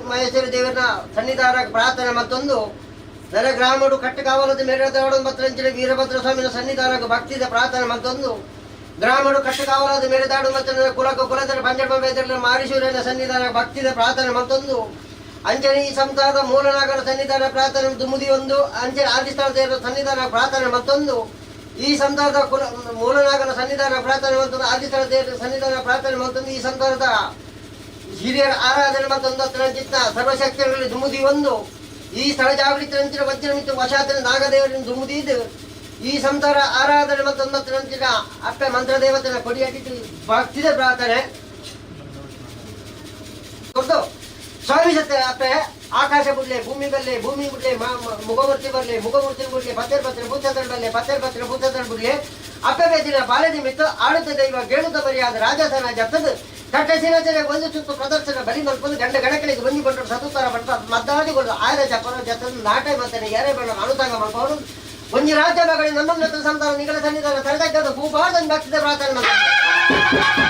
ಮಹೇಶ್ವರ ದೇವರ ಸನ್ನಿಧಾನ ಪ್ರಾರ್ಥನೆ ಮತ್ತೊಂದು ನರ ಗ್ರಾಮಡು ಕಟ್ಟು ಕಾವಲದ ಮೇರೆದಾಡು ಮತ್ತು ವೀರಭದ್ರ ಸ್ವಾಮಿನ ಸನ್ನಿಧಾನ ಭಕ್ತಿದ ಪ್ರಾರ್ಥನೆ ಮತ್ತೊಂದು ಗ್ರಾಮಡು ಕಟ್ಟು ಕಾವಲದ ಮೇರೆದಾಡು ಮತ್ತು ಕುಲಕ ಕುಲದ ಪಂಜಡ ಮೇದರ ಮಾರೀಶ್ವರನ ಸನ್ನಿಧಾನ ಭಕ್ತಿದ ಪ್ರಾರ್ಥನೆ ಮತ್ತೊಂದು ಅಂಚನೆ ಈ ಸಂಸಾರದ ಮೂಲನಾಗರ ಸನ್ನಿಧಾನ ಪ್ರಾರ್ಥನೆ ದುಮುದಿ ಒಂದು ಅಂಚನೆ ಆದಿಸ್ಥಾನ ದೇವರ ಸನ್ನಿಧಾನ ಪ್ರಾರ್ಥನೆ ಮತ್ತೊಂದು ಈ ಸಂಸಾರದ ಕುಲ ಮೂಲನಾಗರ ಸನ್ನಿಧಾನ ಪ್ರಾರ್ಥನೆ ಮತ್ತೊಂದು ಆದಿಸ್ಥಾನ ದೇವರ ಸನ್ನಿಧಾನ ಪ್ರಾರ್ಥನೆ ಮತ್ತೊಂದು ಈ ಸಂಸಾರದ ಹಿರಿಯರ ಆರಾಧನೆ ಮತ್ತೊಂದು ಚಿತ್ತ ಸರ್ವಶಕ್ತಿಗಳಲ್ಲಿ ದುಮುದಿ ಒಂದು ಈ ಸ್ಥಳ ಜಾಗೃತಿ ನಂಚಿನ ವಜ್ರ ಮಿತ್ತು ವಶಾತನ ನಾಗದೇವರನ್ನು ದುಮುದಿದು ಈ ಸಂಸಾರ ಆರಾಧನೆ ಮತ್ತೊಂದು ನಂಚಿನ ಅಪ್ಪೆ ಮಂತ್ರದೇವತನ ಕೊಡಿಯಾಟಿಟ್ಟು ಭಕ್ತಿದ ಪ್ರಾರ್ಥನೆ ಕೊಡ್ದು ಸ್ವಾಮಿ ಸತ್ಯ ಅಪ್ಪೆ ಆಕಾಶ ಬುಡ್ಲೆ ಭೂಮಿ ಬಲ್ಲೆ ಭೂಮಿ ಬುಡ್ಲೆ ಮುಖಮೂರ್ತಿ ಬರಲೆ ಮುಖಮೂರ್ತಿ ಬುಡ್ಲೆ ಪತ್ತೆರ್ ಪತ್ರೆ ಭೂತದಳ ಬಲ್ಲೆ ಪತ್ತೆರ್ ಪತ್ರೆ ಭೂತದಳ ಬುಡ್ಲೆ ಅಪ್ಪೆ ಬೇದಿನ ಬಾಲದಿ ಮಿತ್ತು ಆಡುತ್ತ ದೈವ ಗೇಳುತ್ತ ಬರಿಯಾದ ರಾಜಸನ ಜತ್ತದು ಕಟ್ಟಸಿನ ಒಂದು ಸುತ್ತು ಪ್ರದರ್ಶನ ಬಲಿ ಮಲ್ಪದು ಗಂಡ ಗಣಕಲಿಗೆ ಬಂದಿ ಬಂದರು ಸತುತ್ತರ ಬಂಟ ಮದ್ದಾದಿಗಳು ಆಯ್ದ ಜಪನ ಜತ್ತದು ನಾಟ ಮತ್ತೆ ಯಾರೇ ಬೇಡ ಅನುಸಾಂಗ ಮಲ್ಪವರು ಒಂಜಿ ರಾಜ್ಯ ಮಗಳಿ ನಮ್ಮನ್ನ ಸಂತಾನ ನಿಗಲ ಸನ್ನಿಧಾನ ತಡೆದಕ್ಕದ ಭೂಪಾದನ್ ಭಕ್ತಿದ ಪ್ರಾರ್ಥನೆ ಮಾಡ್ತಾರೆ.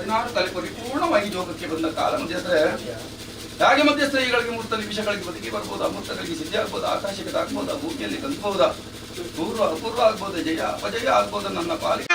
16 ತಲೆ ಪರಿಪೂರ್ಣವಾಗಿ ಜೋಗಕ್ಕೆ ಬಂದ ಕಾಲ ಮಧ್ಯಸ್ಥರೇ. ಹಾಗೆ ಮಧ್ಯಸ್ಥರಿಗೆ ಮೂರ್ತ ನಿಮಿಷಗಳಿಗೆ ಬದುಕಿ ಬರ್ಬೋದಾ, ಮೂರ್ತಗಳಿಗೆ ಸಿದ್ಧಿ ಆಗ್ಬೋದಾ, ಆಕಾಶಕ್ಕೆ ತಾಕ್ಬೋದಾ, ಭೂಮಿಯಲ್ಲಿ ಕಂದ್ಬೋದಾ, ಪೂರ್ವ ಅಪೂರ್ವ ಆಗ್ಬೋದಾ, ಜಯ ಅಪಜಯ ಆಗ್ಬೋದಾ ನನ್ನ ಪಾಲಿಗೆ.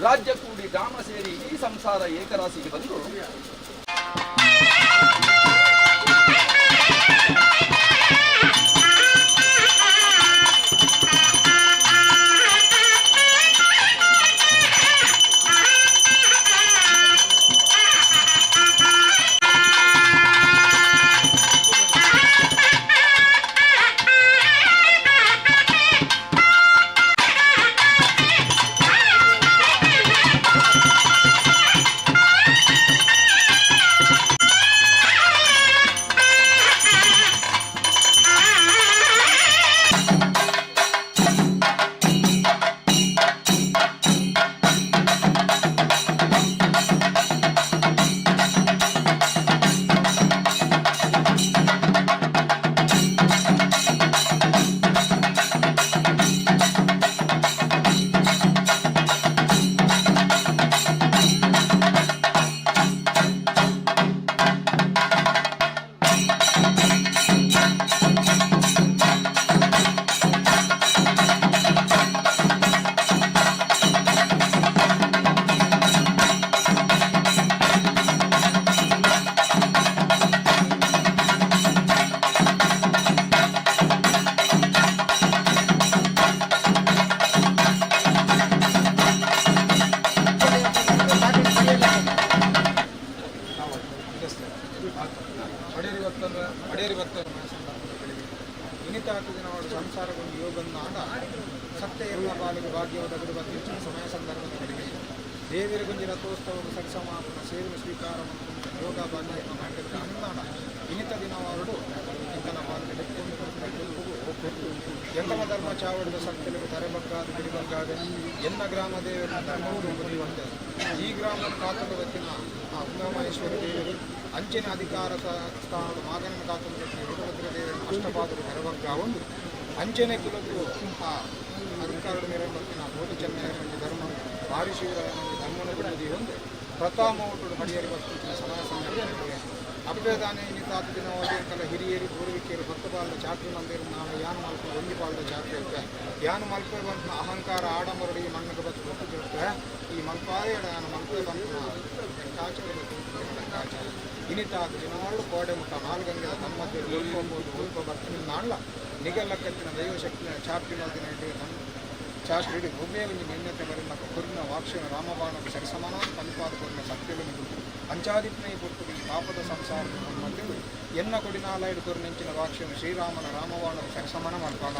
ರಾಜ್ಯ ಕೂಡಿ ಗ್ರಾಮ ಸೇರಿ ಇಡೀ ಸಂಸಾರ ಏಕರಾಶಿಗೆ ಬಂದು ಅಡೇರಿ ಬರ್ತಂದ್ರೆ ಅಡೇರಿ ಬರ್ತಾರೆ ಸಂದರ್ಭಗಳಿಗೆ ಇನಿತಾತು ದಿನಗಳು ಸಂಸಾರಗೊಂಡು ಯೋಗನ್ನಾದ ಸತ್ಯ ಇರುವ ಬಾಲಿಗೆ ಭಾಗ್ಯವಾದ ಬಿಡುವ ಸಮಯ ಸಂದರ್ಭಗಳಿಗೆ ದೇವಿರ ಗುಂಜಿ ರಥೋತ್ಸವ ಸರಿಸಮಾಪನ ಸೇವೆ ಸ್ವೀಕಾರ ಮತ್ತು ಯೋಗ ಭಾಗ್ಯ ಮಾಡಿದ ಅನ್ನಾಡ ಇನಿತ ದಿನವಾರಡು ಇಂತನ ಬಾಲಿಗೆ ಲೆಕ್ಕೊಂಡು ಎಂಕಮ ಧರ್ಮ ಚಾವಡಿದ ಸತ್ಯಲಿಗೆ ತರೆಬಗ್ಗಾದ ಬಿಡಿಬಗ್ಗಾದ ಎನ್ನ ಗ್ರಾಮ ದೇವರ ಧರ್ಮವು ಬರೆಯುವಂತೆ ಈ ಗ್ರಾಮದ ಕಾತುಕ ಬತ್ತಿನ ಆ ಉಮಾಮಹೇಶ್ವರ ದೇವರು ಅಂಚಿನ ಅಧಿಕಾರ ಸ್ಥಾನದ ಮಾಗನ ಕಾತುಕ ವೀರಭದ್ರ ದೇವರ ಅಷ್ಟಪಾದರು ನೆರವಗ್ಗ ಒಂದು ಅಂಚನೆ ಕುಲಕ್ಕೂ ಆ ಅಧಿಕಾರದ ಮೇರೆ ಬತ್ತಿನ ಕೋಟಿ ಚೆನ್ನಯ್ಯನ ಧರ್ಮ ಬಾರಿಶಿವರ ಧರ್ಮನ ಬಿಡದಿ ಒಂದು ಪ್ರತಾಮೋಟುಡು ಹಡಿಯರಿ ಬತ್ತಿನ ಸಮಯ ಸಂದರ್ಭ ಅಪ್ಪೇದಾನೆ ಇನ್ನಿತಾತ ದಿನವಾಗಿ ಕಲ ಹಿರಿಯರಿ ಪೂರ್ವಿಕರು ಭಕ್ತ ಬಾಲದ ಚಾಕ್ರಿ ಮಂದಿರ ನಾವು ಯಾನು ಮಲ್ಪ ಒಂಜಿ ಬಾಲದ ಚಾಕ್ರಿ ಇರುತ್ತೆ ಯಾನು ಮಲ್ಪೆ ಬಂತ ಅಹಂಕಾರ ಆಡಂಬರಡಿ ಈ ಮಣ್ಣಗೆ ಬತ್ತು ಗೊತ್ತಿರುತ್ತೆ ಈ ಮಲ್ಪಾರೆ ಯಾನು ಮಲ್ಪೆ ಬಂತ ಲೆಕ್ಕಾಚಾರ ಲೆಕ್ಕಾಚಾರ ಇನಿತಾತ ದಿನವಾಳು ಕೋಡೆ ಮುಟ್ಟ ನಾಲ್ಗಂಗಿದ ತಮ್ಮದೇ ಉಳ್ಕೊಬೋದು ಉಳ್ಕೊ ಬರ್ತೀನಿ ನಾಳ್ಲ ನಿಗಲ್ಲಕ್ಕತ್ತಿನ ದೈವಶಕ್ತಿನ ಚಾಕ್ರಿ ಮಲ್ದಿನ ಇಡೀ ನಮ್ಮ ಚಾಕ್ರಿ ಇಡೀ ಭೂಮಿಯ ಒಂಜಿ ನಿನ್ನತೆ ಬರಿನ ಕುರ್ನ ವಾಕ್ಷನ ರಾಮಬಾಣ ಸರಿಸಮಾನ ಪನ್ಪಾದ ಕೊರ್ನ ಸತ್ಯಲು ಅಂಚಾದಿಪ್ನ ಈ ಪುರ್ತುಡು ಈ ಪಾಪದ ಸಂಸಾರದ ಮಧ್ಯವು ಎನ್ನ ಕೊಡಿನಾಲೈಡು ಕೊರ್ನೆಂಚಿನ ವಾಕ್ಯನು ಶ್ರೀರಾಮನ ರಾಮವಾಣ ಸರಿಸಮಾನ ಮಲ್ಪಾಗ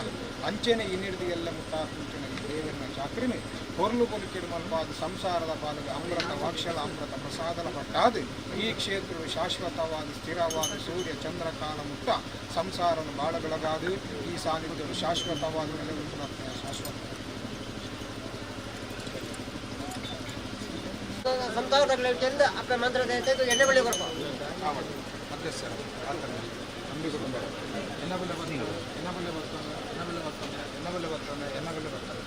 ಅಂಚೆನೆ ಇನ್ನಿಡ್ದು ಎಲ್ಲ ಮುಟ್ಟಾಕುಂಚಿನ ಈ ದೇವರನ ಚಾಕ್ರಿನಿ ಹೊರ್ಲು ಕೊಲಿಕೆಡು ಮಲ್ಪಾದ ಸಂಸಾರದ ಪಾಲಿಗೆ ಅಮೃತ ವಾಕ್ಷಲ ಅಮೃತ ಪ್ರಸಾದನ ಪಟ್ಟಾದು ಈ ಕ್ಷೇತ್ರವು ಶಾಶ್ವತವಾದ ಸ್ಥಿರವಾದ ಸೂರ್ಯ ಚಂದ್ರ ಕಾಲ ಮುಟ್ಟ ಸಂಸಾರನು ಬಾಳ ಬೆಳಗಾದು ಈ ಸಾನ್ನಿಧ್ಯವು ಶಾಶ್ವತವಾದ ನೆಲೆಗೊಂಡು ಶಾಶ್ವತ. ಸಂಸಾರದಲ್ಲಿ ಚೆಂದ ಅಪ್ಪ ಮಂತ್ರ ಎಣ್ಣೆ ಬಳ್ಳಿ ಕೊಡ್ಪ. ಮಧ್ಯಸ್ಥರ ನಂಬಿ ಕುಟುಂಬ ಎನ್ನಬಲ್ಲೆ ಬರ್ತದೆ, ಎನ್ನಬಲ್ಲೆ ಬರ್ತದೆ, ಎನ್ನಬಲ್ಲೆ ಬರ್ತದೆ, ಎನ್ನಬಲ್ಲೆ ಬರ್ತದೆ, ಎನ್ನಬಲ್ಲೆ ಬರ್ತದೆ.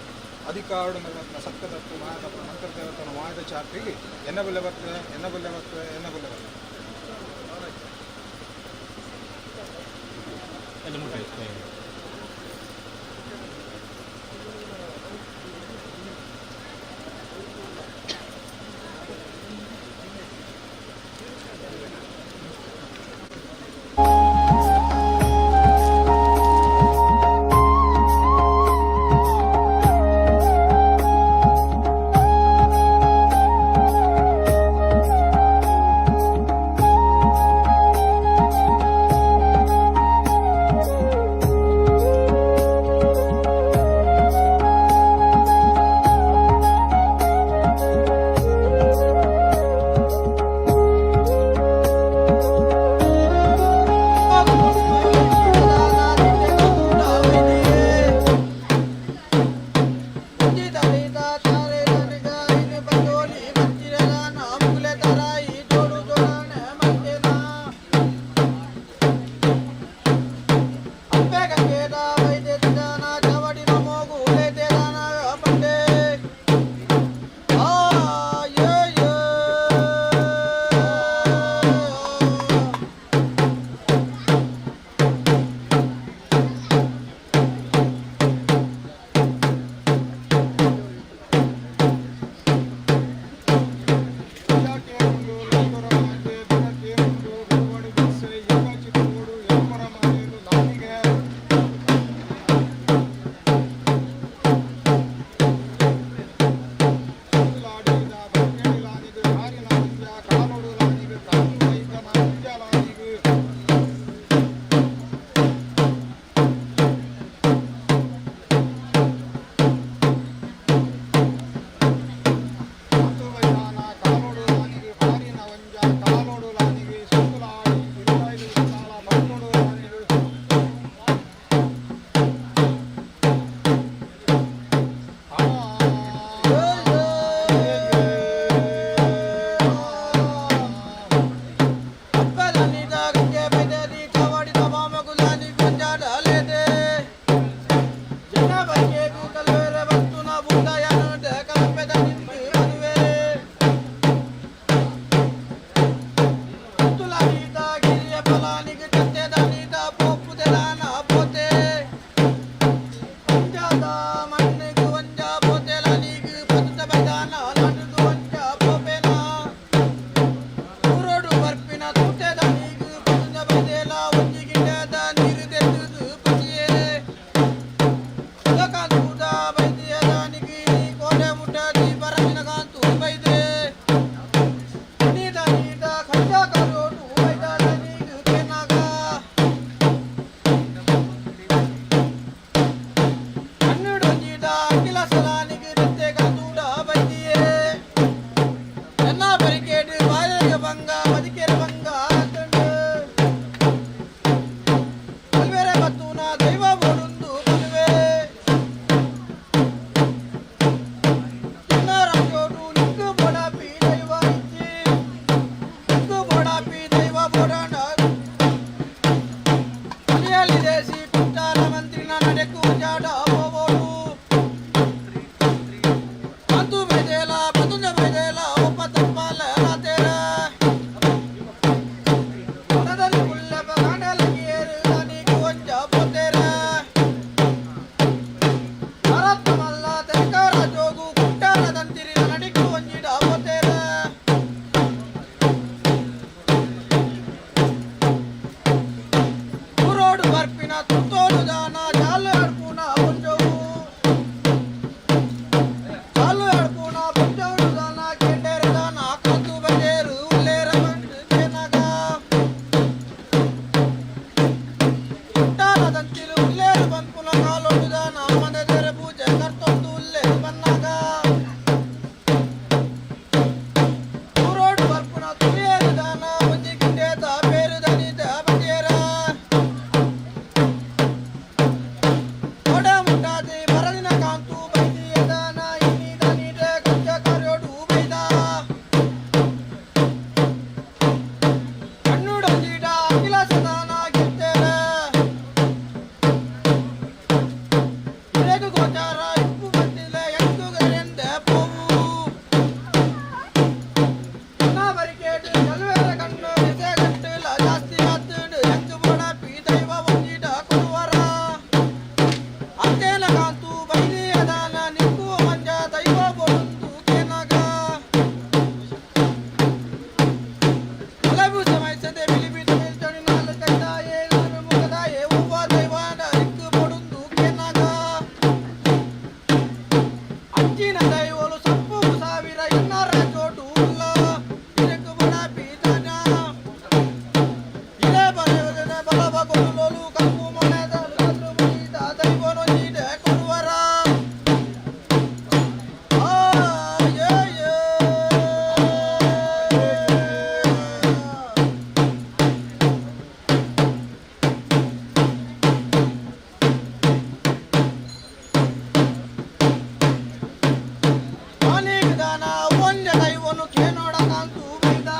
ಅಧಿಕಾರಡು ಮೇಲೆ ಸತ್ಯದತ್ತು ಮಾಯದಪ್ಪ ಮಂತ್ರದೇವತನ ಮಾಯದ ಚಾತ್ರಿಗೆ ಎನ್ನಬಲ್ಲೆ ಬರ್ತದೆ, ಎನ್ನಬಲ್ಲೆ ಬರ್ತದೆ, ಎನ್ನಬಲ್ಲೆ ಬರ್ತದೆ. ಎನ್ನರ ಚೋಟು ಉಲ್ಲ ಇರಕು ಬಡ ಪೀತನ ಇರೇ ಬರೆಯುವುದನೆ ಬಲವ ಕೊಡುಲೋಲು ಕಪ್ಪು ಮೊಣೆದ ಕಾದ್ರು ಮುಗಿದ ದೈವನೊಂದಿದೆ ಕೊಡುವರ ಆ ಏ ಏ. ಅನೇಕದಾನ ಒಂಜ ದೈವನು ಕೇನೋಡ ಕಾಂತು ಬೈದ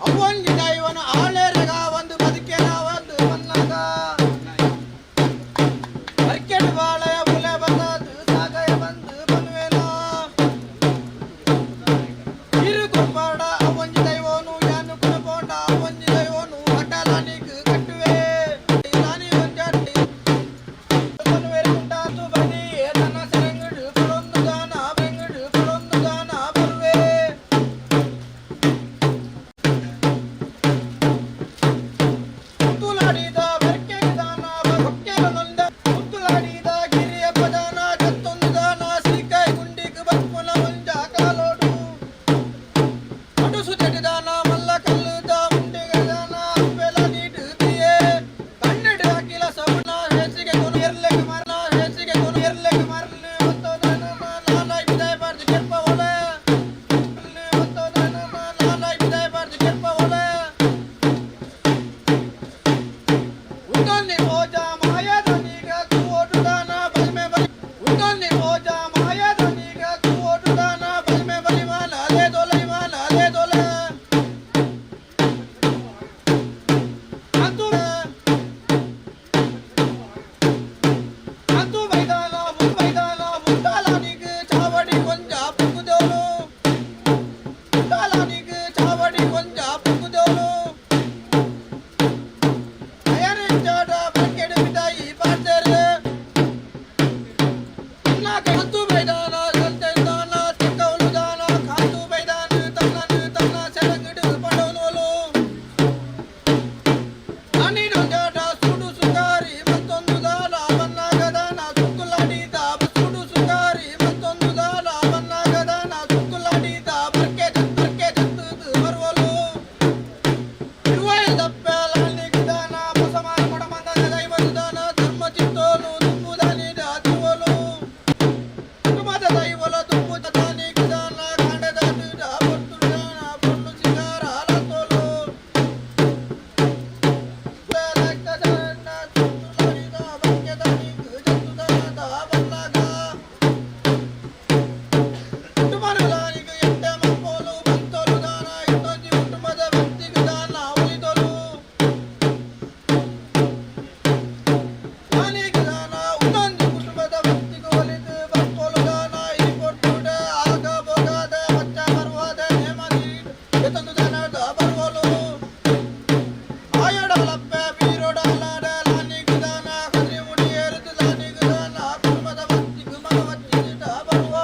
ಅವೊಂಜಿ ದೈವನು ಆಳೇರಗ ಒಂದು ಬದುಕೇನ ಒಂದು ಬನ್ನಾಗ ಬರ್ಕೆಡು ಬಾಳೆಯ ಬುಲೆ ಬಂದದು ಸಾಗಯ ಬಂದು ಬನ್ವೇನ ಇರು ಕುಂಬಾಡ ಅವೊಂಜಿ ದೈವನು ಯಾನು ಕುಣಪೋಂಡ ಅವೊಂಜಿ ದೈವನು ಅಡ್ಡಲಾನಿಗೆ ಕಟ್ಟುವೆ ರಾಣಿ ಒಂಜಾಟಿ ಮಲ್ಲ ಕಲ್ಲುದ ಮುಂಡಿಗದಾನ ಅಪ್ಪೆಲ ನೀಡುತ್ತೀಯೇ ಕನ್ನಡ ಅಖಿಲ ಸಗುಣ ಹೆಚ್ಚಿಗೆ ಕೊನು ಎರ್ಲೆಗೆ ಮರಣ ಹೆಚ್ಚಿಗೆ ಕೊನು ಎರ್ಲೆಗೆ ಮರಳು ಮತ್ತು ನಾನು ವಿದಾಯ ಬಾರ್ದು ಕೆರ್ಪ ಒಲೆ ಮತ್ತು ನಾನು ವಿದಾಯ ಬಾರ್ದು ಕೆರ್ಪ ಒಲೆ ಉಂದೊಂದಿ ರೋಜಾ ಮಾಯದನಿಗ ತೋಟುದಾನ ಬಲ್ಮೆ ಬಲಿ ಉಂದೊಂದಿ ರೋಜಾ ಮಾಯದನಿಗ ತೋಟುದಾನ ಬಲ್ಮೆ ಬಲಿವಾನ ಅಲೆ ದೊಲೈವಾನ ಅಲೆ ದೊಲೆ ಅಂತೂ ಅಂತು ಮೈದಾನ ಮೈದಾನ ಮುಟ್ಟಾಲಾನಿಗೆ ಚಾವಡಿ ಕೊಂಜ ಪುಕ್ಕುದೋಲು ಮುಟ್ಟಾಲಾನಿಗೆ ಚಾವಡಿ ಕೊಂಜ ಪುಕ್ಕುದೋಲು ಅಯರಿಂಚಾಟ ಬಕ್ಕೆಡು ಬಿದಾಯಿ ಪಾಡ್ತೇರು ಅಂತು ಮೈದಾನ ಸಂತೆದಾನ ತಿಕ್ಕವಲು ದಾನ ಕಾತು ಮೈದಾನ ತನ್ನ ತನ್ನ ಸೆರಂಗಿಡು ಪಡೋಲೋಲು ಅನಿರುದ್ಧ ಸುಡು ಸುಗಾರಿ ಮತ್ತೊಂದು ದಾಲ ಬನ್ನಾಗದಾನ ಸುಕ್ಕುಲಾಡಿದ ಸುಡು ಸುಗಾರಿ ಮತ್ತೊಂದು ದಾಲ ಬನ್ನಾಗದಾನ ಸುಕ್ಕುಲಾಡಿದ ಬರ್ಕೆ ಬರ್ಕೆ ಜತ್ತು ಬರುವಲು ಇರುವೈದಪ್ಪಲಾನಿಗಿದಾನ ಬಸಮಾನ ಕೊಡಮಂದನ ದೈವದಾನ ಧರ್ಮ ಚಿತ್ತೋಲು ತುಂಬುದಾನಿ ತಿರುವಲು ಕುಟುಂಬದ ದೈವಲ ತುಂಬು ತಾನಿಗಿದಾನ ಕಾಂಡದ ಪೊರ್ತುದಾನ ಪೊರ್ಲು ಸಿಂಗಾರ ತೋಲು ಬರುವಲು ಆಯಡಲಪ್ಪೆ ಬೀರೋಡಲಾಡಲಾನಿಗುದಾನ ಕದ್ರಿ ಮುಡಿಯೇರುದುಲಾನಿಗುದಾನ ಕುಟುಂಬದ ಭಕ್ತಿಗು ಮನವಚ್ಚಿದ ಬರುವ.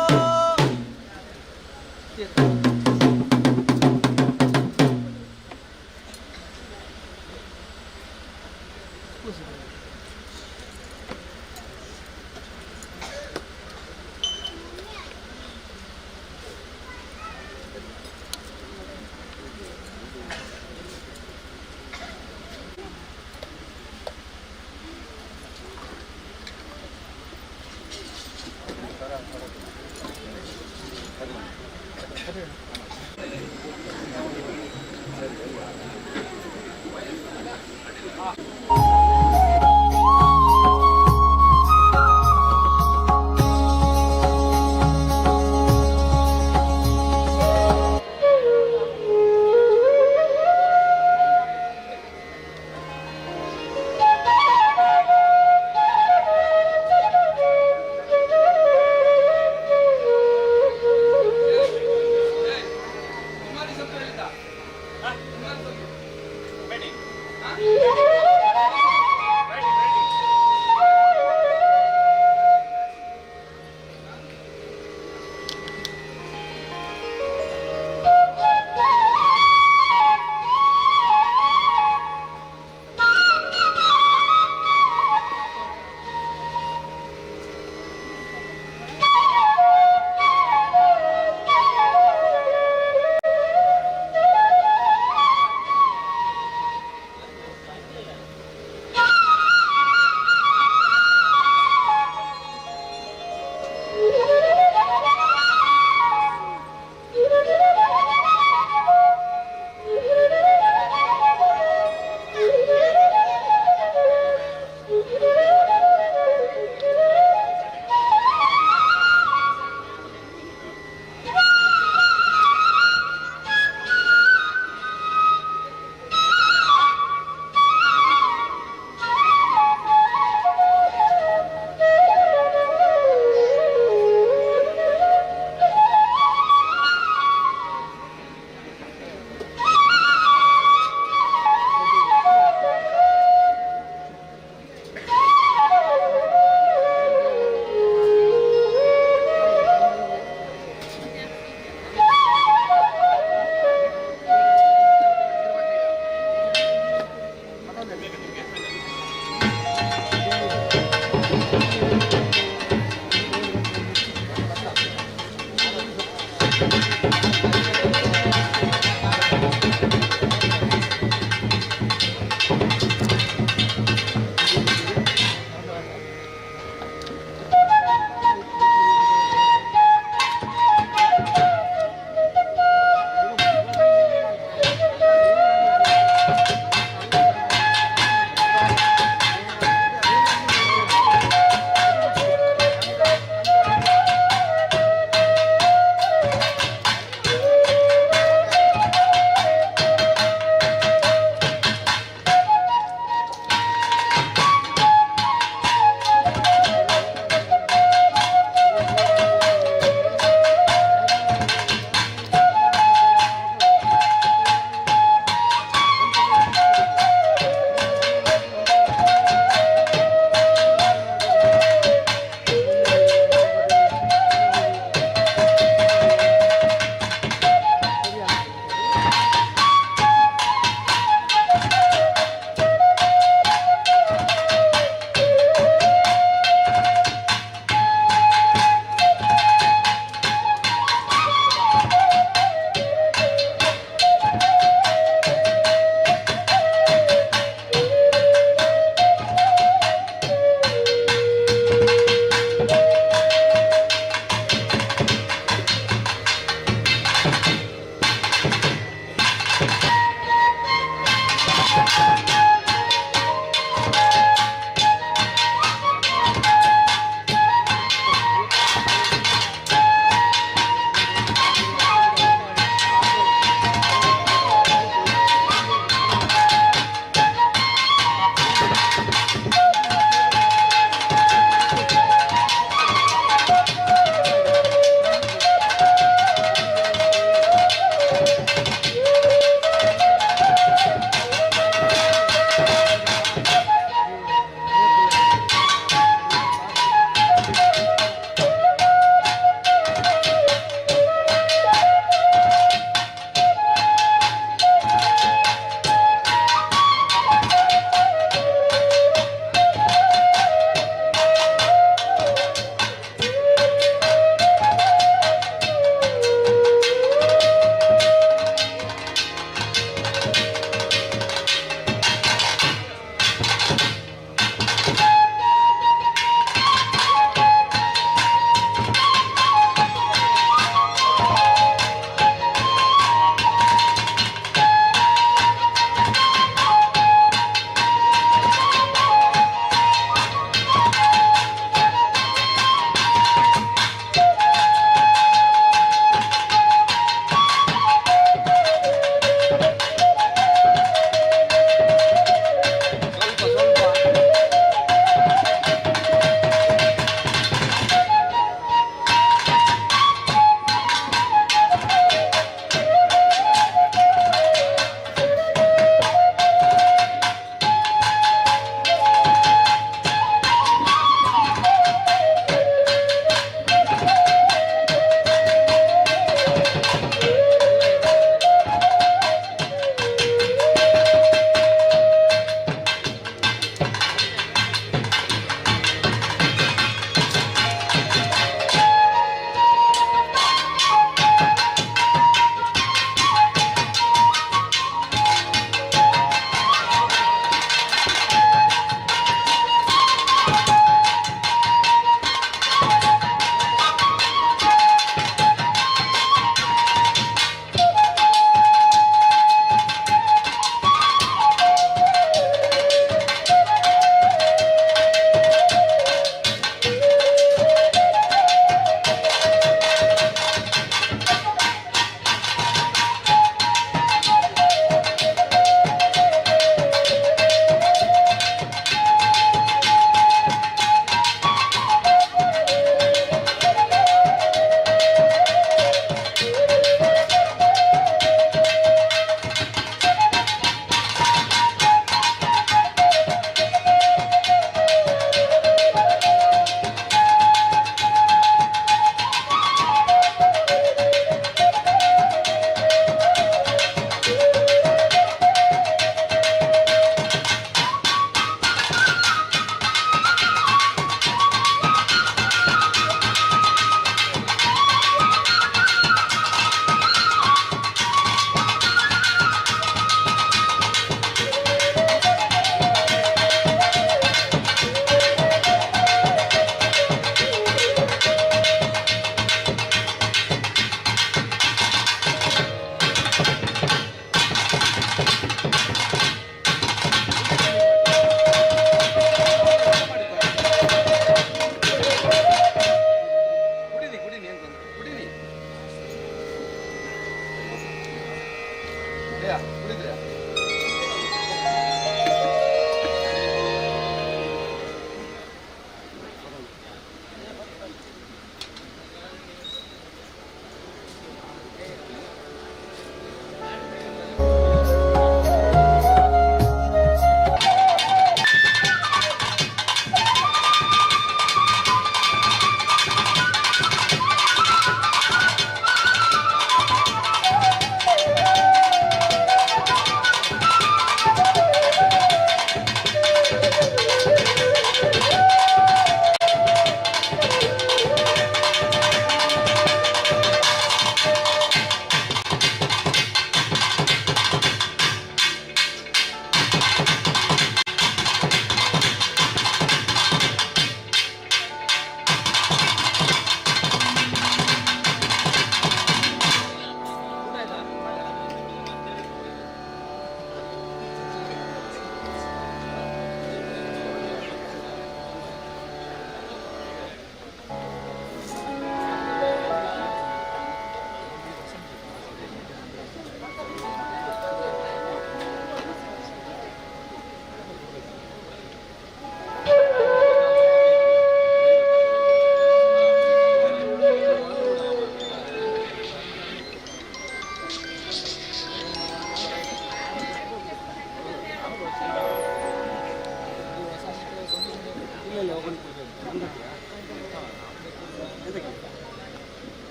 ಕುಡಿದ್ರೆ.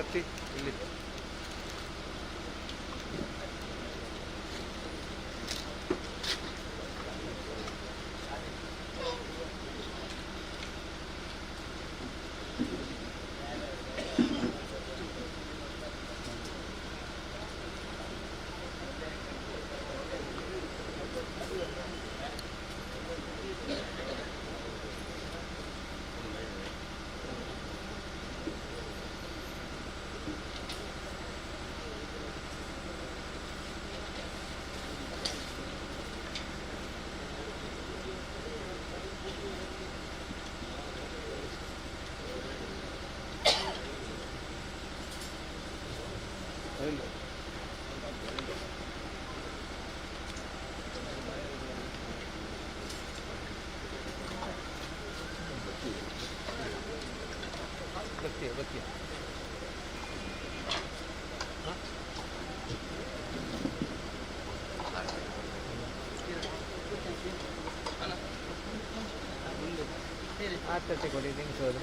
ಕತ್ತಿ ಇಲ್ಲಿ. ಬತ್ತಿ ಬತ್ತಿ. ಆತತೆ ಕೊಡಿ ತಿನ್ಸೋದು.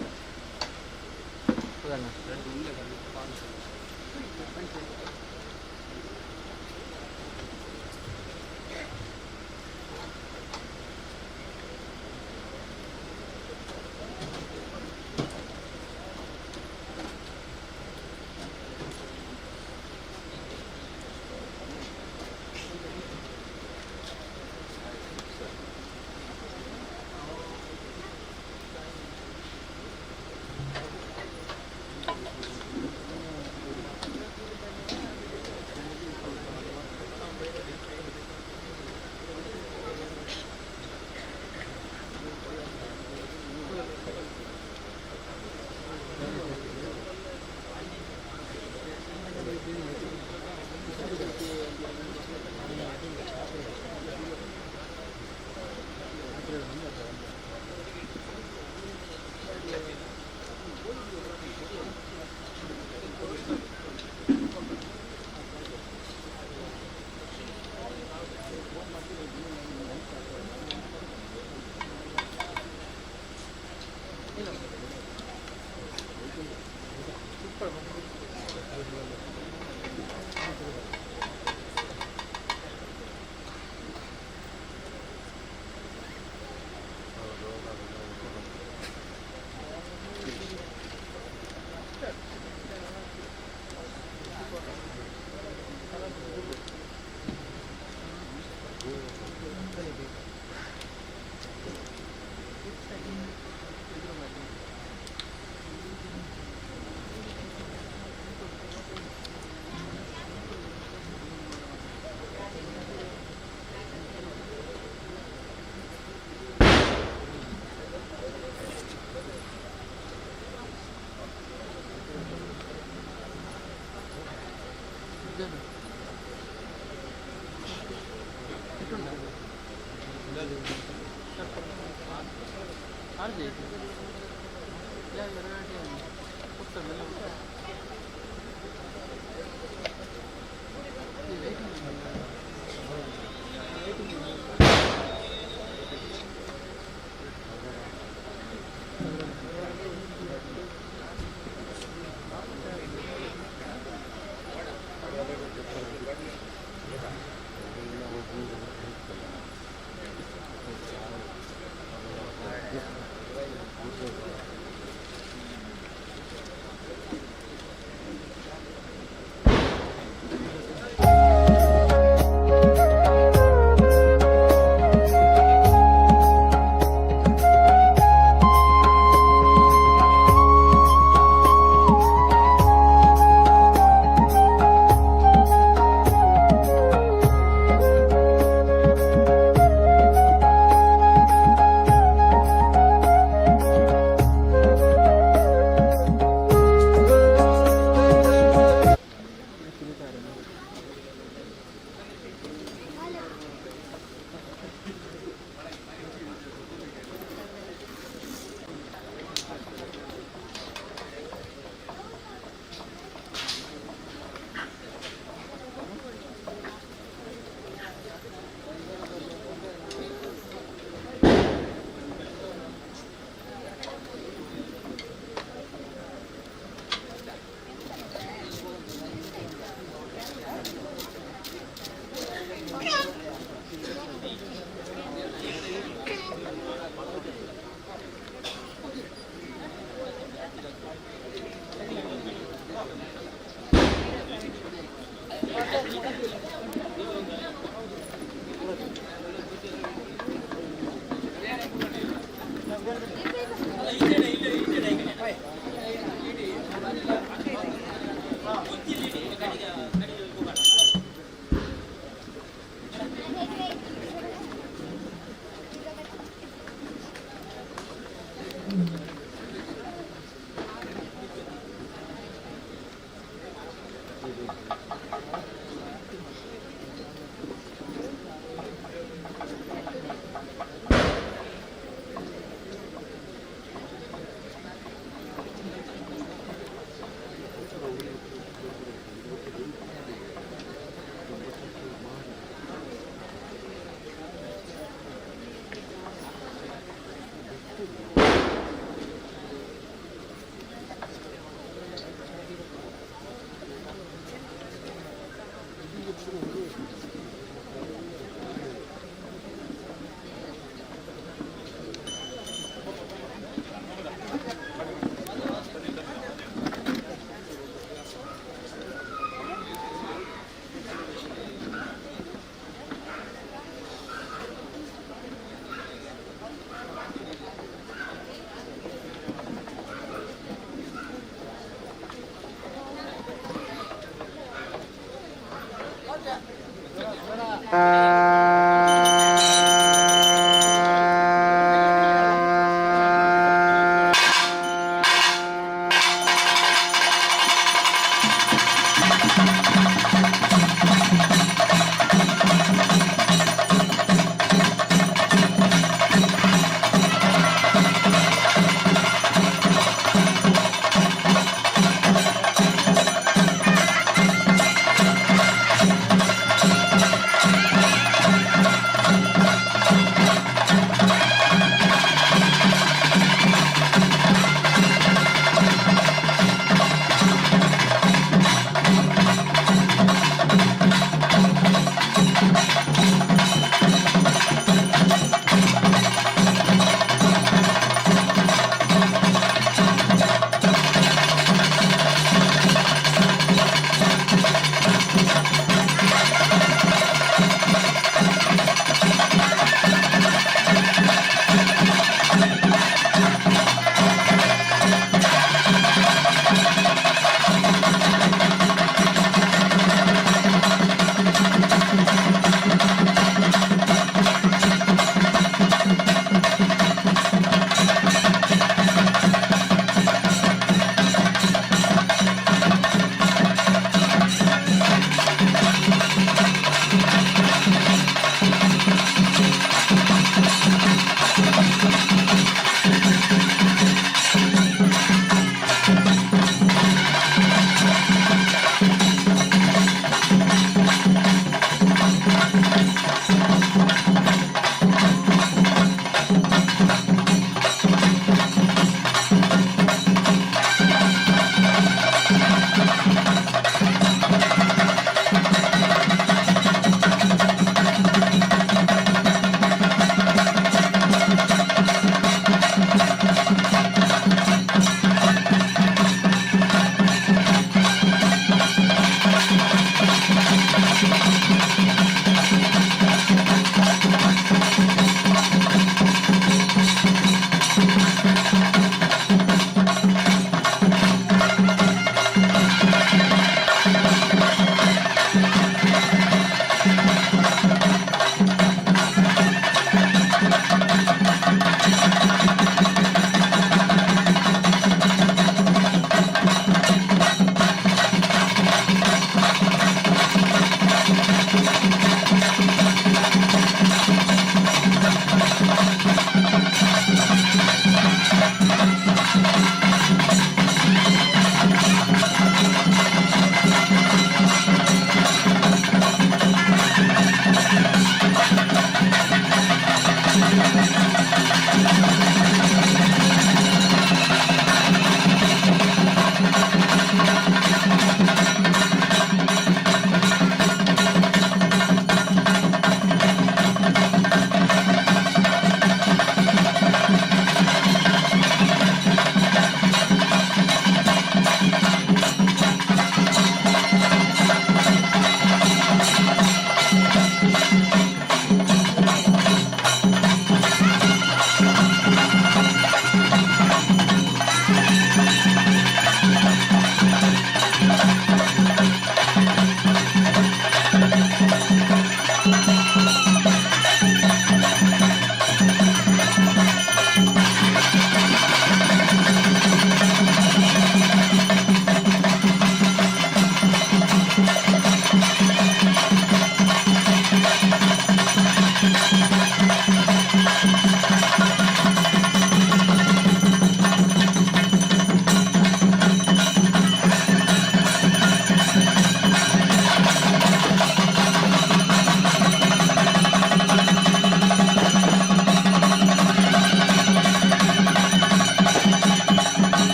ಿ.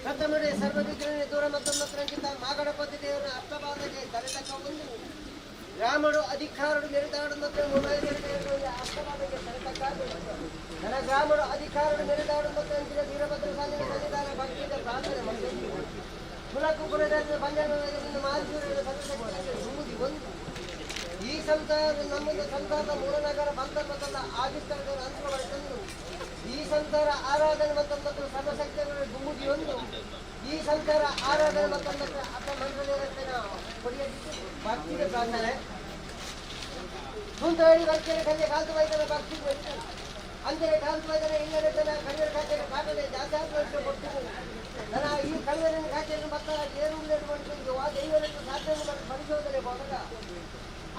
ಪ್ರಥಮರೇ ಸರ್ವವಿಘ್ನ ದೂರ ಮತ್ತೊಂದು ರಂಜಿತ ಮಾಗಣಪತಿ ದೇವರ ಅಷ್ಟಪಾದಕ್ಕೆ ತಲೆತಕ್ಕ ಒಂದು ಗ್ರಾಮಡು ಅಧಿಕಾರಡು ಮೆರೆದಾಡು ಮತ್ತು ಅಷ್ಟಪಾದಕ್ಕೆ ತಲೆತಕ್ಕ ನನ್ನ ಗ್ರಾಮಡು ಅಧಿಕಾರಡು ಮೆರೆದಾಡು ಮತ್ತು ಅಂಚಿನ ವೀರಭದ್ರ ಸ್ವಾಮಿಯ ಸನ್ನಿಧಾನ ಭಕ್ತಿಯಿಂದ ಪ್ರಾರ್ಥನೆ ಮಾಡಿದೆ. ಕುಲಕ್ಕೂ ಕುಲದ ಪಂಜಾಬದಿಂದ ಮಾಲ್ಸೂರಿನ ಸನ್ನಿಧಾನಕ್ಕೆ ಒಂದು ಈ ಸಂಸಾರ ನಮ್ಮದು ಸಂಸಾರದ ಮೂಲನಗರ ಬಂತ ಆಗಿಸ್ತರದ ಅಂತರ ಈ ಸಂಸಾರ ಆರಾಧನೆ ಮತ್ತೊಂದು ಸರ್ವಶಕ್ತಿಗಳ ಗುಮ್ಮುದಿಯೊಂದು ಈ ಸಂಸಾರ ಆರಾಧನೆ ಮತ್ತೊಂದು ಅಪ್ಪ ಮಂತ್ರದೇವತೆನ ಭಕ್ತಿಗೆ ಪ್ರಾರ್ಥನೆ. ಸುಂದರಿ ಭಕ್ತಿಯ ಕಲ್ಯ ಕಾಲ್ತು ವೈದ್ಯನ ಭಕ್ತಿ ಅಂದರೆ ಕಾಲ್ತು ವೈದ್ಯನ ಇಲ್ಲದ ಕಣ್ಣೀರು ಖಾತೆ ಕಾಟದೆ ಜಾತ್ರೆ ಕೊಡ್ತೀನಿ. ನನ್ನ ಈ ಕಳ್ಳರನ್ನು ಖಾತೆಯನ್ನು ಭಕ್ತ ಏನು ಆ ದೈವರನ್ನು ಸಾಧನೆ ಪರಿಶೋಧನೆ ಹೋದಾಗ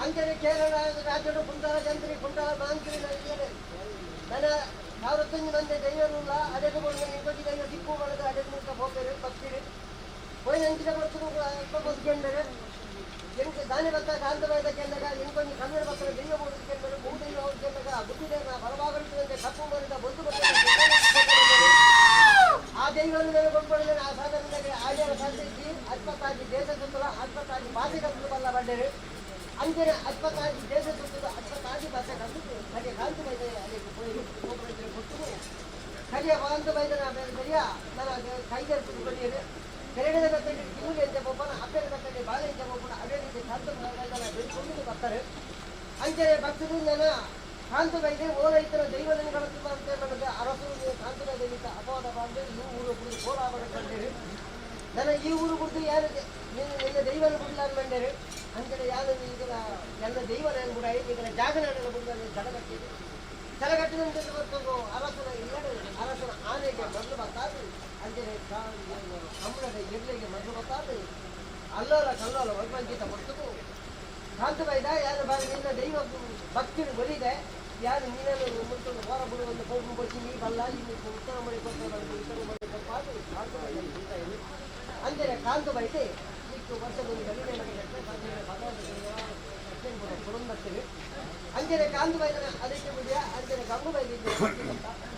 ಅಂಜನೆ ಕೇರಳ ರಾಜ್ಯದ ಕುಂಟಾಲ ಜಂತ್ರಿ ಕುಂಟಾಲ ಮಾಂತ್ರಿ ನನ್ನ ಸಾವಿರತ್ತೊಂದು ಮಂದಿ ದೈವರುಲ್ಲ ಅಡೆದು ಕೊಂಡು ಇಂಕೊಜಿ ದೈವ ದಿಕ್ಕು ಬರೆದು ಅಡೆದು ಮುಟ್ಟ ಹೋಗ್ತಾರೆ ಭಕ್ತಿರಿ ಹೋಯ್ ನಂಚಿನ ಕೊಡ್ತು ಬದುಕೆಂದರೆ ಎಂಕ್ ದಾನಿ ಭಕ್ತ ಕಾಂತ ವೈದ ಕೆಂದಾಗ ಎಂಕೊಂಜಿ ಕನ್ನಡ ಭಕ್ತರ ದೈವ ಬೋಡು ಕೆಂದರೆ ಭೂ ದೈವ ಕೆಂದಾಗ ಬುದ್ಧಿದೇವನ ಬಲವಾಗಲಿಸುವಂತೆ ಕಪ್ಪು ಮರಿದ ಬೊದ್ದು ಆ ದೈವವನ್ನು ಮೇಲೆ ಕೊಂಡ್ಕೊಳ್ಳಿದರೆ ಆ ಸಾಧನೆ ಆರ್ಯರ ಸಾಧಿಸಿ ಅತ್ಪತ್ತಾಗಿ ದೇಶ ಸುತ್ತಲ ಅತ್ಪತ್ತಾಗಿ ಭಾಷೆ ಕಲಿತು ಬಲ್ಲ ಬಂಡೇರು ಅಂಜನೆ ಅತ್ಪತ್ತಾಗಿ ದೇಶ ಸುತ್ತಲ ಅತ್ಪತ್ತಾಗಿ ಭಾಷೆ ಕಲಿತು ಕಡೆಯ ಕಾಂತು ಬೈದ ಅದಕ್ಕೆ ಕೊಟ್ಟು ಕಡೆಯ ಕಾಂತು ಬೈದನ ಬೆರಿಯ ನನ್ನ ಕೈಗೆ ಕೊಡಿಯರು ಕೆರಡಿದ ಬತ್ತಡಿ ಕಿವುಲಿ ಅಂತ ಒಬ್ಬನ ಅಪ್ಪೆದ ಬತ್ತಡಿ ಬಾಳೆ ಅಂತ ಒಬ್ಬನ ಅದೇ ರೀತಿ ಕಾಂತು ಬೈದನ ಬೆಳ್ಕೊಂಡು ಬರ್ತಾರೆ. ಅಂಜನೆ ಭಕ್ತರು ನನ್ನ ಕಾಂತು ಬೈದೆ ಓಲೈತರ ದೈವದನ ಕಳಿಸುವ ಅಂತ ಮಾಡಿದ ಅರಸು ಕಾಂತು ಬೈದ ಅಪವಾದ ಬಂದು ಈ ಊರು ಕುಡಿದು ಕೋಲಾಬರ ಬಂದಿರು. ನನ್ನ ಈ ಊರು ಕುಡಿದು ಯಾರು ನಿನ್ನ ದೈವನ ಕುಡ್ಲಾನ್ ಬಂಡೇರು ಅಂಜನೆ ಯಾರು ಈಗ ಎಲ್ಲ ದೈವನ ಕೂಡ ಈಗ ಜಾಗನಾಡಲು ಕುಡ್ದು ಜಲಗಟ್ಟಿದೆ ಜಲಗಟ್ಟಿದಂತೆ ಗೊತ್ತು ಅರಸನ ಇಲ್ಲಡೆ ಅರಸನ ಆನೆಗೆ ಮೊದಲು ಬರ್ತಾದು ಅಂಜನೆ ಕಂಬಳದ ಇರ್ಲಿಗೆ ಮೊದಲು ಬರ್ತಾದು ಅಲ್ಲೋಲ ಕಲ್ಲೋಲ ಒಳಪಂಚಿತ ಕೊಡ್ತು ಕಾಂತು ಬೈದ ಯಾರು ಬಾರಿ ನಿನ್ನ ದೈವ ಭಕ್ತಿ ಒಲಿದೆ ಯಾರು ನೀನನ್ನು ಮುಂತು ಹೊರ ಬಿಡುವಂದು ಹೋಗು ಬಚ್ಚಿ ನೀ ಬಲ್ಲ ಇನ್ನು ಉತ್ತರ ಮಡಿ ಕೊಟ್ಟು ಉತ್ತರ ಮಡಿ ಕೊಪ್ಪಾದು ಕಾಂತು ಬೈದ ಇದೆ. ಅಂದರೆ ಕಾಂತು ಬೈದೆ ಇಷ್ಟು ವರ್ಷದಲ್ಲಿ ಕುಟುಂಬಸ್ಥರು ಅಂಜನೆ ಕಾಂತು ಬೈದನ ಅದಕ್ಕೆ ಮುಗಿಯ ಅಂಜನೆ ಗಂಗು ಬೈದಿದ್ದ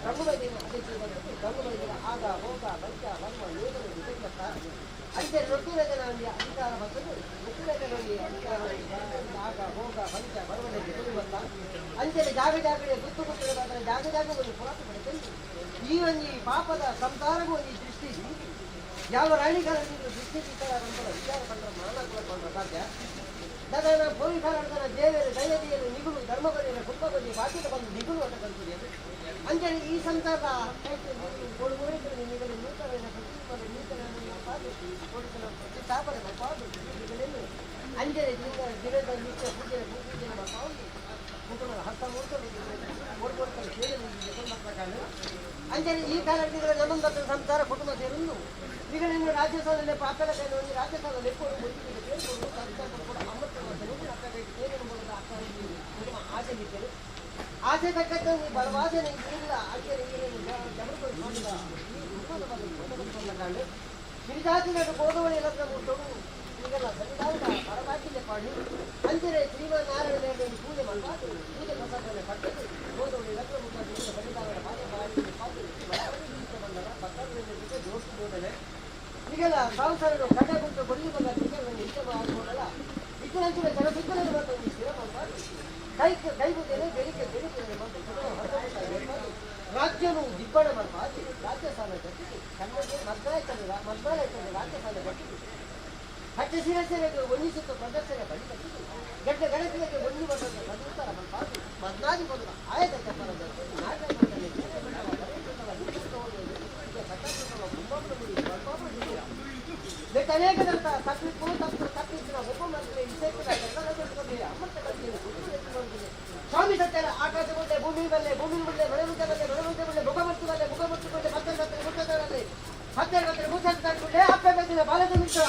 ಗಂಗು ಬೈದಿನ ಅದಕ್ಕೆ ಬಂತು ಗಂಗು ಬೈದಿನ ಆಗ ಹೋಗ ಬಂಚ ವರ್ಮ ಯೋಧನ ಜೊತೆಗೆ ಅಂಜನೆ ಋತುರಜನ ಅಧಿಕಾರ ಬಂದದ್ದು ಋತುರಜನ ಅಧಿಕಾರ ಆಗ ಹೋಗ ಬಂಚ ಬರ್ಮನೆ ಜೊತೆಗೆ ಬಂತ ಅಂಜನೆ ಜಾಗ ಜಾಗಡೆ ಗುತ್ತು ಗುತ್ತು ಜಾಗ ಜಾಗ ಒಂದು ಪುರಾತ ಪಡೆದು ಈ ಒಂದು ಪಾಪದ ಸಂಸಾರಗೂ ಒಂದು ದೃಷ್ಟಿ ಯಾವ ರಾಣಿಗಾರನಿಗೂ ದೃಷ್ಟಿ ವಿಚಾರ ವಿಚಾರ ಬಂದ್ರೆ ಮರಣ ಕೂಡ ಕೊಂಡ್ರೆ ಸಾಧ್ಯ. ದಾದಾ ಪೊಲೀಸರ ದೇವರು ದಯದಿಯರು ನಿಗುಲು ಧರ್ಮಬಲಿಯ ಕುಟುಂಬದಲ್ಲಿ ಬಾಧ್ಯತೆ ಬಂದು ನಿಗುಲು ಅಂತ ಕಲ್ಪನೆ ಅಂಜನೆ ಈ ಸಂಸಾರದ ಸ್ಥಾಪನೆ ಅಂಜನೆ ದಿನದ ನಿತ್ಯ ಪೂಜೆ ಪೂಜೆ ಕುಟುಂಬದ ಹಸ್ತ ಅಂಜನೆ ಈ ಕಾಲದಲ್ಲಿ ನಮ್ಮ ಸಂಸಾರ ಕುಟುಂಬ ಸೇರುವುದು ಈಗ ನಿನ್ನ ರಾಜ್ಯಸಭೆಯಲ್ಲಿ ಪಾಪದ ಕೈಯಲ್ಲಿ ರಾಜ್ಯಸಭೆಯಲ್ಲಿ ಆಸೆ ಬಿದ್ದರು ಆಸೆ ತಕ್ಕಂತೆ ಬಲವಾಸನೆ ಇಲ್ಲ ಆಚೆ ಗಿರಿಜಾತಿನ ಬೋಧವಳಿ ಈಗೆಲ್ಲ ಸನ್ನಿಧಾನದ ಪರಮಾತ್ಮೆ ಪಾಡಿ ಅಂಜನೆ ಶ್ರೀಮನ್ನಾರಾಯಣ ದೇವರನ್ನು ಪೂಜೆ ಮಾಡಬಾರ್ದು ಪೂಜೆ ಪ್ರಸಾದವನ್ನು ಪಟ್ಟದ್ದು ಬೋಧವಳಿ ಲಗ್ನ ಮುಖಾಂತರ ಸನ್ನಿಧಾನದ ಪಾದ ಬಂದಾಗ ಜೋಶ್ ಜೋಡಣೆ ಈಗೆಲ್ಲ ಸಂಸಾರಗಳು ಕಡೆ ಗುಂಟು ಬರಲಿ ಬಂದ ಇಷ್ಟ ಆಗ್ಬೋದಲ್ಲ ಇದ್ದರಂಚಿನ ಜನಸಿದ್ದನೆ ಮಾತ್ರ ಸ್ಥಿರ ಮಾಡಬಾರ್ದು ಕೈ ಕೈ ಬುದ್ಧಿನೇ ಬೆಳಿಗ್ಗೆ ಬೆಳಿಗ್ಗೆ ಬಂದು ರಾಜ್ಯನು ದಿಬ್ಬಣ ಮಾಡಬಾರ್ದು ರಾಜ್ಯ ಸಾಲ ಕಟ್ಟಿದ್ದು ಕನ್ನಡ ಮದ್ದಾಯ್ತದೆ ಮದ್ದಾಯ್ತದೆ ರಾಜ್ಯ ಸಾಲ ಕಟ್ಟಿದ್ದು ಹಚ್ಚ ಶಿರಸೆಗೆ ಒಂಜಿಸುತ್ತ ಪ್ರದರ್ಶನ ಬಳಿ ಕಟ್ಟಿದ್ದು ಗಡ್ಡ ಗಣತಿಗೆ ಒಂಜಿ ಬಂದ ಸದುತ್ತರ ಮಾಡಬಾರ್ದು ಮದ್ನಾದಿ ಬಂದ ಆಯದ ಚಪ್ಪರದ ಅನೇಕ ತಪ್ಪಿಟ್ಟು ತಪ್ಪು ತಪ್ಪಿಸಿನ ಒಬ್ಬ ಮಕ್ಕಳು ಆಕಾಶ ಬುಡ್ಡೆ, ಭೂಮಿ ಬಲ್ಲೆ, ಭೂಮಿ ಬುಡ್ಡೆ, ಮನೆ ಮುಂದೆ ಬಲ್ಲೆ, ಮನೆ ಮುಂದೆ ಬುಡ್ಡೆ, ಮುಖ ಮುತ್ತು ಬಲ್ಲೆ, ಮುಖ ಮುತ್ತು ಬುಡ್ಡೆ, ಪತ್ತರ ಪತ್ತರ ಮುಟ್ಟದರಲ್ಲಿ, ಪತ್ತರ ಪತ್ತರ ಮುಟ್ಟದ ಬುಡ್ಡೆ, ಅಪ್ಪೆ ಬಂದಿದೆ, ಬಾಲದ ಮಿತ್ರ.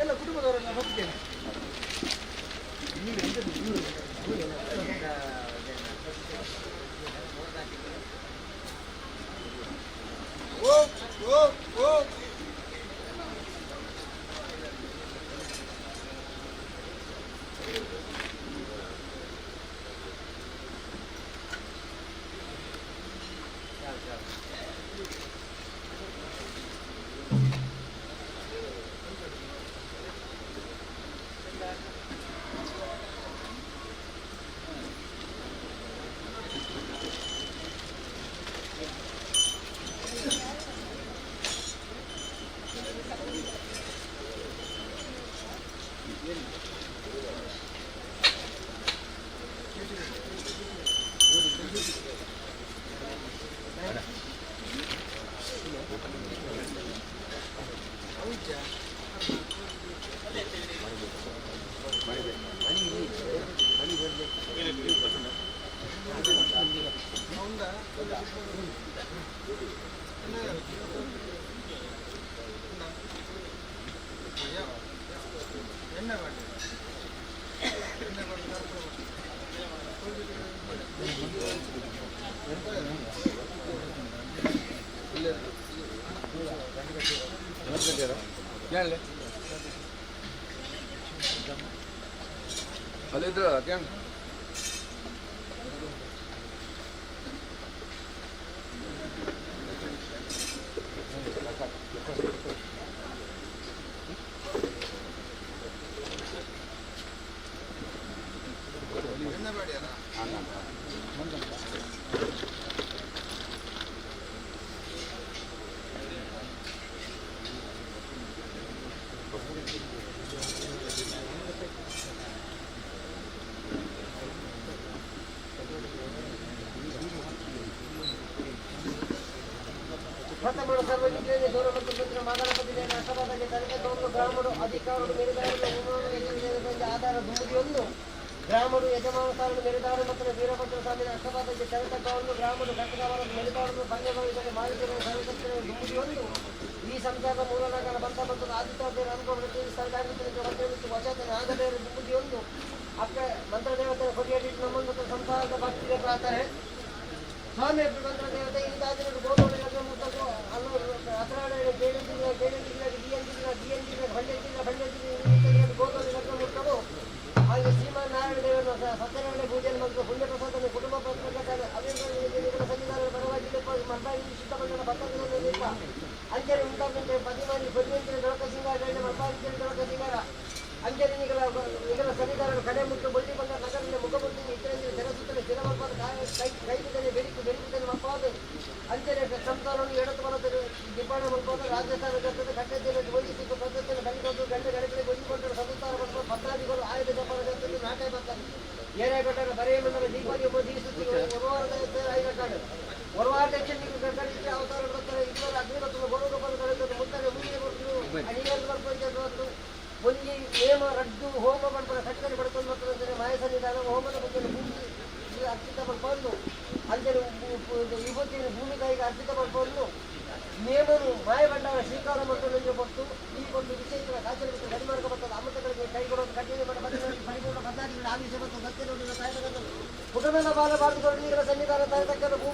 ಎಲ್ಲ ಕುಟುಂಬದವರೆಲ್ಲ ಹೋಗ್ತೇನೆ. ಓ ಓ ಓ. ಅಲ್ಲಿದ್ರ ಕೇಳ. ಪ್ರಥಮಡು ಸರ್ವವಿಜ್ಞಾನಿ ದೂರ ಮತ್ತು ಮಂತ್ರ ಮಾದರಪತಿಯ ಅಷ್ಟಪದಕ್ಕೆ ತರಗತೊಂದು ಗ್ರಾಮಡು ಅಧಿಕಾರಡು ಮೆರಿದಾರನು ಆಧಾರ ದುಂಬುದಿಯೊಂದು ಗ್ರಾಮಡು ಯಜಮಾನ ಮೆರಿದಾರು ಮತ್ತು ವೀರಭದ್ರ ಸ್ವಾಮಿನ ಅಷ್ಟಪಾದಕ್ಕೆ ತರತಕ್ಕವನ್ನು ಗ್ರಾಮಡು ಕಟ್ಟದವರ ಮೆರಿದಾರನು ಪಂದ್ಯಭವಿಸಲು ಮಾಹಿತಿಯನ್ನು ಸರ್ವಶಕ್ತಿಯ ದುಂಬುದಿಯೊಂದು ಈ ಸಂಸಾರದ ಮೂಲನಗರ ಬಂತ ಮತ್ತು ಆದಿತ್ಯ ಅನುಕೂಲ ಸರ್ಕಾರಿ ವಚನ ಆಗದೇ ದುಂಬುದಿಯೊಂದು ಅಕ್ಕ ಮಂತ್ರದೇವತೆಯ ಕೊಡಿಯಡಿ ನಮ್ಮ ಮತ್ತು ಸಂಸಾರದ ಭಕ್ತಿಗೆ ಪ್ರಾರ್ಥನೆ. ಸ್ವಾಮಿ ಮಂತ್ರದೇವತೆ ಇಂದಾದಿನ ಗೋಧೋಳಿ ಮುತ್ತದ್ದು ಅಲ್ಲೂ ಅತ್ರಾಡ ಬೇಳೆಂದಿಲ್ಲ ಬೇಳೆಂದಿಲ್ಲ ಡಿಎಂದಿಲ್ಲ ಡಿಎಂದಿಲ್ಲ ಬಂಡೆಂದಿಲ್ಲ ಬಂಡೆಂದಿಲ್ಲ ಗೋಧೋಳಿ ಮುಟ್ಟವು ಹಾಗೆ ಶ್ರೀಮಾನ್ ನಾರಾಯಣ ದೇವರನ್ನ ಸತ್ಯನಾರಾಯಣ ಪೂಜೆಯನ್ನು ಮತ್ತು ಪುಣ್ಯ ಪ್ರಸಾದನ ಕುಟುಂಬ ಸನ್ನಿಧಾನದ ಪರವಾಗಿ ಮಲ್ಬಾಯಿ ಶುದ್ಧ ಬಂಡಲ ದೀಪ ಅಂಜಲಿ ಉಂಟಾದಂತೆ ಪದಿಮಾನಿ ಪದಿವಂತಿನ ದೊರಕ ಸಿಂಗಾರ ಮಲ್ಬಾರಿ ದೊರಕ ಸಿಂಗಾರ ಅಂಜಲಿ ನಿಗಲ ನಿಗಲ ಸನ್ನಿಧಾನ ಕಡೆ ಮುಟ್ಟು ಬಳ್ಳಿ ಬಂದ ನಗರದ ಮುಖಬುದ್ಧಿ ಇತರಂಜಿನ ಜನಸುತ್ತಲ ಸ್ಥಿರಮಲ್ಪಾದ ಕೈ ಕೈಬಿದ್ದನೆ ಬೆರಿಕು ಬೆರಿಕುತ್ತನೆ ಮಪ್ಪಾದ ಅಂಜನೆ ಸಂಸಾರವನ್ನು ಎಡತು ಬಲದ ದಿಬ್ಬಣ ಮಲ್ಪಾದ ರಾಜಸ್ಥಾನ ಗರ್ತದೆ ಕಟ್ಟೆತ್ತಿನ ಒಲಿಸಿಕ್ಕು ಪದ್ಧತಿಯನ್ನು ಕಲಿಕೊಂಡು ಗಂಡ ಗಡಕಡೆ ಒಲಿಕೊಂಡು ಸಂಸಾರ ಮಲ್ಪ ಪತ್ರಾದಿಗಳು ಆಯುಧ ಜಪಾನ ಗರ್ತದೆ ನಾಟಕ ಬರ್ತಾರೆ ಏರೇ ಬೆಟ್ಟದ ಬರೆಯ ಮಂಡಲ ದೀಪಾವಳಿ ದೀಸುತ್ತಿ ಒರವಾರದ ಐದಕ್ಕಾಡು ಒರವಾರ್ದಕ್ಷ ಕಟ್ಟಿಗೆ ಅವತಾರ ಬರ್ತಾರೆ ಇಬ್ಬರು ಅಗ್ನಿ ಮತ್ತು ಗೋರು ಕಳೆದು ಮುತ್ತಾರೆ ಮುಂದೆ ಕೊಟ್ಟು ಅಣಿಯನ್ನು ಬರ್ಕೊಂಡು ಒಂಜಿ ನೇಮ ರಡ್ಡು ಹೋಮ ಪಡ್ಪಡ ಕಟ್ಟಕಡೆ ಪಡ್ಕೊಂಡು ಬರ್ತದೆ ಮಾಯ ಸನ್ನಿಧಾನ ಹೋಮದ ಬಗ್ಗೆ ಪೂಜೆ ಅರ್ಪಿತ ಪಡ್ಕೊಂಡು ಅಂಜನೆ ವಿಭೂತಿಯನ್ನು ಭೂಮಿ ತಾಯಿಗೆ ಅರ್ಪಿತ ಪಡ್ಕೊಂಡು ನೇಮನು ಮಾಯ ಭಂಡಾರ ಸ್ವೀಕಾರ ಮಾಡ್ಕೊಂಡು ಕೊಟ್ಟು ಈ ಒಂದು ವಿಶೇಷ ಕಾಚಲ ಮತ್ತು ಗಡಿಮಾರ್ಗ ಬರ್ತದೆ ಅಮೃತಗಳಿಗೆ ಕೈಗೊಳ್ಳೋದು ಕಠಿಣ ಪರಿಪೂರ್ಣ ಪದ್ಧತಿಗಳ ಆವಿಷ ಮತ್ತು ಸತ್ಯ ನುಡಿದ ತಾಯಿ ಕುಟುಂಬದ ಬಾಲ ಬಾಳಿಕೊಂಡು ಸನ್ನಿಧಾನ ತಾಯಿ ತಕ್ಕನ್ನು ಭೂ.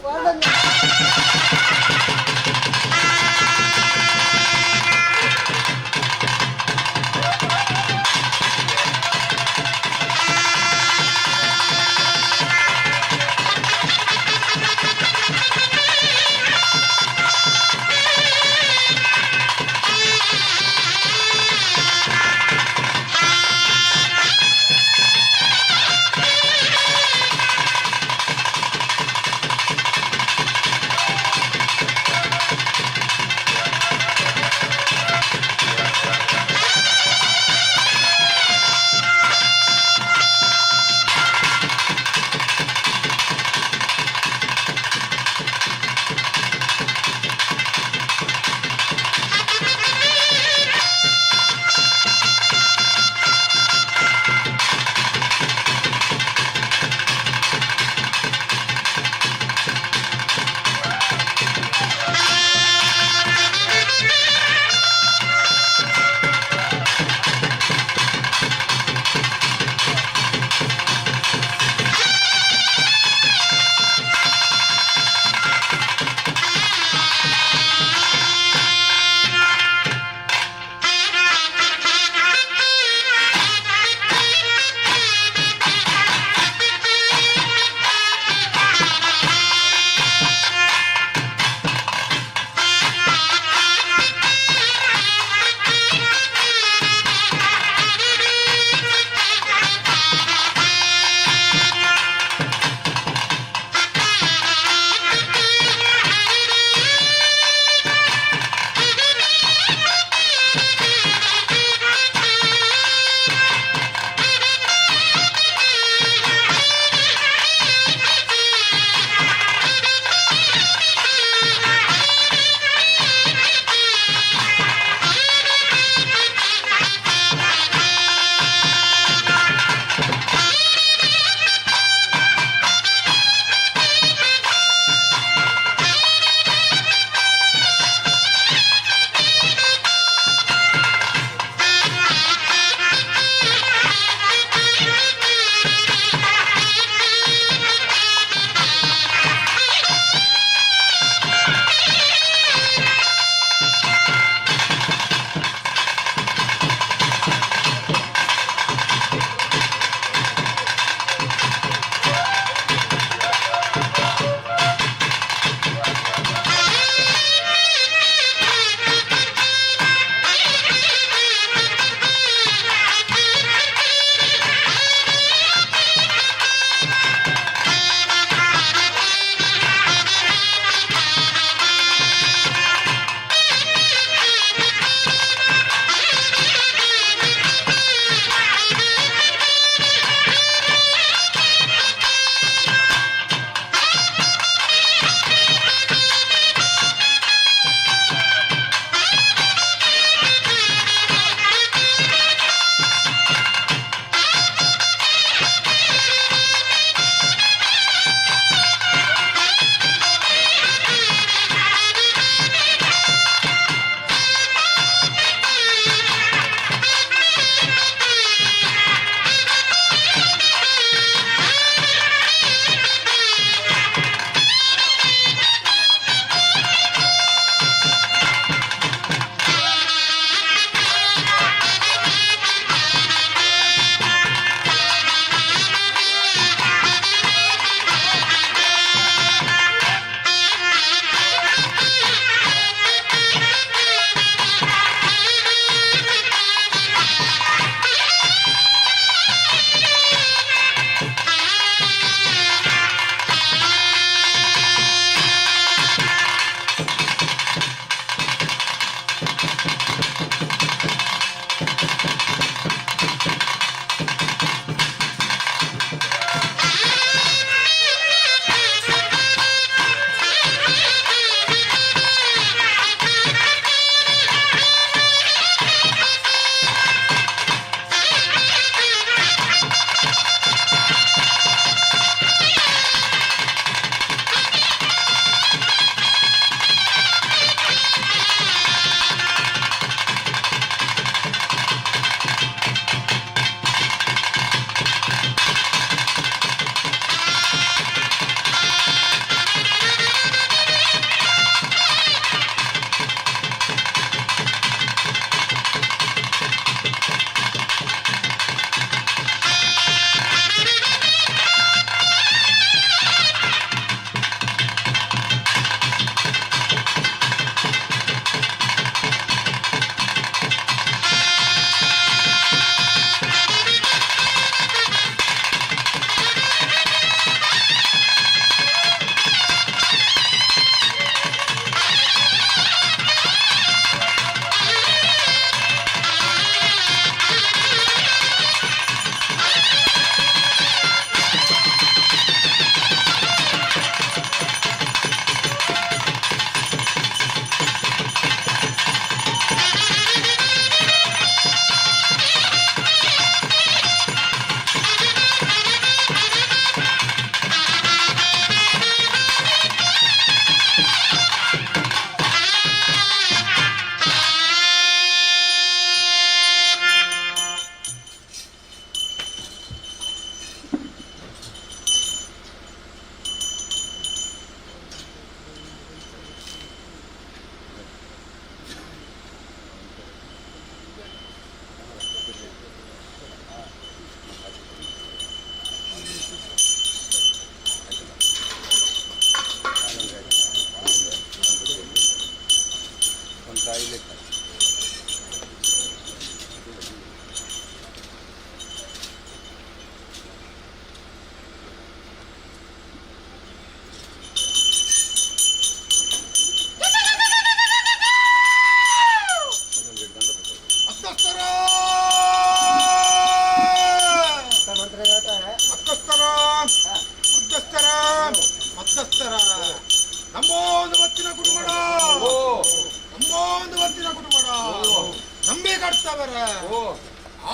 ಕಟ್ತವರ.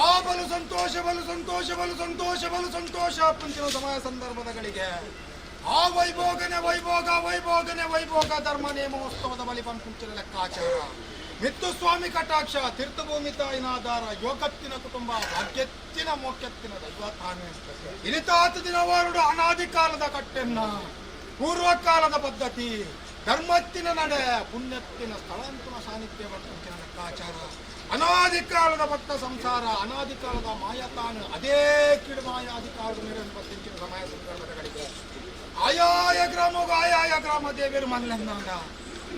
ಆ ಬಲು ಸಂತೋಷ, ಬಲು ಸಂತೋಷ, ಬಲು ಸಂತೋಷ, ಬಲು ಸಂತೋಷ ಪಂಚಿನ ಸಮಯ ಸಂದರ್ಭದಗಳಿಗೆ ಆ ವೈಭೋಗನೆ ವೈಭೋಗ, ವೈಭೋಗನೆ ವೈಭೋಗ. ಧರ್ಮ ನೇಮೋತ್ಸವದ ಬಲಿ ಪಂಪಿಂಚಿನ ಲೆಕ್ಕಾಚಾರ. ಮಿತ್ತು ಸ್ವಾಮಿ ಕಟಾಕ್ಷ, ತೀರ್ಥಭೂಮಿ ತಾಯಿನ ಆಧಾರ, ಯೋಗತ್ತಿನ ಕುಟುಂಬ, ಭಾಗ್ಯತ್ತಿನ ಮೋಕ್ಯತ್ತಿನ ದೈವ ತಾನೆ. ಇನಿತಾತ ದಿನವಾರುಡು ಅನಾದಿ ಕಾಲದ ಕಟ್ಟೆನ್ನ, ಪೂರ್ವಕಾಲದ ಪದ್ಧತಿ, ಧರ್ಮತ್ತಿನ ನಡೆ, ಪುಣ್ಯತ್ತಿನ ಸ್ಥಳಾಂತನ ಸಾನ್ನಿಧ್ಯ ಪಂಪಿಂಚಿನ ಲೆಕ್ಕಾಚಾರ. ಅನಾದಿ ಕಾಲದ ಭಕ್ತ ಸಂಸಾರ, ಅನಾದಿ ಕಾಲದ ಮಾಯತಾನು ಅದೇ ಕಿಡು ಮಾಯಾಧಿಕಾರದ ಮೇಲೆ ಪತ್ತಿಂಚಿನ ಸಮಯ ಸಂದರ್ಭಗಳಿಗೆ ಆಯಾಯ ಗ್ರಾಮಗೂ ಆಯಾಯ ಗ್ರಾಮ ದೇವಿಯರು ಮಲ್ಲೆಂದಾಗ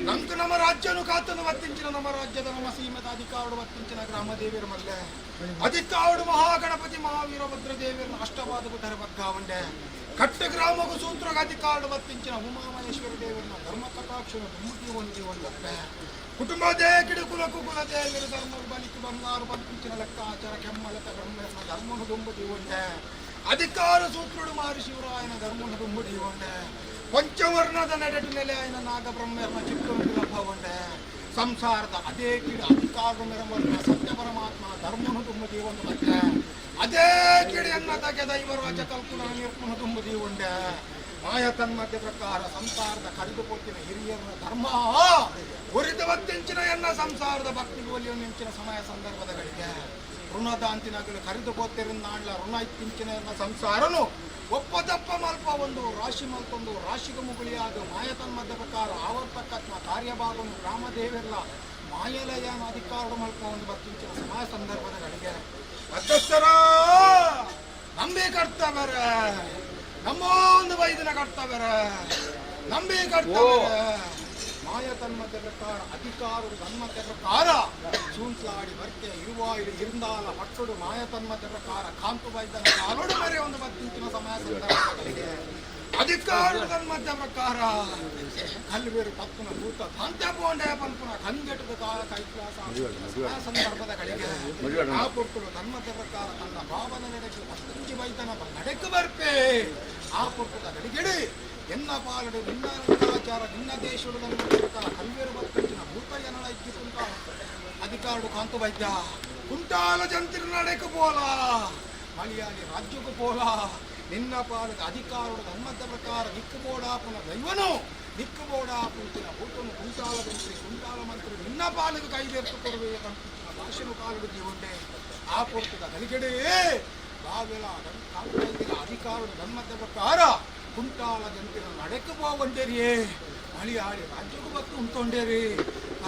ನಂಕು ನಮ್ಮ ರಾಜ್ಯನು ಕಾತನು ವತ್ತಿಂಚಿನ ನಮ್ಮ ರಾಜ್ಯದ ನಮ್ಮ ಸೀಮೆದ ಅಧಿಕಾರುಡು ವತ್ತಿಂಚಿನ ಗ್ರಾಮ ದೇವಿಯರು ಮಲ್ಲೆ. ಅಧಿಕಾರುಡು ಮಹಾಗಣಪತಿ ಮಹಾವೀರಭದ್ರ ದೇವಿಯರನ್ನು ಅಷ್ಟವಾದ ಗುಟರ ಬಗ್ಗಾವಂಡೆ. ಕಟ್ಟ ಗ್ರಾಮಗೂ ಸೂತ್ರಗ ಅಧಿಕಾರುಡು ವತ್ತಿಂಚಿನ ಉಮಾಮಹೇಶ್ವರ ದೇವರನ್ನ ಧರ್ಮ ಕಟಾಕ್ಷನು ದುಮ್ಮುಟಿ ಒಂದು ಒಂದಪ್ಪೆ. ಕುಟುಂಬ ಕಿಡು ಕುಲಕು ಕುಲ ದೇವಿಯರು ಧರ್ಮ ಬಲಿಕು ಬಂಗಾರು ಬಂತಿಂಚಿನ ಲೆಕ್ಕಾಚಾರ. ಕೆಮ್ಮಲತ ಬ್ರಹ್ಮನ ಧರ್ಮನು ದುಂಬುಟಿ ಒಂಡೆ. ಅಧಿಕಾರ ಸೂತ್ರುಡು ಮಾರಿ ಶಿವರಾಯನ ಧರ್ಮನು ದುಂಬುಟಿ ಒಂಡೆ. ಪಂಚವರ್ಣದ ನಡೆಟು ನೆಲೆ ಆಯನ ನಾಗಬ್ರಹ್ಮರ್ನ ಚಿಕ್ಕನು ಲಭವಂಡೆ. ಸಂಸಾರದ ಅದೇ ಕಿಡು ಅಧಿಕಾರ ಮೆರವರ್ಣ ಸತ್ಯ ಪರಮಾತ್ಮ ಧರ್ಮನು ತುಂಬುದಿ ಒಂದು ಮತ್ತೆ ಅದೇ ಕಿಡಿಯನ್ನ ತಗೆದ ಇವರ ಕಲ್ಪುನ ನಿರ್ಮನು ತುಂಬುದಿ ಉಂಡೆ. ಮಾಯ ತನ್ಮಧ್ಯ ಪ್ರಕಾರ ಸಂಸಾರದ ಕಡಿದುಕೊಟ್ಟಿನ ಹಿರಿಯರ ಧರ್ಮ ಉರಿದ ಒತ್ತೆಂಚಿನ ಎನ್ನ ಸಂಸಾರದ ಭಕ್ತಿಗೆ ಒಲಿಯ ನೆಂಚಿನ ಸಮಯ ಸಂದರ್ಭದಗಳಿಗೆ ಋಣದಾಂತಿನಗಳು ಕರಿದುಕೋತಿರುನ್ನಾಡ್ಲ ಋಣ ಇತ್ತಿಂಚಿನ ಎನ್ನ ಸಂಸಾರನು ಒಪ್ಪದಪ್ಪ ಮಲ್ಪ ಒಂದು ರಾಶಿ ಮಲ್ತೊಂದು ರಾಶಿಗೆ ಮುಗುಳಿಯಾದ ಮಾಯ ತನ್ಮಧ್ಯ ಪ್ರಕಾರ ಆವರ್ತಕತ್ವ ಕಾರ್ಯಭಾಗನು ಗ್ರಾಮದೇವಿರ್ಲ ಮಾಯಲಯನ ಅಧಿಕಾರ ಮಲ್ಪ ಒಂದು ಬತ್ತಿಂಚಿನ ಸಮಯ ಸಂದರ್ಭದಗಳಿಗೆ ಮಧ್ಯಸ್ಥರ ನಂಬಿ ಕರ್ತವರ, ನಮ್ಮ ಒಂದು ವೈದ್ಯನ ಕರ್ತವರ ನಂಬಿ ಕರ್ತವರ. ಮಾಯ ತನ್ಮಧ್ಯ ಪ್ರಕಾರ ಅಧಿಕಾರರು ತನ್ಮಧ್ಯ ಪ್ರಕಾರ ಸೂಂತ್ಲಾಡಿ ಬರ್ಕೆ ಇರುವಾಯಿಡು ಇರುಂದಾಲ ಪಟ್ಟುಡು ಮಾಯ ತನ್ಮಧ್ಯ ಪ್ರಕಾರ ಕಾಂತು ವೈದ್ಯನ ಕಾಲೋಡು ಮರೆ ಒಂದು ಬತ್ತಿಂಚಿನ ಸಮಯ ಸಂದರ್ಭಗಳಿಗೆ ಅಧಿಕಾರರು ತನ್ಮಧ್ಯ ಪ್ರಕಾರ ಕಲ್ವೇರು ಪತ್ತುನ ಭೂತ ತಾಂತ್ಯ ಪೋಂಡೆ ಪನ್ಪುನ ಕಂಗೆಟದ ಕಾಲ ಕೈಲಾಸ ಸಮಯ ಸಂದರ್ಭದಗಳಿಗೆ ಆ ಪುರ್ತುಡು ತನ್ಮಧ್ಯ ಪ್ರಕಾರ ತನ್ನ ಭಾವನ ನಡೆಗೆ ಪತ್ತಂಚಿ ವೈದ್ಯನ ನಡೆக்கு ಬರ್ಪೆ. ಆ ಪುರ್ತುದ ಗಡಿಗೆಡಿ ಎನ್ನ ಪಾಲಡು ನಿನ್ನ ಲೆಕ್ಕಾಚಾರ ನಿನ್ನ ದೇಶಡು ನನ್ನ ಪ್ರಕಾರ ಕಲ್ವೇರು ಬತ್ತಂಚಿನ ಭೂತಯ್ಯನಳ ಇಕ್ಕಿ ಕುಂತ ಅಧಿಕಾರಡು ಕಾಂತು ವೈದ್ಯ ಕುಂಟಾಲ ಜಂತಿರ ನಡೆಕು ಪೋಲ, ಮಲಿಯಾಳಿ ರಾಜ್ಯಕ್ಕೂ ಪೋಲ. ನಿನ್ನ ಪಾಲದ ಅಧಿಕಾರಡು ಧರ್ಮದ ಪ್ರಕಾರ ದಿಕ್ಕು ಬೋಡಾಪುನ ದೈವನು ದಿಕ್ಕು ಬೋಡಾಪುಂಚಿನ ಭೂತನು ಕುಂಟಾಲ ಮಂತ್ರಿ ಕುಂಟಾಲ ಮಂತ್ರಿ ನಿನ್ನ ಪಾಲಿಗೆ ಕೈದೇರ್ತು ಕೊಡುವೆ ಕಂಪಿಂಚಿನ ಭಾಷೆನು ಕಾಲಡು ಜೀವಂಡೆ. ಆ ಪೊರ್ತುದ ಗಲಿಗೆಡೆ ಬಾವೆಲ ಕಾಂತು ವೈದ್ಯರ ಅಧಿಕಾರಡು ಧರ್ಮದ ಪ್ರಕಾರ ಕುಂಟಾಲ ಜಂತಿರ ನಡೆಕು ಪೋವಂಡೇರಿಯೇ, ಮಳಿಯಾಳಿ ರಾಜ್ಯಕ್ಕೂ ಬತ್ತು ಉಂಟೊಂಡೇರಿ.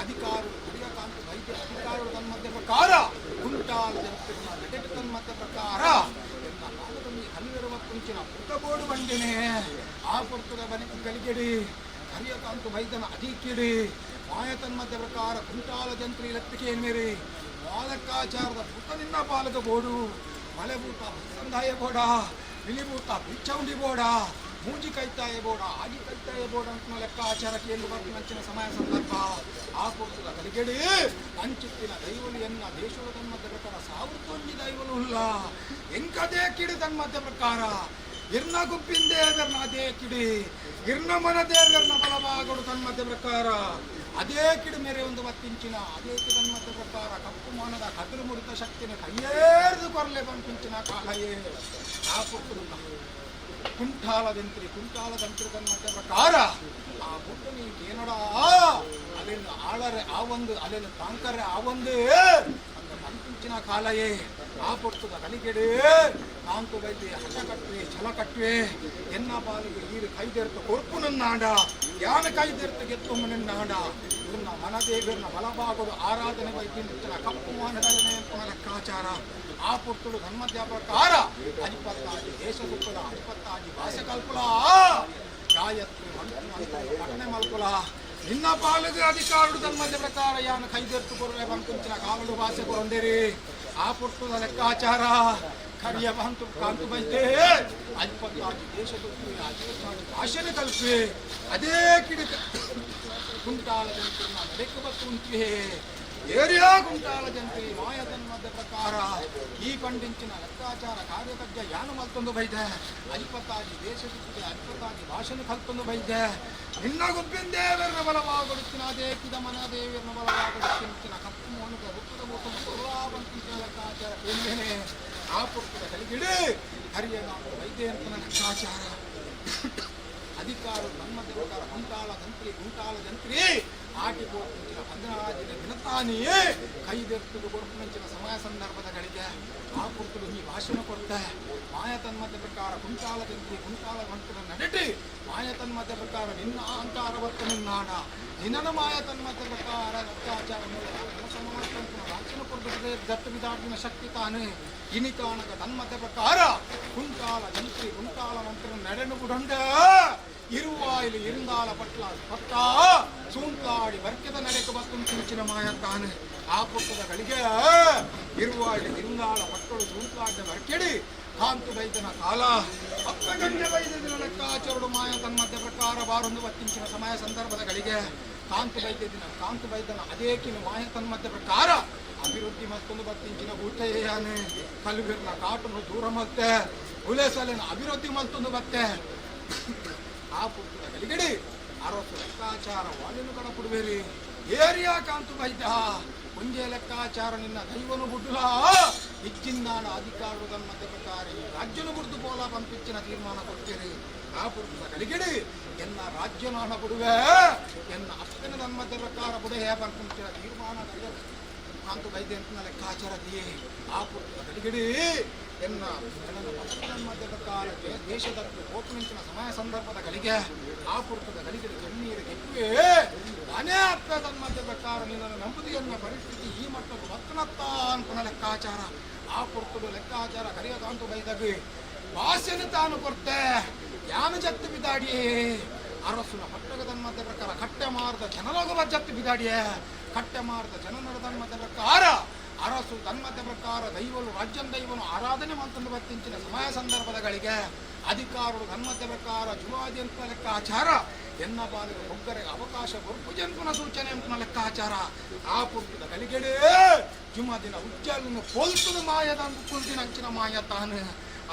ಅಧಿಕಾರರು ಕರಿಯ ಕಾಂತು ವೈದ್ಯ ಅಧಿಕಾರರು ತನ್ಮಧ್ಯ ಪ್ರಕಾರ ಕುಂಟಾಲ ಜಂತಿರ ನಡೆಕು ತನ್ಮಧ್ಯ ಪ್ರಕಾರ ಎನ್ನ ಕಾಲದಲ್ಲಿ ಕಲ್ಲಿರುವ ಕುಂಚಿನ ಪುಟಬೋಡು ಬಂಡೆನೆ. ಆ ಪುರ್ತದ ಬಲಿ ಗಲಿಗೆಡಿ ಕರಿಯ ಕಾಂತು ವೈದ್ಯನ ಅಧಿಕಿಡಿ ಮಾಯ ತನ್ಮಧ್ಯ ಪ್ರಕಾರ ಕುಂಟಾಲ ಜಂತ್ರಿ ಲತ್ತಿಕೆ ಮೇರಿ ವಾಲಕ್ಕಾಚಾರದ ಪುಟ ನಿನ್ನ ಪಾಲಕ ಬೋಡು. ಮಲೆಭೂತ ಸಂದಾಯ ಬೋಡ, ಬಿಳಿಭೂತ ಬಿಚ್ಚೌಂಡಿ ಬೋಡ, ಮೂಜಿ ಕೈತಾಯ ಬೋಡ, ಆಗಿ ಕೈತಾಯ ಬೋಡ ಅಂತ ಲೆಕ್ಕಾಚಾರಕ್ಕೆ ಎಂದು ಬರ್ತಿನಂಚಿನ ಸಮಯ ಸಂದರ್ಭ. ಆ ಪುರ್ತದ ಕಲಿಗೆಡಿ ಅಂಚಿತ್ತಿನ ದೈವಲು ಎನ್ನ ದೇಶದ ತನ್ಮಧ್ಯ ಪ್ರಕಾರ ಸಾವಿರತ್ತೊಂಜಿ ದೈವಲು ಉಲ್ಲ ಎಂಕದೇ ಕಿಡಿ ತನ್ಮಧ್ಯ ಪ್ರಕಾರ ಇರ್ನ ಗುಪ್ಪಿಂದೇವೆರ್ನ ಅದೇ ಕಿಡಿ ಇರ್ನ ಮನ ದೇವೆರ್ನ ಬಲಭಾಗಡು ತನ್ಮಧ್ಯ ಪ್ರಕಾರ ಅದೇ ಕಿಡಿ ಮೇರೆ ಒಂದು ಮತ್ತಿಂಚಿನ ಅದೇ ತನ್ಮಧ್ಯ ಪ್ರಕಾರ ಕಪ್ಪು ಮಾನದ ಕದುರು ಮುರಿತ ಶಕ್ತಿನ ಕೈಯೇರ್ದು ಕೊರಲೆ ಬಂಪಿಂಚಿನ ಕಾಲಯೇ. ಆ ಪುರ್ತದ ಕುಂಠಾಲದಂತ್ರಿ ಕುಂಠಾಲದಂತ್ರಿ ತನ್ಮಧ್ಯ ಪ್ರಕಾರ ಆ ಬುಟ್ಟನಿ ಏನಡ ಅಲ್ಲಿನ ಆಳರೆ ಆ ಒಂದು ಅಲ್ಲಿನ ತಾಂಕರೆ ಆ ಒಂದು ಅಂದ ಮಂಪಿಂಚಿನ ಕಾಲಯೇ. ಆ ಪೊರ್ತುದ ಕಲಿಕೆಡೆ ಕಾಂತು ವೈದ್ಯ ಹಠ ಕಟ್ಟುವೆ ಛಲ ಕಟ್ಟುವೆ ಎನ್ನ ಪಾಲಿಗೆ ಈರು ಕೈದೆರ್ತ ಕೊರ್ಪು ನನ್ನಾಡ ಯಾನ ಕೈದೆರ್ತ ಗೆತ್ತೊಮ್ಮ ನಿನ್ನಾಡ ಇವ್ರನ್ನ ಮನದೇವಿಯರ್ನ ಬಲಭಾಗಡು ಆರಾಧನೆ ವೈದ್ಯ ಕಪ್ಪು ಮಾನದನೇ ಲೆಕ್ಕಾಚಾರ. ಆ ಪೊರ್ತುಡು ಧರ್ಮದ್ಯ ಪ್ರಕಾರ ಅಧಿಪತ್ತಾಜಿ ದೇಶ ಸುತ್ತಲ ಅಧಿಪತ್ತಾಜಿ ಭಾಷೆ ಕಲ್ಪುಲ ಗಾಯತ್ರಿ ಮಂತ್ರ ಪಠನೆ ಮಲ್ಕುಲ ನಿನ್ನ ಪಾಲಿಗೆ ಅಧಿಕಾರುಡು ತನ್ಮಧ್ಯ ಪ್ರಕಾರ ಯಾನ ಕೈದೆರ್ತು ಕೊರಲೆ ಬಂಕುಂಚಿನ ಕಾವಲು ಭಾಷೆ ಕೊರೊಂಡೇರಿ. ಆ ಪುರ್ತುದ ಲೆಕ್ಕಾಚಾರ ಕರಿಯ ಬಂತು ಕಾಂತು ಬೈತೆ ಅಧಿಪತ್ತಾಜಿ ದೇಶ ಸುತ್ತಲ ಅಧಿಪತ್ತಾಜಿ ಭಾಷೆನೆ ಕಲ್ಪೆ ಅದೇ ಕಿಡಿಕ ಕುಂಟಾಲ ನಡೆಕು ಬತ್ತು ಉಂಟುವೆ. ಏರಿಯಾ ಕುಂಟಾಲ ಜಂತ್ರಿ ಮಾಯತನ್ಮದ ಪ್ರಕಾರ ಈ ಪಂಡಿಂಚಿನ ಲೆಕ್ಕಾಚಾರ ಕಾರ್ಯತಜ್ಜ ಯಾನು ಮಲ್ತೊಂದು ಬೈದೆ. ಅಧಿಪತಾಜಿ ದೇಶ ಸುತ್ತಿದೆ, ಅಧಿಪತಾಜಿ ಭಾಷೆನು ಕಲ್ತೊಂದು ಬೈದೆ. ನಿನ್ನ ಗುಬ್ಬಿಂದೇವರನ ಬಲವಾಗೊಡುತ್ತಿನ ದೇಕಿದ ಮನ ದೇವರನ ಬಲವಾಗೊಡುತ್ತಿನ ಕಪ್ಪು ಮೋನುಗ ರೂಪದ ಮೂತನ ಲೆಕ್ಕಾಚಾರ ಏನೇನೆ ಆ ಪುರ್ತದ ಕಲಿಗಿಡಿ ಹರಿಯ ವೈದ್ಯ ಅಂತ ಲೆಕ್ಕಾಚಾರ. ಅಧಿಕಾರ ನಮ್ಮ ಪ್ರಕಾರ ಕುಂಟಾಲ ತಂತ್ರಿ ಕುಂಟಾಲ ಜಂತ್ರಿ ಆಟಿ ಪೋಪಿಂಚಿನ 14 ದಿನತಾನಿಯೇ ಕೈದೆರ್ತುದು ಕೊರ್ಪುನಂಚಿನ ಸಮಯ ಸಂದರ್ಭದ ಗಳಿಗೆ ಆ ಪುರ್ತುಡು ಈ ಭಾಷಣ ಕೊಡ್ತೆ. ಮಾಯ ತನ್ಮಧ್ಯ ಪ್ರಕಾರ ಕುಂಟಾಲ ಜಂತ್ರಿ ಕುಂಟಾಲ ಮಂತ್ರ ನಡೆಟಿ ಮಾಯ ತನ್ಮಧ್ಯ ಪ್ರಕಾರ ನಿನ್ನ ಅಹಂಕಾರ ಬರ್ತ ನಿನ್ನಾಡ ನಿನ್ನನ ಮಾಯ ತನ್ಮಧ್ಯ ಪ್ರಕಾರ ಅತ್ಯಾಚಾರ ಮೂಲಕ ಕೆಲಸ ಮಾಡ್ತಂತ ಭಾಷಣ ಕೊಡ್ದು ದತ್ತು ವಿದಾಟಿನ ಶಕ್ತಿ ತಾನೇ. ಇನಿತಾನಕ ತನ್ಮಧ್ಯ ಪ್ರಕಾರ ಕುಂಟಾಲ ಜಂತ್ರಿ ಕುಂಟಾಲ ಮಂತ್ರ ನಡೆನು ಬುಡೊಂಡ ಇರುವಾಯಿಲು ಇರುಂದಾಲ ಪಟ್ಲ ಪಟ್ಟ ಸೂಂತಾಡಿ ವರ್ಕ್ಯದ ನಡೆಕ ಬತ್ತು ಸೂಚಿನ ಮಾಯತ್ತಾನೆ. ಆ ಪುಟ್ಟದ ಗಳಿಗೆ ಇರುವಾಯಿಲು ಇರುಂದಾಲ ಪಟ್ಟಳು ಸೂಂತಾಡಿದ ವರ್ಕೆಡಿ ಕಾಂತು ಬೈದನ ಕಾಲ ಅಪ್ಪಗಂಜ ಬೈದಿನ ಲೆಕ್ಕಾಚರಡು ಮಾಯ ತನ್ಮಧ್ಯ ಪ್ರಕಾರ ಬಾರೊಂದು ಬತ್ತಿಂಚಿನ ಸಮಯ ಸಂದರ್ಭದ ಗಳಿಗೆ ಕಾಂತು ಬೈದ್ಯದಿನ ಕಾಂತು ಬೈದನ ಅದೇಕಿನ ಮಾಯ ತನ್ಮಧ್ಯ ಪ್ರಕಾರ ಅಭಿವೃದ್ಧಿ ಮತ್ತೊಂದು ಬತ್ತಿಂಚಿನ ಊಟಯಾನೆ ಕಲುಬಿರ್ನ ಕಾಟನ್ನು ದೂರ ಮತ್ತೆ ಉಲೆಸಲಿನ ಅಭಿವೃದ್ಧಿ ಮತ್ತೊಂದು ಬತ್ತೆ. ಆ ಪುಸ್ತಕ ಗಲಿಗಡಿ ಅರವತ್ತು ಲೆಕ್ಕಾಚಾರ ವಾಲಿನು ಕಡ ಕೊಡುವೇರಿ. ಏರಿಯಾ ಕಾಂತು ಬೈದ ಒಂದೇ ಲೆಕ್ಕಾಚಾರ ನಿನ್ನ ದೈವನು ಬುಡ್ಡುಲಾ ಇಚ್ಚಿಂದಾಣ ಅಧಿಕಾರರು ತನ್ನ ಪ್ರಕಾರ ಈ ರಾಜ್ಯನು ಬುಡ್ದು ಪೋಲ ಪಂಪಿಚ್ಚಿನ ತೀರ್ಮಾನ ಕೊಡ್ತೀರಿ. ಆ ಪುಸ್ತಕ ಗಲಿಗಡಿ ಎನ್ನ ರಾಜ್ಯನಾಣ ಬಿಡುವೆ, ಎನ್ನ ಅಪ್ಪನ ತನ್ಮಧ್ಯ ಪ್ರಕಾರ ಬುಡೆಯ ಪಂಪಿಚ್ಚಿನ ತೀರ್ಮಾನ ಕಾಂತು ಬೈದೆ ಅಂತ ಲೆಕ್ಕಾಚಾರ ದಿಯೇ. ಆ ಪುಸ್ತಕ ಗಲಿಗಡಿ ಎನ್ನ ಮಧ್ಯ ಪ್ರಕಾರ ದೇಶದ ಓಪನಿಂಚಿನ ಸಮಯ ಸಂದರ್ಭದ ಗಳಿಗೆ ಆ ಪುರ್ತದ ಗಳಿಗೆಡೆ ಕಣ್ಣೀರು ಕೆಟ್ಟುವೆ. ನಾನೇ ಅಪ್ಪ ತನ್ಮಧ್ಯ ಪ್ರಕಾರ ನಿನ್ನನ್ನು ನಂಬುದಿಯನ್ನ ಪರಿಸ್ಥಿತಿ ಈ ಮಟ್ಟದ ಬತ್ತನತ್ತ ಅನ್ಪುನ ಲೆಕ್ಕಾಚಾರ. ಆ ಪುರ್ತದ ಲೆಕ್ಕಾಚಾರ ಕರಿಯ ಕಾಂತು ಬೈದಗಿ ವಾಸನೆ ತಾನು ಕೊರ್ತೆ ಯಾನು ಜತ್ತು ಬಿದಾಡಿಯೇ. ಅರಸುನ ಪಟ್ಟಗ ತನ್ಮಧ್ಯ ಪ್ರಕಾರ ಕಟ್ಟೆ ಮಾರದ ಜನಲೋಗ ಜತ್ತು ಬಿದಾಡಿಯೇ. ಕಟ್ಟೆ ಮಾರದ ಜನನರ ತನ್ಮಧ್ಯ ಪ್ರಕಾರ ಅರಸು ತನ್ಮಧ್ಯ ಪ್ರಕಾರ ದೈವನು ರಾಜ್ಯಂ ದೈವನು ಆರಾಧನೆ ಮಂತಂದು ಬತ್ತಿಂಚಿನ ಸಮಯ ಸಂದರ್ಭದಗಳಿಗೆ ಅಧಿಕಾರರು ತನ್ಮಧ್ಯ ಪ್ರಕಾರ ಜುವಾದಿ ಅಂತ ಲೆಕ್ಕಾಚಾರ ಎನ್ನ ಬಾಲಿಗೆ ಒಗ್ಗರೆಗೆ ಅವಕಾಶ ಕೊರ್ಪು ಸೂಚನೆ ಅಂತ ಲೆಕ್ಕಾಚಾರ. ಆ ಪುರ್ತದ ಕಲಿಗೆಡೆ ಜುಮಾದಿನ ಉಜ್ಜಲನ್ನು ಪೊಲ್ತದ ಮಾಯದ ಕುಲ್ದಿನ ಅಂಚಿನ ಮಾಯ ತಾನು.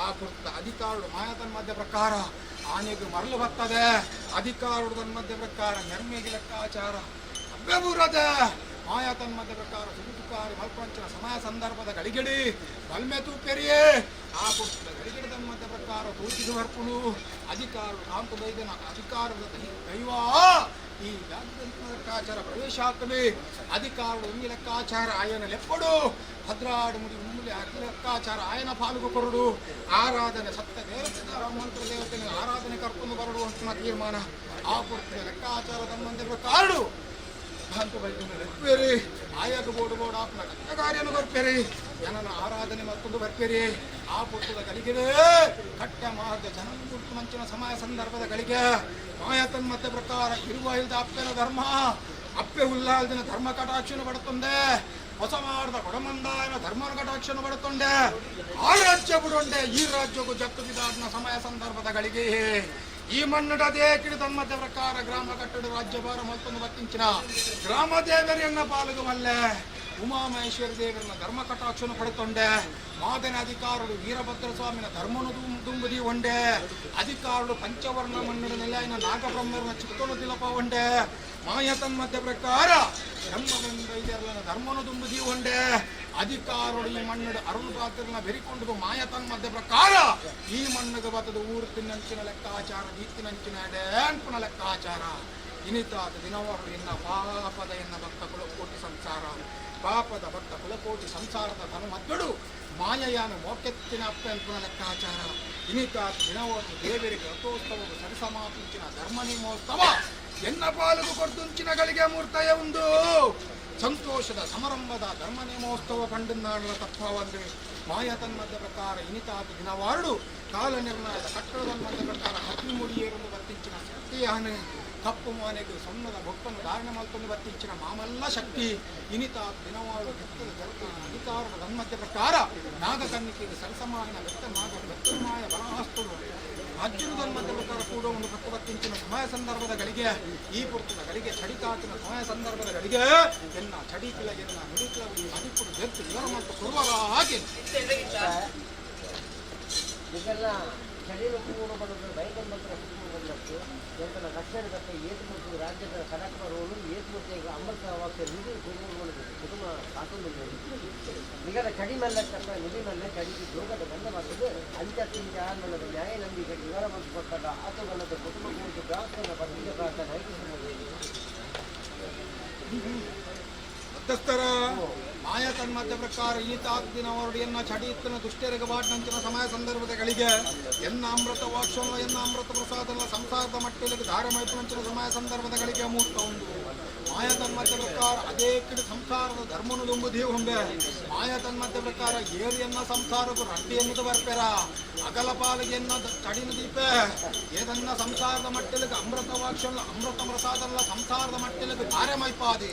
ಆ ಪುರ್ತದ ಅಧಿಕಾರರು ಮಾಯ ತನ್ಮಧ್ಯ ಪ್ರಕಾರ ಆನೆಗೆ ಮರಳು ಬರ್ತದೆ. ಅಧಿಕಾರರು ತನ್ಮಧ್ಯ ಪ್ರಕಾರ ನೆರ್ಮೆಗೆ ಲೆಕ್ಕಾಚಾರ ಅಬ್ಬೆಬೂರದ ಮಾಯಾ ತನ್ಮಧ್ಯ ಪ್ರಕಾರ ಸುಗುತುಕಾರಿ ಮಲ್ಪಂಚಿನ ಸಮಯ ಸಂದರ್ಭದ ಗಳಿಗೆಡಿ ಬಲ್ಮೆ ತೂಪೆರಿಯೇ. ಆ ಪುಸ್ತಕ ಗಳಿಗೆಡಿ ತನ್ಮಧ್ಯ ಪ್ರಕಾರ ತೂಚಿದು ಬರ್ಪುನು ಅಧಿಕಾರರು ಕಾಂತು ಬೈದನ ಅಧಿಕಾರದ ದೈವ ಈ ಲೆಕ್ಕಾಚಾರ ಪ್ರವೇಶ ಆಗ್ತದೆ. ಅಧಿಕಾರರು ಒಂಗಿ ಲೆಕ್ಕಾಚಾರ ಆಯನ ಲೆಪ್ಪಡು ಭದ್ರಾಡು ಮುಡಿ ಮುಮ್ಮಲಿ ಅಖಿಲ ಲೆಕ್ಕಾಚಾರ ಆಯನ ಪಾಲುಗು ಕೊರಡು ಆರಾಧನೆ ಸತ್ಯ ದೇವತೆ ಮಂತ್ರ ದೇವತೆನ ಆರಾಧನೆ ಕರ್ಕೊಂಡು ಬರಡು ಅಂತ ತೀರ್ಮಾನ. ಆ ಪುಸ್ತಕ ಲೆಕ್ಕಾಚಾರ ತನ್ಮಧ್ಯ ಪ್ರಕಾರಡು ಕಾಂತು ಬೈದನ ಲೆಪ್ಪೇರಿ ಆಯಾಗ ಬೋಡು ಬೋಡು ಆಪ್ನ ಕತ್ತ ಕಾರ್ಯನು ಬರ್ಪೇರಿ ಜನನ ಆರಾಧನೆ ಮತ್ತೊಂದು ಬರ್ಪೇರಿ. ಆ ಪುಸ್ತಕ ಗಳಿಗೆ ಕಟ್ಟ ಮಾರ್ಗ ಜನ ಗುರುತು ಮಂಚಿನ ಸಮಯ ಸಂದರ್ಭದ ಗಳಿಗೆ ಮಾಯ ತನ್ಮಧ್ಯ ಪ್ರಕಾರ ಇರುವ ಇಲ್ದ ಅಪ್ಪನ ಧರ್ಮ ಅಪ್ಪೆ ಉಲ್ಲಾಲ್ದಿನ ಧರ್ಮ ಕಟಾಕ್ಷನು ಪಡುತ್ತೊಂದೆ. ಹೊಸ ಮಾಡದ ಕೊಡಮಂದಾಯನ ಧರ್ಮ ಕಟಾಕ್ಷನು ಪಡುತ್ತೊಂಡೆ. ಆ ರಾಜ್ಯ ಬಿಡೊಂಡೆ ಈ ರಾಜ್ಯಕ್ಕೂ ಜತ್ತು ಬಿದಾಡ್ನ ಸಮಯ ಸಂದರ್ಭದ ಗಳಿಗೆ ಈ ಮಣ್ಣುಡದೇ ಕಿಡಿ ತನ್ಮಧ್ಯ ಪ್ರಕಾರ ಗ್ರಾಮ ಕಟ್ಟಡ ರಾಜ್ಯಭಾರ ಮಲ್ತೊಂದು ಬತ್ತಿಂಚಿನ ಗ್ರಾಮ ದೇವರಿಯನ್ನ ಪಾಲುಗು ಮಲ್ಲೆ ಉಮಾಮಹೇಶ್ವರಿ ದೇವರನ್ನ ಧರ್ಮ ಕಟಾಕ್ಷನು ಪಡೆತೊಂಡೆ. ಮಾದನ ಅಧಿಕಾರರು ವೀರಭದ್ರ ಸ್ವಾಮಿನ ಧರ್ಮನು ದುಂಬುದಿ ಒಂಡೆ. ಅಧಿಕಾರರು ಪಂಚವರ್ಣ ಮಣ್ಣುಡ ನೆಲೆಯನ ನಾಗಬ್ರಹ್ಮರನ ಚಿತ್ತನು ತಿಲಪ ಒಂಡೆ. ಮಾಯ ತನ್ಮಧ್ಯ ಪ್ರಕಾರ ಬ್ರಹ್ಮವೆಂದೈದೆರಲನ ಧರ್ಮನು ದುಂಬುದಿ ಒಂಡೆ. ಅಧಿಕಾರರು ಈ ಮಣ್ಣು ಅರುಣ್ ಪಾತ್ರನ ಬೆರಿಕೊಂಡು ಮಾಯ ತನ್ಮಧ್ಯ ಪ್ರಕಾರ ಈ ಮಣ್ಣುಗ ಬತದ ಊರು ತಿನ್ನಂಚಿನ ಲೆಕ್ಕಾಚಾರ ದೀತಿನಂಚಿನ ಅನ್ಪುನ ಲೆಕ್ಕಾಚಾರ. ಇನಿತಾದ ದಿನವಾರು ಎನ್ನ ಪಾಪದ ಎನ್ನ ಭಕ್ತ ಕುಲಕೋಟಿ ಸಂಸಾರ ಪಾಪದ ಭಕ್ತ ಕುಲಕೋಟಿ ಸಂಸಾರದ ಧನು ಮದ್ದಡು ಮಾಯಯಾನ ಮೋಕೆತ್ತಿನ ಅಪ್ಪನ ಲೆಕ್ಕಾಚಾರ. ಇನಿತಾದ ದಿನವಾರು ದೇವರಿಗೆ ರಥೋತ್ಸವವು ಸರಿಸಮಾಪಿಂಚಿನ ಧರ್ಮ ನಿಮೋತ್ಸವ ಎನ್ನ ಪಾಲುಗು ಕೊಡ್ದುಂಚಿನ ಗಳಿಗೆ ಮೂರ್ತಯ ಉಂದು ಸಂತೋಷದ ಸಮಾರಂಭದ ಧರ್ಮ ನೇಮೋತ್ಸವ ಕಂಡನ್ನಾಡಲ ತತ್ವವಂದು ಮಾಯ ತನ್ಮಧ್ಯ ಪ್ರಕಾರ ಇನಿತಾದ ದಿನವಾರುಡು ಕಾಲ ನಿರ್ಣಯದ ಕಟ್ಟಡದ ಮಧ್ಯ ಪ್ರಕಾರ ಹತ್ತಿ ಮುಡಿಯೇರಲು ಬತ್ತಿಂಚಿನ ಶಕ್ತಿಯಾನೆ. ಕಪ್ಪು ಮೋನೆಗೆ ಸೊನ್ನದ ಬೊಕ್ಕನ್ನು ಧಾರಣೆ ಮಲ್ತೊಂದು ಬತ್ತಿಂಚಿನ ಮಾಮಲ್ಲ ಶಕ್ತಿ ಇನಿತ ದಿನವಾಳು ಕೆತ್ತದ ಜಗತ್ತಿನ ಅಧಿಕಾರದ ತನ್ಮಧ್ಯ ಪ್ರಕಾರ ನಾಗಕನ್ನಿಕೆಗೆ ಸರಸಮಾಯನ ಬೆತ್ತ ನಾಗ ಬೆತ್ತಮಾಯ ಬರಹಸ್ತುಡು ಅರ್ಜುನ ಧರ್ಮದ ಪ್ರಕಾರ ಕೂಡ ಒಂದು ಪತ್ತು ಬತ್ತಿಂಚಿನ ಸಮಯ ಸಂದರ್ಭದ ಗಳಿಗೆ ಈ ಪುರ್ತದ ಗಳಿಗೆ ಚಡಿಕಾತಿನ ಸಮಯ ಸಂದರ್ಭದ ಗಳಿಗೆ ಎನ್ನ ಚಡಿಕಿಲ ಎನ್ನ ನುಡಿಕಿಲ ಅದಿಪ್ಪುಡು ಬೆತ್ತು ಇವರ ಮತ್ತು ಕೊರುವರ ಹಾಗೆ. ಇದೆಲ್ಲ ಚಳಿನ ಕೂಡು ಬಂದದ್ದು ಬೈಕನ್ ಬಂದರೆ ಕೂಡು ಬಂದದ್ದು ಎಂತನ ರಕ್ಷಣೆ ತಕ್ಕ ಏತು ಮತ್ತು ರಾಜ್ಯದ ಕಡಕ ಬರುವನು ಏತು ಮತ್ತು ಈಗ ಅಮೃತ ವಾಕ್ಯ ನಿಧಿ ಕುಟುಂಬ ಕುಟುಂಬ ಕಾತೊಂದು. ನಿಗದ ಚಡಿ ಮಲ್ಲ ತಕ್ಕ ನುಡಿ ಮಲ್ಲ ಚಡಿಗೆ ಜೋಗದ ಬಂದ ಬರ್ತದೆ. ಅಂಚ ತಿಂಜ ನನ್ನ ನ್ಯಾಯ ನಂಬಿಕೆ ಇವರ ಮತ್ತು ಕೊಟ್ಟದ ಆತು ಬಲ್ಲದ ಕುಟುಂಬ ಕೂತು ಪ್ರಾರ್ಥನೆ ಭಕ್ತಿಗೆ ಪ್ರಾರ್ಥನೆ ಐಕಿಸುವುದು. ಮಧ್ಯಸ್ಥರ ಮಾಯ ತನ್ಮಧ್ಯ ಪ್ರಕಾರ ಈತಾಗ್ದಿನ ಹೊರಡಿಯನ್ನ ಚಡಿಯುತ್ತನ ದುಷ್ಟರಿಗೆ ಬಾಟ್ನಂಚಿನ ಸಮಯ ಸಂದರ್ಭದ ಗಳಿಗೆ ಎನ್ನ ಅಮೃತ ವಾಕ್ಷಣ ಎನ್ನ ಅಮೃತ ಪ್ರಸಾದನ ಸಂಸಾರದ ಮಟ್ಟಿಲಿಗೆ ಧಾರಮೈಪುನಂಚಿನ ಸಮಯ ಸಂದರ್ಭದ ಗಳಿಗೆ ಮೂರ್ತ ಒಂದು ಮಾಯ ತನ್ಮಧ್ಯ ಪ್ರಕಾರ ಅದೇ ಕಿಡು ಸಂಸಾರದ ಧರ್ಮನು ದುಂಬುದಿ ಹೊಂಬೆ. ಮಾಯ ತನ್ಮಧ್ಯ ಪ್ರಕಾರ ಏರಿಯನ್ನ ಸಂಸಾರಕ್ಕೂ ರಡ್ಡಿಯನ್ನು ಬರ್ಪೆರ ಅಗಲ ಪಾಲಿಗೆನ್ನ ಚಡಿನ ದೀಪೆ ಏದನ್ನ ಸಂಸಾರದ ಮಟ್ಟಿಲಿಗೆ ಅಮೃತ ವಾಕ್ಷಣ ಅಮೃತ ಪ್ರಸಾದಲ್ಲ ಸಂಸಾರದ ಮಟ್ಟಿಲಿಗೆ ಧಾರಮೈಪಾದಿ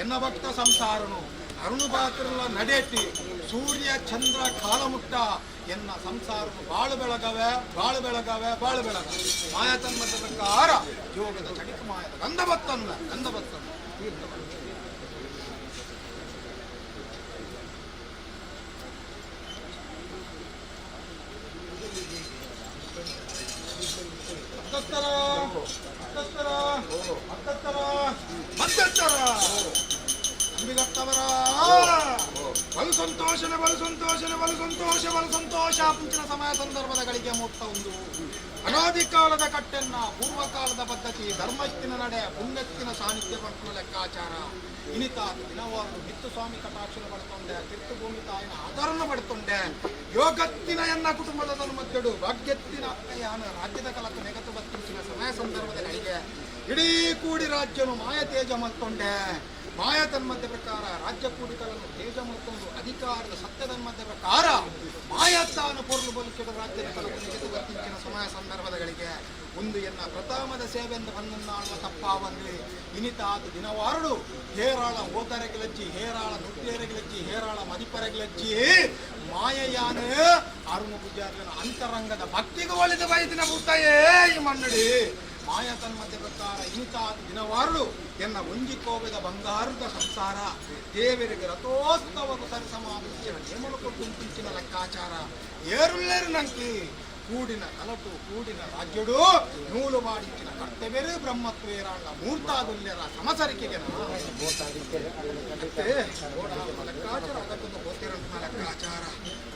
ಎನ್ನ ಭಕ್ತ ಸಂಸಾರನು ಅರುಣುಬಾತ್ರಲ್ಲ ನಡೆಟಿ ಸೂರ್ಯ ಚಂದ್ರ ಕಾಲಮುಟ್ಟ ಎನ್ನ ಸಂಸಾರನು ಬಾಳು ಬೆಳಗವೆ, ಬಾಳು ಬೆಳಗವೆ, ಬಾಳು ಬೆಳಗ. ಮಾಯ ತನ್ಮದ ಪ್ರಕಾರ ಯೋಗದ ಚಡಿಕ ಮಾಯದ ಗಂಧಬತ್ತನ್ನ ಗಂಧಬತ್ತನ್ನ ತೀರ್ಥ. ಮಧ್ಯಸ್ಥರ, ಮಧ್ಯಸ್ಥರ, ಮಧ್ಯಸ್ಥರ, ಮಧ್ಯಸ್ಥರ, ಅಂಬಿಗತ್ತವರ ಬಲು ಸಂತೋಷನ, ಬಲು ಸಂತೋಷನ, ಬಲು ಸಂತೋಷ, ಬಲು ಸಂತೋಷ. ಮುಂಚಿನ ಸಮಯ ಸಂದರ್ಭದ ಗಳಿಗೆ ಮೂರ್ತ ಒಂದು ಅನಾದಿ ಕಾಲದ ಕಟ್ಟೆನ್ನ ಪೂರ್ವಕಾಲದ ಪದ್ಧತಿ ಧರ್ಮತ್ತಿನ ನಡೆ ಪುಣ್ಯತ್ತಿನ ಸಾನ್ನಿಧ್ಯ ಪಡ್ಕೊಳ್ಳೋ ಲೆಕ್ಕಾಚಾರ ಇನಿತ ದಿನವಾರು ಮಿತ್ತು ಸ್ವಾಮಿ ಕಟಾಕ್ಷನ ಪಡ್ಕೊಂಡೆ, ತೀರ್ಥಭೂಮಿ ತಾಯಿನ ಆಧಾರನ ಪಡ್ಕೊಂಡೆ. ಯೋಗತ್ತಿನ ಎನ್ನ ಕುಟುಂಬದ ಮಧ್ಯಡು ಭಾಗ್ಯತ್ತಿನ ಅಕ್ಕಯಾನ ರಾಜ್ಯದ ಕಲಕ ನೆಗತು ಬತ್ತಿಂಚಿನ ಸಮಯ ಸಂದರ್ಭದ ಗಳಿಗೆ ಇಡೀ ಕೂಡಿ ರಾಜ್ಯನು ಮಾಯ ತೇಜ ಮಲ್ತೊಂಡೆ. ಮಾಯ ತನ್ಮಧ್ಯ ಪ್ರಕಾರ ರಾಜ್ಯ ಕೂಡಿಕಲನ್ನು ತೇಜ ಮಲ್ತೊಂದು ಅಧಿಕಾರದ ಸತ್ಯ ತನ್ಮಧ್ಯ ಪ್ರಕಾರ ಮಾಯತ್ತಾನು ಪೊರ್ಲು ಬದುಕಿದ ರಾಜ್ಯದ ಕಲಕು ನೆಗೆದು ಬತ್ತಿಂಚಿನ ಸಮಯ ಸಂದರ್ಭದಗಳಿಗೆ ಒಂದು ಎನ್ನ ಪ್ರಥಮದ ಸೇವೆಂದು ಬಂದನ್ನಾಳುವ ತಪ್ಪಾವಂದ್ರಿ. ಇನಿತಾದ ದಿನವಾರಡು ಹೇರಾಳ ಓದರೆಗಿಲಜ್ಜಿ, ಹೇರಾಳ ನುಟ್ಟಿಯರೆಗಿಲಜ್ಜಿ, ಹೇರಾಳ ಮದಿಪರೆಗಿಲಜ್ಜಿ ಮಾಯಯಾನ ಅರುಣ ಪೂಜಾರ್ಯನ ಅಂತರಂಗದ ಭಕ್ತಿಗೂ ಒಲಿದ ಬೈದಿನ ಭೂತಯೇ ಈ ಮನ್ನಡಿ. ಮಾಯ ತನ್ಮಧ್ಯ ಪ್ರಕಾರ ಇನಿತಾದ ದಿನವಾರಡು ಎನ್ನ ಒಂಜಿ ಕೋವಿದ ಬಂಗಾರದ ಸಂಸಾರ ದೇವರಿಗೆ ರಥೋತ್ಸವకు ಸರಿಸಮಾಪಿಸಿನ ನೇಮలకు ಗುಂಪಿಂಚಿನ ಲೆಕ್ಕಾಚಾರ ಏರುಲ್ಲೇರು ನಂಕಿ ಕೂಡಿನ ಕಲಟು ಕೂಡಿನ ರಾಜ್ಯಡು ನೂಲು ಬಾಡಿಂಚಿನ ಕರ್ತವ್ಯರು ಬ್ರಹ್ಮತ್ವೇರಾಂಡ ಮೂರ್ತಾದುಲ್ಯರ ಸಮಸರಿಕೆಗೆ ಲೆಕ್ಕಾಚಾರ ಅಗತ್ತೊಂದು ಗೊತ್ತಿರಂತ ಲೆಕ್ಕಾಚಾರ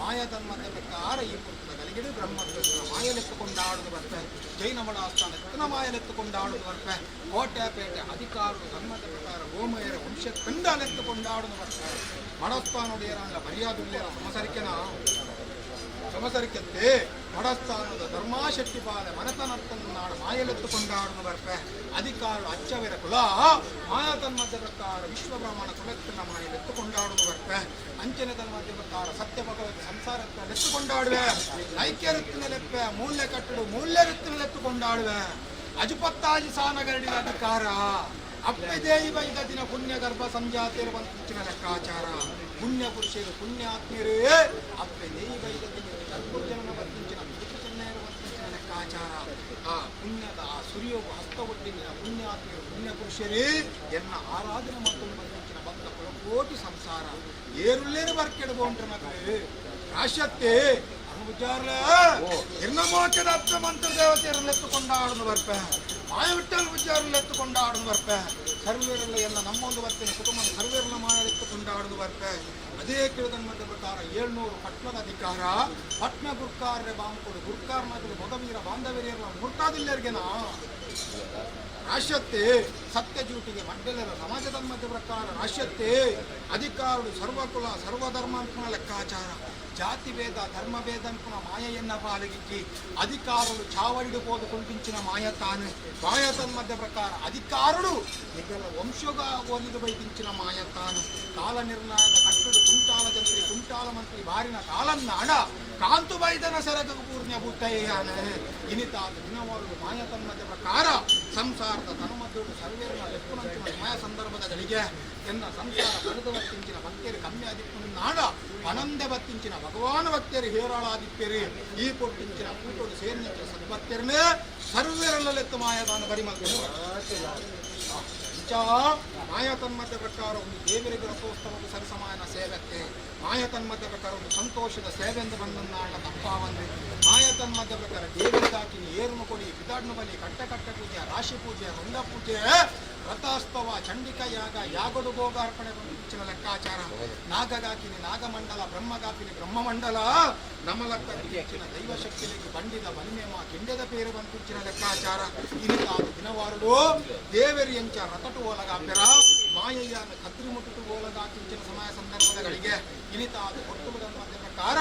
ಮಾಯ ತನ್ಮಧ್ಯ ಪ್ರಕಾರ ಈ ಪುಸ್ತಕ ಗಲಿಗಿಡು ಬ್ರಹ್ಮತ್ವ ಮಾಯಲೆತ್ತುಕೊಂಡಾಡುದು ಬರ್ಪೆ. ಜೈನ ಮಠಾಸ್ಥಾನ ಎತ್ತನ ಮಾಯಲೆತ್ತುಕೊಂಡಾಡುದು ಬರ್ಪೆ. ಕೋಟೆ ಪೇಟೆ ಅಧಿಕಾರರು ಧರ್ಮದ ಪ್ರಕಾರ ಗೋಮಯರ ವಂಶ ಕಂಡಲೆತ್ತುಕೊಂಡಾಡುದು ಬರ್ಪೆ. ಮಡಸ್ಥಾನೊಡೆಯರಾಂಡ ಮರ್ಯಾದುಲ್ಯರ ಸಮಸರಿಕೆನ ಸಮಸರಿಕೆತ್ತೆ ಮಡಸ್ಥಾನದ ಧರ್ಮಾಶೆಟ್ಟಿ ಬಾಲೆ ಮನೆತನರ್ತನ್ನಾಡು ಮಾಯಲೆತ್ತುಕೊಂಡಾಡುದು ಬರ್ಪೆ. ಅಧಿಕಾರ ಅಚ್ಚವಿರ ಕುಲ ಮಾಯ ತನ್ಮಧ್ಯ ಪ್ರಕಾರ ವಿಶ್ವ ಬ್ರಾಹ್ಮಣ ಕುಲತ್ತಿನ ಮಾಯಲೆತ್ತುಕೊಂಡಾಡುದು ಬರ್ಪೆ. ಅಂಚನೆ ತನ್ಮಧ್ಯ ಪ್ರಕಾರ ಸತ್ಯ ಭಗವತ್ ಸಂಸಾರತ್ವ ಲೆತ್ತುಕೊಂಡಾಡುವೆ. ಐಕ್ಯ ಋತ್ತಿನ ಲೆಪ್ಪೆ ಮೂಲ್ಯ ಕಟ್ಟಡು ಮೂಲ್ಯ ಋತ್ತಿನ ಲೆತ್ತುಕೊಂಡಾಡುವೆ. ಅಜುಪತ್ತಾಜಿ ಸಾನಗರಡಿನ ಅಧಿಕಾರ ಅಪ್ಪೆ ದೇವಿ ಬೈದ ದಿನ ಪುಣ್ಯ ಗರ್ಭ ಸಂಜಾತಿರುವಂತಿನ ಲೆಕ್ಕಾಚಾರ ಪುಣ್ಯ ಪುರುಷರು ಪುಣ್ಯಾತ್ಮೀಯರೇ ಅಪ್ಪೆ ದೇವಿ ಬೈದ ದಿನ ಗರ್ಭಜನನ ಬಂತಿನ ಚೆನ್ನೆಯರುವಂತಿನ ಲೆಕ್ಕಾಚಾರ ಆ ಪುಣ್ಯದ ಆ ಸುರಿಯೋಗ ಹಸ್ತ ಒಡ್ಡಿನ ಪುಣ್ಯಾತ್ಮೀಯರು ಪುಣ್ಯ ಪುರುಷರೇ ಎನ್ನ ಆರಾಧನೆ ಮತ್ತು ಬಂತಿನ ಭಕ್ತ ಕುಲಕೋಟಿ ಸಂಸಾರ ಏರುಳ್ಳೇರು ಬರ್ಕೆಡಬೋಂಟ್ರ ಮಕ್ಕಳೇ ರಾಶ್ಯತ್ತೆ ಅನುಭುಜಾರ್ಲ ಇರ್ನಮೋಚದ ಅಪ್ಪ ಮಂತ್ರ ದೇವತೆಯರನ್ನೆತ್ತುಕೊಂಡಾಡುದು ಬರ್ಪೆ. ಮಾಯವಿಟ್ಟಲ್ ಪೂಜಾರಲ್ಲೆತ್ತುಕೊಂಡಾಡುದು ಬರ್ಪೆ. ಸರ್ವೇರಲ್ಲ ಎಲ್ಲ ನಮ್ಮೊಂದು ಬರ್ತಿನ ಕುಟುಂಬದ ಸರ್ವೇರಲ್ಲ ಮಾಯಲೆತ್ತುಕೊಂಡಾಡುದು ಬರ್ಪೆ. ಅದೇ ಕೇಳಿದ ಪ್ರಕಾರ 700 ಪಟ್ನದ ಅಧಿಕಾರ ಪಟ್ನ ಗುರ್ಕಾರ್ರೆ ಬಾಂಕೊಡು ಗುರ್ಕಾರ್ನಗರು ಮೊಗವೀರ ಬಾಂಧವೀರರ ಮುರ್ತಾದಿಲ್ಲರಿಗೆನಾ ರಾಷ್ಟ್ರತ್ತೆ ಸತ್ಯ ಜ್ಯೂಟಿಗೆ ಮಡ್ಡೆಲರ ಸಮಾಜದ ಮಧ್ಯ ಪ್ರಕಾರ ರಾಷ್ಟ್ರತ್ತೆ ಅಧಿಕಾರಡು ಸರ್ವಕುಲ ಸರ್ವಧರ್ಮ ಲೆಕ್ಕಾಚಾರ. ಜಾತಿ ಭೇದ ಧರ್ಮ ಭೇದ ಅನ್ಪುನ ಮಾಯೆಯನ್ನ ಪಾಲಗಿಜ್ಜಿ ಅಧಿಕಾರಲು ಚಾವಡಿಡು ಪೋದು ಕುಂಟಿಂಚಿನ ಮಾಯ ತಾನು ಮಾಯ ತನ್ಮಧ್ಯ ಪ್ರಕಾರ ಅಧಿಕಾರುಡು ನಿಗಲ ವಂಶಗ ಒಲಿದು ಬೈದಿಂಚಿನ ಮಾಯ ತಾನು ಕಾಲ ನಿರ್ಣಯದ ಕಟ್ಟಡು ಕುಂಟಾಲ ಜಂತ್ರಿ ಕುಂಟಾಲ ಮಂತ್ರಿ ಬಾರಿನ ಕಾಲನ್ನಾಡ ಕಾಂತು ಬೈದನ ಸೆರಗು ಪೂರ್ಣ್ಯ ಬುಟ್ಟಯ್ಯಾನ ಇನಿತಾದ ದಿನವಾರು ಮಾಯ ತನ್ಮಧ್ಯ ಪ್ರಕಾರ ಸಂಸಾರದ ತನುಮದ್ದೋಡು ಸರ್ವೇರನ ಲೆಪ್ಪುನಂಚಿನ ಮಾಯ ಸಂದರ್ಭದ ಗಳಿಗೆ ಎನ್ನ ಸಂಸಾರ ಕರೆದು ಬತ್ತಿಂಚಿನ ಭಕ್ತಿಯರು ಕಮ್ಮಿ ಆದಿಪ್ಪು ನಾಡ ಅನಂದ ಬತ್ತಿಂಚಿನ ಭಗವಾನ ಭಕ್ತಿಯರು ಹೇರಾಳಾದಿಪ್ಪೇರಿ ಈ ಕೊಟ್ಟಿಂಚಿನ ಕೂಟೋಡು ಸೇರಿನಿಂಚಿನ ಸದ್ಭಕ್ತಿಯರನ್ನೇ ಸರ್ವೇರಲ್ಲೆತ್ತು ಮಾಯದಾನ ಬರಿಮಲ್ತು. ಇಂಚ ಮಾಯ ತನ್ಮಧ್ಯ ಪ್ರಕಾರ ಒಂದು ದೇವರಿಗೆ ರಥೋತ್ಸವಕ್ಕೆ ಸರಿಸಮಾನ ಸೇವೆತ್ತೆ ಮಾಯ ತನ್ಮಧ್ಯ ಪ್ರಕಾರ ಒಂದು ಸಂತೋಷದ ಸೇವೆಂದು ಬಂದನ್ನಾಳ ತಪ್ಪಾವಂದು ಮಾಯ ತನ್ಮಧ್ಯ ಪ್ರಕಾರ ದೇವರಿಗಾಕಿನಿ ಏರುನು ಕೊಡಿ ಬಿದಾಡ್ನು ಬಲಿ ಕಟ್ಟ ಕಟ್ಟ ಪೂಜೆ ರಾಶಿ ಪೂಜೆ ರಂಗ ಪೂಜೆ ರಥೋತ್ಸವ ಚಂಡಿಕಾ ಯಾಗ ಯಾಗಡು ಭೋಗಾರ್ಪಣೆ ಬಂದಿನ ಲೆಕ್ಕಾಚಾರ ನಾಗಗಾಕಿನಿ ನಾಗಮಂಡಲ ಬ್ರಹ್ಮಗಾಕಿನಿ ಬ್ರಹ್ಮಮಂಡಲ ನಮಲಕ್ಕ ಹೆಚ್ಚಿನ ದೈವಶಕ್ತಿಗೆ ಬಂಡಿದ ಬನ್ನೇಮ ಕಿಂಡದ ಪೇರು ಬಂತಿಂಚಿನ ಲೆಕ್ಕಾಚಾರ ಇನಿತಾದ ದಿನವಾರುಡು ದೇವರಿ ಎಂಚ ರಥಟು ಓಲಗಾಪೆರ ಮಾಯಯ್ಯನ ಕದ್ರಿ ಮುಟ್ಟುಟು ಓಲಗಾಕಿಂಚಿನ ಸಮಯ ಸಂದರ್ಭದಗಳಿಗೆ ಇನಿತಾದ ಒಟ್ಟುವುದ ಮಧ್ಯ ಪ್ರಕಾರ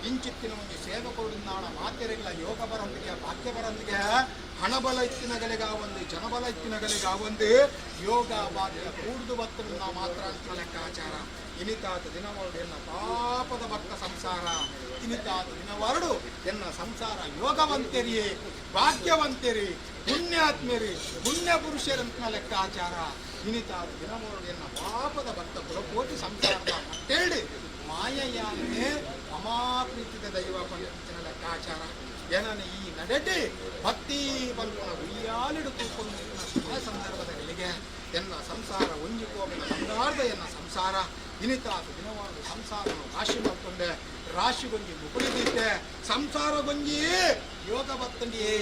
ಇಂಚಿತ್ತಿನ ಒಂದು ಸೇವಕರುಡಿಂದಾಣ ಮಾತೆರೆಗಳ ಯೋಗ ಬರೊಂದಿಗೆ ಭಾಗ್ಯ ಬರೊಂದಿಗೆ ಹಣಬಲ ಇತ್ತಿನಗಳಿಗಾವಂದು ಜನಬಲ ಇತ್ತಿನಗಳಿಗಾವಂದು ಯೋಗ ಭಾಗ್ಯ ಕೂಡುದು ಬತ್ತನ ಮಾತ್ರ ಅಂತ ಲೆಕ್ಕಾಚಾರ ಇನಿತಾದ ದಿನವರಡು ಎನ್ನ ಪಾಪದ ಭಕ್ತ ಸಂಸಾರ ಇನಿತಾದ ದಿನವರಡು ಎನ್ನ ಸಂಸಾರ ಯೋಗವಂತೆರಿಯೇ ಭಾಗ್ಯವಂತೆರಿ ಪುಣ್ಯಾತ್ಮೆರಿ ಪುಣ್ಯ ಪುರುಷರಂತ ಲೆಕ್ಕಾಚಾರ ಇನಿತಾದ ದಿನವರಡು ಎನ್ನ ಪಾಪದ ಭಕ್ತ ಕುಲಕೋಟಿ ಸಂಸಾರದ ಮಟ್ಟೇಳಿ ಮಾಯೆಯಾನೆ ಅಮಾಪ್ರೀತಿದ ದೈವ ಪಂಚಿನ ಲೆಕ್ಕಾಚಾರ ಏನನ ಈ ನಡೆಟಿ ಭಕ್ತಿ ಪಲ್ಪನ ಉಯ್ಯಾಲಿಡು ತೂಕೊಂಡು ಸಮಯ ಸಂದರ್ಭದಗಳಿಗೆ ಎನ್ನ ಸಂಸಾರ ಒಂಜಿಕೋಗಿನ ಬಂಗಾರದ ಎನ್ನ ಸಂಸಾರ ಇನಿತಾದ ದಿನವಾದ ಸಂಸಾರನು ರಾಶಿ ಮಾಡ್ಕೊಂಡೆ ರಾಶಿಗೊಂಜಿ ಮುಕುಳಿದಿದ್ದೆ ಸಂಸಾರಗೊಂಜಿ ಯೋಗ ಬತ್ತಂಡಿಯೇ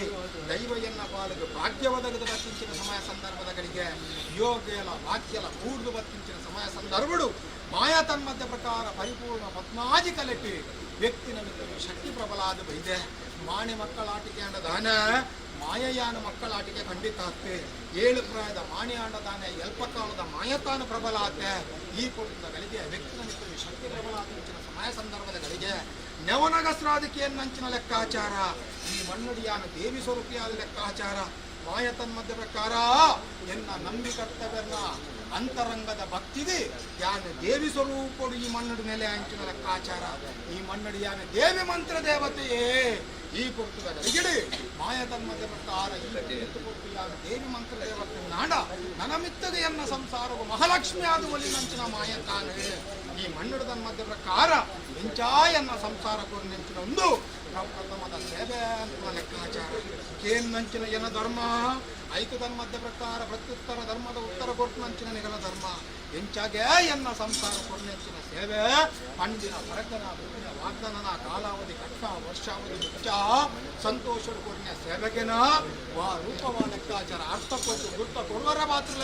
ದೈವ ಎನ್ನ ಪಾಲಿಗೆ ಭಾಗ್ಯ ಒದಗದ ಬತ್ತಿಂಚಿನ ಸಮಯ ಸಂದರ್ಭದಗಳಿಗೆ ಯೋಗ ಎಲ್ಲ ಭಾಗ್ಯಲ ಕೂಡ್ದು ಬತ್ತಿಂಚಿನ ಸಮಯ ಸಂದರ್ಭಡು ಮಾಯಾ ತನ್ಮಧ್ಯ ಪ್ರಕಾರ ಪರಿಪೂರ್ಣ ಪದ್ಮಾಜಿ ಕಲೆಟಿ ವ್ಯಕ್ತಿ ನಮಿತ ಶಕ್ತಿ ಪ್ರಬಲಾದ ಬೈದೆ ಮಾಣಿ ಮಕ್ಕಳಾಟಿಕೆ ಅಂಡ ಮಾಯಯಾನ ಮಕ್ಕಳಾಟಿಕೆ ಖಂಡಿತ ಆತ್ತೆ ಏಳು ಪ್ರಾಯದ ಮಾಣಿ ಆಂಡದಾನೆ ಎಲ್ಪ ಕಾಲದ ಮಾಯತಾನು ಪ್ರಬಲ ಆತೆ ಈ ಕೊಡುತ್ತ ಗಳಿಗೆ ವ್ಯಕ್ತಿ ನಮಿತ ಶಕ್ತಿ ಪ್ರಬಲ ಆದ ಸಮಯ ಸಂದರ್ಭದ ಗಳಿಗೆ ನೆವನಗಸ್ರಾದಿಕೆಯನ್ನಂಚಿನ ಲೆಕ್ಕಾಚಾರ ಈ ಮಣ್ಣುಡಿಯಾನ ದೇವಿ ಸ್ವರೂಪಿಯಾದ ಲೆಕ್ಕಾಚಾರ ಮಾಯ ತನ್ಮಧ್ಯ ಪ್ರಕಾರ ಎನ್ನ ನಂಬಿ ಕರ್ತವ್ಯನ ಅಂತರಂಗದ ಭಕ್ತಿದೆ ಯಾನ ದೇವಿ ಸ್ವರೂಪಡು ಈ ಮಣ್ಣುಡಿ ಮೇಲೆ ಅಂಚಿನ ಲೆಕ್ಕಾಚಾರ ಈ ಮಣ್ಣುಡಿ ಯಾನ ದೇವಿ ಮಂತ್ರ ದೇವತೆಯೇ ಈ ಪುರ್ತದ ಗಳಿಗಿಡಿ ಮಾಯ ತನ್ಮಧ್ಯ ಪ್ರಕಾರ ಈ ಪುರ್ತು ಯಾನ ದೇವಿ ಮಂತ್ರ ದೇವತೆ ನಾಡ ನನಮಿತ್ತದೆ ಎನ್ನ ಸಂಸಾರವು ಮಹಾಲಕ್ಷ್ಮಿ ಆದ ಒಲಿನಂಚಿನ ಮಾಯ ತಾನೇ ಈ ಮಣ್ಣುಡು ತನ್ಮಧ್ಯ ಪ್ರಕಾರ ಎಂಚಾ ಎನ್ನ ಸಂಸಾರ ನೆಂಚಿನ ಒಂದು ಪ್ರಥಮದ ಸೇವೆ ಅಂತ ಲೆಕ್ಕಾಚಾರ ಕೇನ್ನಂಚಿನ ಎನ ಧರ್ಮ ಐಕು ತನ್ಮಧ್ಯ ಪ್ರಕಾರ ಪ್ರತ್ಯುತ್ತರ ಧರ್ಮದ ಉತ್ತರ ಕೊಟ್ಟನಂಚಿನ ನಿಗಲ ಧರ್ಮ ಎಂಚಾಗೆ ಎನ್ನ ಸಂಸಾರ ಕೊರ್ನೆಂಚಿನ ಸೇವೆ ಪಂಡಿನ ಭರತನ ಬುದ್ಧಿನ ವಾಗ್ದಾನನ ಕಾಲಾವಧಿ ಕಟ್ಟ ವರ್ಷಾವಧಿ ಮುಚ್ಚ ಸಂತೋಷಡು ಕೊರ್ನ ಸೇವೆಗೆನ ವಾ ರೂಪವ ಲೆಕ್ಕಾಚಾರ ಅರ್ಥ ಕೊಟ್ಟು ಗುರ್ತ ಕೊಡುವರ ಮಾತ್ರ.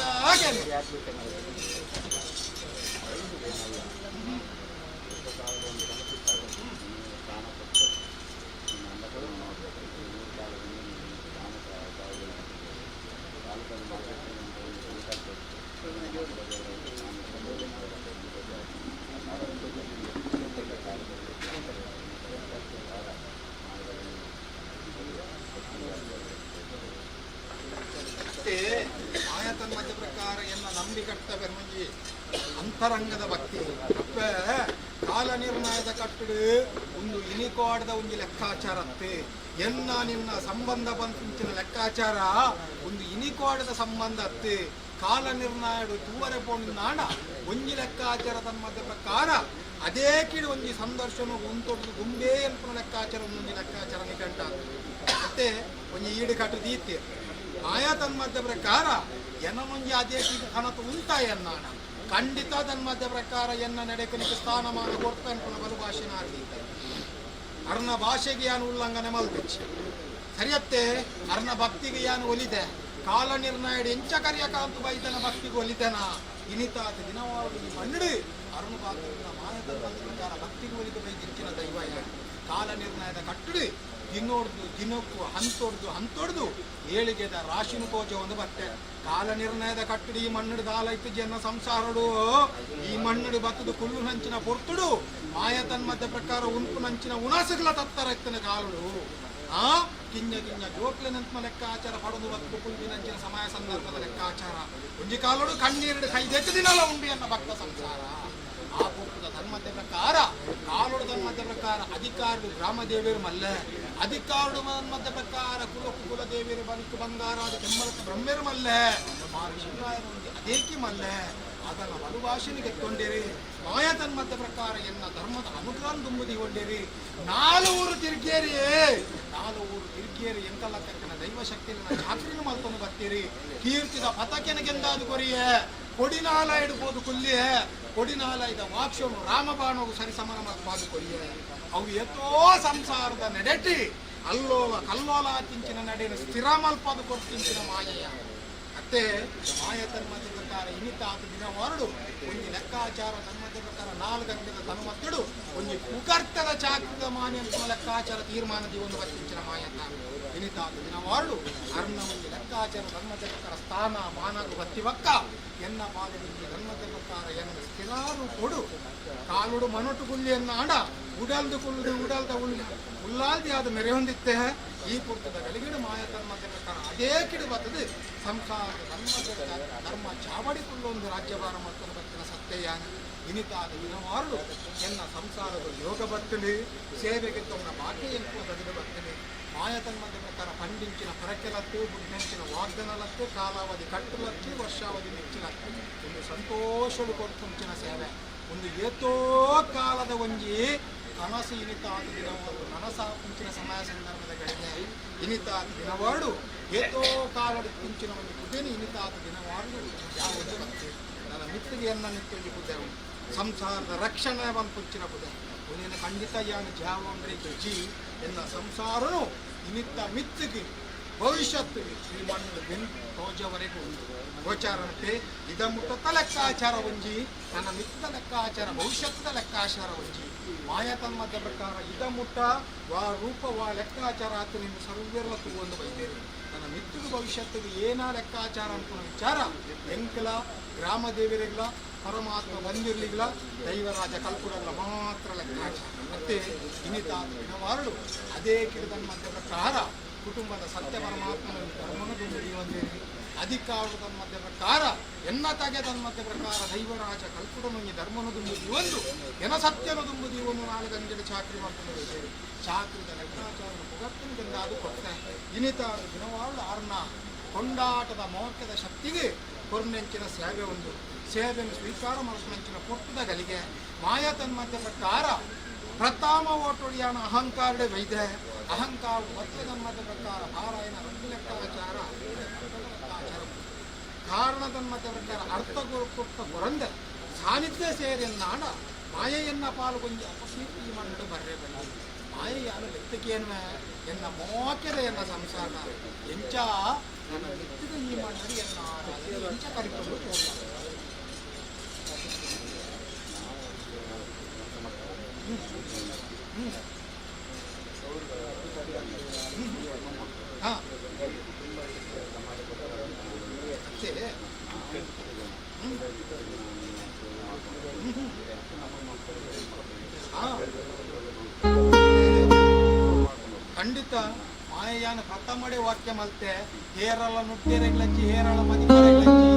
ಮತ್ತೆ ಮಾಯ ತನ್ಮಧ್ಯ ಪ್ರಕಾರ ಎನ್ನ ನಂಬಿ ಕರ್ತವ್ಯ ಮುಂಜಿ ಅಂತರಂಗದ ಭಕ್ತಿ ಅಪ್ಪೆ ಕಾಲ ನಿರ್ಣಯದ ಕಟ್ಟಡು ಒಂದು ಇನಿಕೋಡದ ಒಂದು ಲೆಕ್ಕಾಚಾರತ್ತೆ ಎನ್ನ ನಿನ್ನ ಸಂಬಂಧ ಬಂತಿಂಚಿನ ಲೆಕ್ಕಾಚಾರ ಒಂದು ಇನಿಕೋಡದ ಸಂಬಂಧ ಅತ್ತೆ ಕಾಲ ನಿರ್ಣಯಡು ತೂವರೆ ಪೋಣಿನ ನಾಡ ಒಂಜಿ ಲೆಕ್ಕಾಚಾರ ತನ್ಮಧ್ಯ ಪ್ರಕಾರ ಅದೇ ಕೀಡು ಒಂಜಿ ಸಂದರ್ಶನ ಉಂತೊಟ್ಟು ಗುಂಬೆ ಅನ್ಪುನ ಲೆಕ್ಕಾಚಾರ ಒಂದೊಂದು ಲೆಕ್ಕಾಚಾರ ನಿಘಂಟ ಮತ್ತೆ ಒಂಜಿ ಈಡು ಕಟ್ಟು ದೀತೆ ಮಾಯಾ ತನ್ಮಧ್ಯ ಪ್ರಕಾರ ಎನನೊಂಜಿ ಅದೇ ಕನತು ಉಂಟ ಎನ್ನಾಣ ಖಂಡಿತ ತನ್ಮಧ್ಯ ಪ್ರಕಾರ ಎನ್ನ ನಡೆಕನಿಗೆ ಸ್ಥಾನಮಾನ ಕೊಡ್ತ ಅನ್ಪುನ ಬಲು ಭಾಷೆನ ಆರ್ದೀತೆ ಅರ್ನ ಭಾಷೆಗೆ ಯಾನು ಉಲ್ಲಂಘನೆ ಮಲ್ತೆಚ್ಚಿ ಸರಿಯತ್ತೆ ಅರ್ನ ಭಕ್ತಿಗೆ ಯಾನು ಒಲಿದೆ ಕಾಲ ನಿರ್ಣಯ ಎಂಚ ಕರಿಯ ಕಾಂತು ಬೈದನ ಭಕ್ತಿಗೆ ಒಲಿದೆನ ಇನಿತಾತ ದಿನವಾರು ಈ ಮಣ್ಣು ಅರುಣ ಪಾತ್ರನ ಮಾಯ ತನ್ಮಧ್ಯ ಪ್ರಕಾರ ಭಕ್ತಿಗೆ ಒಲಿದ ಬೈದಿಚ್ಚಿನ ದೈವ ಯಾನು ಕಾಲ ನಿರ್ಣಯದ ಕಟ್ಟಡಿ. ದಿನೊಡ್ದು ದಿನಕ್ಕೂ ಹಂತೊಡ್ದು ಹಂತೊಡ್ದು ಏಳಿಗೆದ ರಾಶಿನ ಕೋಜ ಒಂದು ಬತ್ತೆ. ಕಾಲ ನಿರ್ಣಯದ ಕಟ್ಟಡಿ ಈ ಮಣ್ಣುಡು ದಾಲ ಇತ್ತು ಜನ ಸಂಸಾರಡು. ಈ ಮಣ್ಣುಡು ಬತ್ತದು ಕುಲ್ಲು ನಂಚಿನ ಪೊರ್ತುಡು ಮಾಯ ತನ್ಮಧ್ಯ ಪ್ರಕಾರ ಉಂಪು ನಂಚಿನ ಉಣಸುಗಳ ತತ್ತರ ಇತ್ತನ ಕಾಲುಡು. ಆ ಕಿಂಜ ಕಿಂಜ ಜೋಕ್ಲೆನಂತ ಲೆಕ್ಕಾಚಾರ ಪಡದು ಬತ್ತು ಕುಲ್ಬಿನಂಚಿನ ಸಮಯ ಸಂದರ್ಭದ ಲೆಕ್ಕಾಚಾರ. ಒಂಜಿ ಕಾಲುಡು ಕಣ್ಣೀರುಡು ಕೈ ದೆತ್ತು ದಿನಲ ಉಂಡು ಎನ್ನ ಭಕ್ತ ಸಂಸಾರ. ಆ ಪುಟ್ಟದ ಧರ್ಮದ ಪ್ರಕಾರ ಕಾಲುಡು ಧರ್ಮದ ಪ್ರಕಾರ ಅಧಿಕಾರಡು ಗ್ರಾಮ ದೇವಿಯರು ಮಲ್ಲೆ, ಅಧಿಕಾರಡು ಮಧ್ಯ ಪ್ರಕಾರ ಕುಲ ಕುಲ ದೇವಿಯರು ಬಲಿಕು ಬಂಗಾರಾದ ಕೆಮ್ಮಲಕ್ಕೆ ಬ್ರಹ್ಮೆರು ಮಲ್ಲೆ, ಶಿವರಾಯರು ಅದೇಕಿ ಮಲ್ಲೆ. ಅದನ್ನು ಬಲುಭಾಷೆಗೆ ಗೆತ್ಕೊಂಡಿರಿ. ಮಾಯ ತನ್ಮಧ್ಯ ಪ್ರಕಾರ ಎನ್ನ ಧರ್ಮದ ಅನುಗ್ರಹ ತುಂಬುದಿಗೊಂಡಿರಿ. ನಾಲು ಊರು ತಿರ್ಗೇರಿ, ನಾಲು ಊರು ತಿರ್ಗೇರಿ ಎಂಕಲ್ಲ ತಕ್ಕನ ದೈವ ಶಕ್ತಿನ ಜಾತ್ರೆನು ಮಲ್ತೊಂದು ಬರ್ತೀರಿ. ಕೀರ್ತಿದ ಪತಕೆನ ಗೆಂದಾದು ಕೊರಿಯೇ ಕೊಡಿನಾಲ ಇಡ್ಬೋದು ಕುಲ್ಲಿಯೇ ಕೊಡಿನಾಲ ಇದ ವಾಕ್ಷನು ರಾಮಬಾಣವು ಸರಿಸಮಾನ ಮಲ್ಪಾದು ಕೊರಿಯೇ. ಅವು ಎತ್ತೋ ಸಂಸಾರದ ನಡೆಟಿ ಅಲ್ಲೋಲ ಕಲ್ಲೋಲ ತಿಂಚಿನ ನಡೆಯನ್ನು ಸ್ಥಿರ ಮಲ್ಪಾದು ಕೊಡ್ತಿಂಚಿನ ಮಾಯೆಯ ಅತ್ತೆ. ಮಾಯ ಧರ್ಮದ ಪ್ರಕಾರ ಇನಿತ ಆತ ದಿನ ಹೊರಡು ಒಂಜಿ ಲೆಕ್ಕಾಚಾರ ಧರ್ಮದ ಪ್ರಕಾರ ನಾಲ್ಕು ಗಂಟೆದ ತನುಮತ್ತಡು ಒಂಜಿ ಕುಕರ್ತದ ಚಾಕ್ರದ ಮಾನ್ಯ ಲೆಕ್ಕಾಚಾರ ತೀರ್ಮಾನ ಒಂದು ಬರ್ತಿಂಚಿನ ಮಾಯತ. ಇನಿತ ಆತ ದಿನ ಹೊರಡು ಅರ್ಣ ಒಂಜಿ ಲೆಕ್ಕಾಚಾರ ಧರ್ಮದ ಪ್ರಕಾರ ಸ್ಥಾನ ಮಾನಗು ಬತ್ತಿವಕ್ಕ ಎನ್ನ ಪಾದದಲ್ಲಿ ಧರ್ಮದ ಪ್ರಕಾರ ಎನ್ನ ಸ್ಥಿರಾರು ಕೊಡು ಕಾಲುಡು ಮನೊಟ್ಟು ಗುಲ್ಲಿಯನ್ನ ಆಡ ಉಡಲ್ದು ಕುಲ್ಲುದು ಉಡಲ್ದ ಉಳ್ಳ ಉಲ್ಲಾಲ್ದಿ ಆದ ಮೆರೆ ಹೊಂದಿತ್ತೆ. ಈ ಪುರ್ತದ ಗಳಿಗಿಡು ಮಾಯ ಧರ್ಮದ ಪ್ರಕಾರ ಅದೇ ಕಿಡು ಬರ್ತದೆ ಸಂಸಾರದ ಧರ್ಮದ ಧರ್ಮ ಚಾವಡಿ ಒಂದು ರಾಜ್ಯಭಾರ ಮತ್ತು ಬತ್ತಿನ ಸತ್ಯಯಾನ. ಇನಿತಾದ ದಿನವಾರಡು ಎನ್ನ ಸಂಸಾರದ ಯೋಗ ಬತ್ತಲಿ ಸೇವೆಗೆ ತೊಂದ ಬಾಕಿ ಎಂಕು ತಗೆದು ಬತ್ತಲಿ. ಮಾಯ ಧರ್ಮದ ಪ್ರಕಾರ ಪಂಡಿಂಚಿನ ಪರಕೆಲತ್ತು ಬುಡ್ಡಂಚಿನ ವಾಗ್ದನಲತ್ತು ಕಾಲಾವಧಿ ಕಟ್ಟುಲತ್ತು ವರ್ಷಾವಧಿ ಮೆಚ್ಚಿಲತ್ತು ಒಂದು ಸಂತೋಷಡು ಕೊರ್ತುಂಚಿನ ಸೇವೆ ಒಂದು ಏತೋ ಕಾಲದ ಒಂಜಿ ಕನಸು ಇನಿತಾದ ದಿನವಾರು ನನಸಾಪುಂಚಿನ ಸಮಯ ಸಂದರ್ಭದ ಗಳಿಗೆ ಇನಿತಾದ ದಿನವಾಡು ಏತೋ ಕಾಲದ ಕುಂಚಿನ ಒಂದು ಕುದೇನಿ ಇನಿತಾದ ದಿನವಾಡು ಯಾವುದು ಬತ್ತೆ ನನ್ನ ಮಿತ್ತಿಗೆ ಎನ್ನ ನಿತ್ತೊಂಜಿ ಕುದೆ ಸಂಸಾರದ ರಕ್ಷಣೆ ಪುಂಚಿನ ಕುದೆ ಉನೇನ ಖಂಡಿತ ಯಾನು ಜಾವ ಅಂದ್ರೆ ಜಿ ಎನ್ನ ಸಂಸಾರನು ಇನಿತ್ತ ಮಿತ್ತಿಗೆ ಭವಿಷ್ಯತ್ತು ಈ ಮಣ್ಣು ಬೆನ್ ತೋಜವರೆಗೂ ಗೋಚಾರನತೆ ಇದ ಮುಟ್ಟತ್ತ ಲೆಕ್ಕಾಚಾರ ಒಂಜಿ ನನ್ನ ಮಿತ್ತ ಲೆಕ್ಕಾಚಾರ ಭವಿಷ್ಯದ ಲೆಕ್ಕಾಚಾರ ಒಂಜಿ. ಮಾಯ ತನ್ಮಧ್ಯ ಪ್ರಕಾರ ಇದ ಮುಟ್ಟ ವಾ ರೂಪ ವಾ ಲೆಕ್ಕಾಚಾರ ಆತು ನಿನ್ನ ಸರ್ವೆಲ್ಲ ತೂವೊಂದು ಬೈದೇರಿ. ನನ್ನ ಮಿತ್ತದ ಭವಿಷ್ಯತ್ತಿಗೆ ಏನಾ ಲೆಕ್ಕಾಚಾರ ಅನ್ಕೊಂಡ ವಿಚಾರ ಎಂಕಲ ಗ್ರಾಮ ದೇವರಿಗ್ಲ ಪರಮಾತ್ಮ ಬಂದಿರ್ಲಿಗ್ಲ ದೈವರಾಜ ಕಲ್ಪುಡಗ್ಲ ಮಾತ್ರ ಲೆಕ್ಕಾಚಾರ. ಮತ್ತೆ ಇನಿತ ದಿನವಾರಡು ಅದೇ ಕಿರಿದನ್ ಮಧ್ಯ ಪ್ರಕಾರ ಕುಟುಂಬದ ಸತ್ಯ ಪರಮಾತ್ಮನ ಧರ್ಮನ ದುಂಬುದಿವಂದೇರಿ. ಅಧಿಕಾರದ ಮಧ್ಯ ಪ್ರಕಾರ ಎನ್ನ ತಗೆ ಮಧ್ಯ ಪ್ರಕಾರ ದೈವರಾಜ ಕಲ್ಪುಡನೊಂಜಿ ಧರ್ಮನ ದುಂಬುದಿವೊಂದು ಎನ ಸತ್ಯನ ದುಂಬುದಿವೊಂದು ನಾಲ್ಕು ಗಂಟೆ ಚಾಕ್ರಿ ಮಾಡ್ಕೊಂಡು ಇದ್ದೇವೆ. ಚಾಕ್ರಿದ ಲೆಕ್ಕಾಚಾರ ಪುಗತ್ತಿನ ಅದು ಕೊಟ್ಟೆ ಇನಿತ ದಿನವಾಳು ಆರ್ನ ಕೊಂಡಾಟದ ಮೋಕ್ಯದ ಶಕ್ತಿಗೆ ಕೊರ್ನೆಂಚಿನ ಸೇವೆ ಒಂದು ಸೇವೆಯನ್ನು ಸ್ವೀಕಾರ ಮಾಡಿಸಿನ ಪೊಟ್ಟದ ಗಲಿಗೆ. ಮಾಯ ತನ್ಮಧ್ಯ ಪ್ರಕಾರ ಪ್ರಥಮ ಓಟೊಡಿಯಾನ ಅಹಂಕಾರಡೆ ವೈದೆ ಅಹಂಕಾರ ಒತ್ತೆ ತನ್ಮಧ್ಯ ಪ್ರಕಾರ ಪಾರಾಯಣ ರದ್ದು ಲೆಕ್ಕಾಚಾರ ಲೆಕ್ಕಾಚಾರ ಕಾರಣ ತನ್ಮಧ್ಯ ಪ್ರಕಾರ ಅರ್ಥ ಕೊಟ್ಟ ಕೊರಂದೆ ಸಾನ್ನಿಧ್ಯ ಸೇರೆನ್ನಾಡ ಮಾಯೆಯನ್ನ ಪಾಲ್ಗೊಂಜಿ ಅಪಕೀರ್ತಿ ಮಂಡು ಬರ್ರೆ ಬನ್ನಿ. ಮಾಯೆಯಾನು ಲೆತ್ತಕೇನ್ವೆ ಎನ್ನ ಮೋಕೆದ ಎನ್ನ ಸಂಸಾರ ಎಂಚ ನನ್ನ ಮೆತ್ತಿದ ಈ ಮಣ್ಣು ಎನ್ನ ಆರಾಧನೆ ಎಂಚ ಕರಿಕೊಂಡು ಹೋಗ್ತಾರೆ. ಹಾ ಅತ್ತೆ ಹಾ ಖಂಡಿತ ಮಾಯಯಾನ ಪ್ರಥಮಡೆ ವಾಕ್ಯ ಮಲ್ತೆ ಹೇರಳ ನುಟ್ಟೆರೆಗ್ಲಚ್ಚಿ ಹೇರಳ ಮದಿಪರೆಗ್ಲಚ್ಚಿ.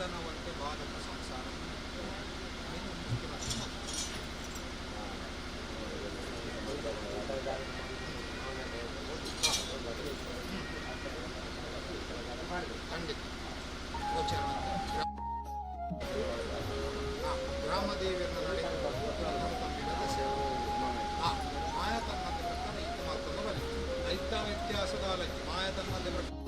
ಬಂಧನವಂತೆ ಬಾಧಕ ಸಂಸಾರ. ಐನ್ ಮುಕ್ತಿ ಮಾತ್ರ. ಖಂಡಿತ ಗೋಚಾರ ಅಂತ. ಗ್ರಾಮ ದೇವಿಯನ್ನ ನಡೆದು ತಂಬಿನ ದಶೆ. ಮಾಯ ತನ್ಮಧ್ಯೆ ಪ್ರಕಾರ ಇತ್ತು ಮಾತನ್ನು ಬಲಿ ಐತ ವ್ಯತ್ಯಾಸದ ಅಲಕ್ಕಿ ಮಾಯ ತನ್ಮಧ್ಯೆ ಪ್ರಕಾರ.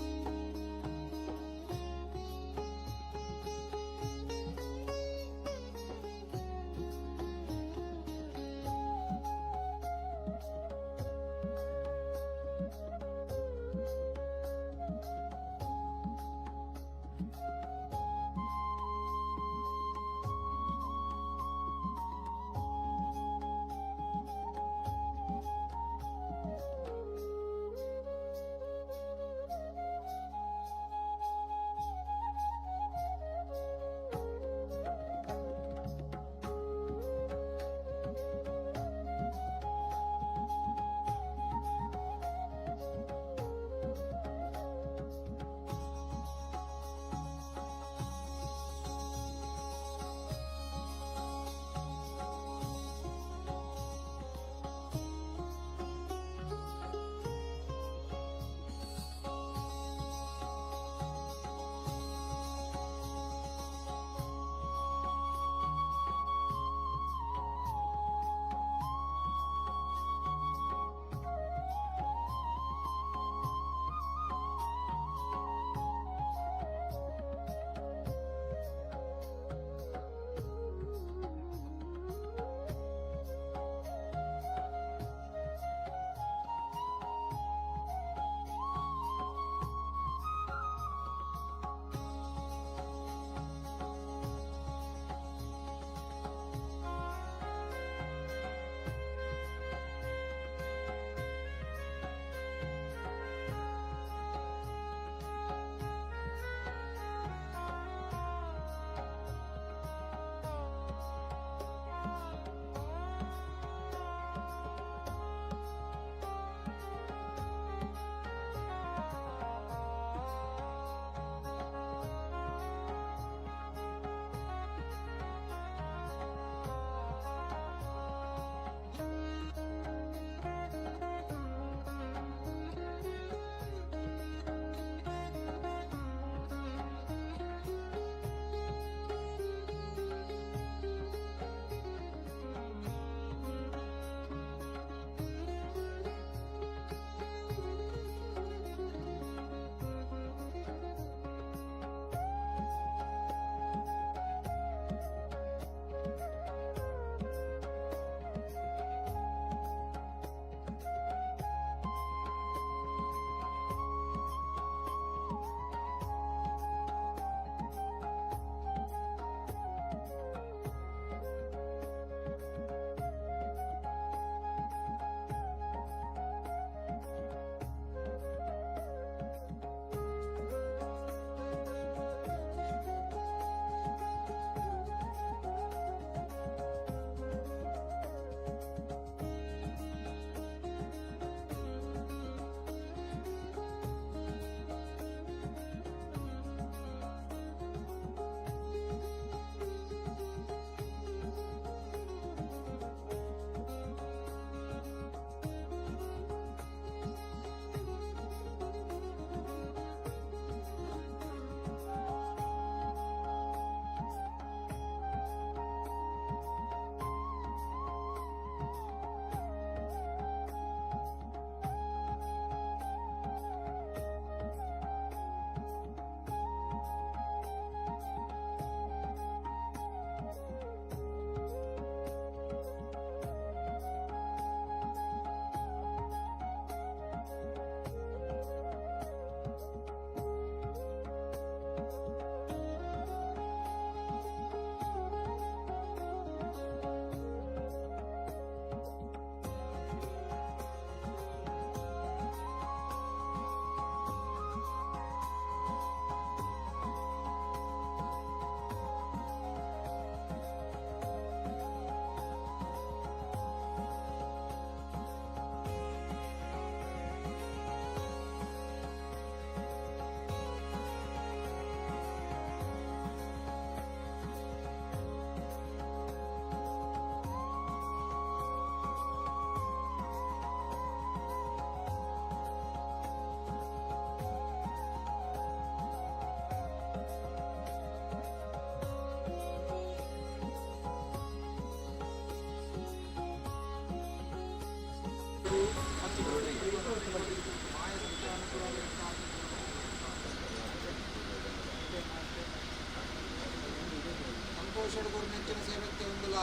ಸಂತೋಷದ ಕೊರ್ನೆಂಚಿನ ಸೇವೆತ್ತೆ ಉಂದುಲ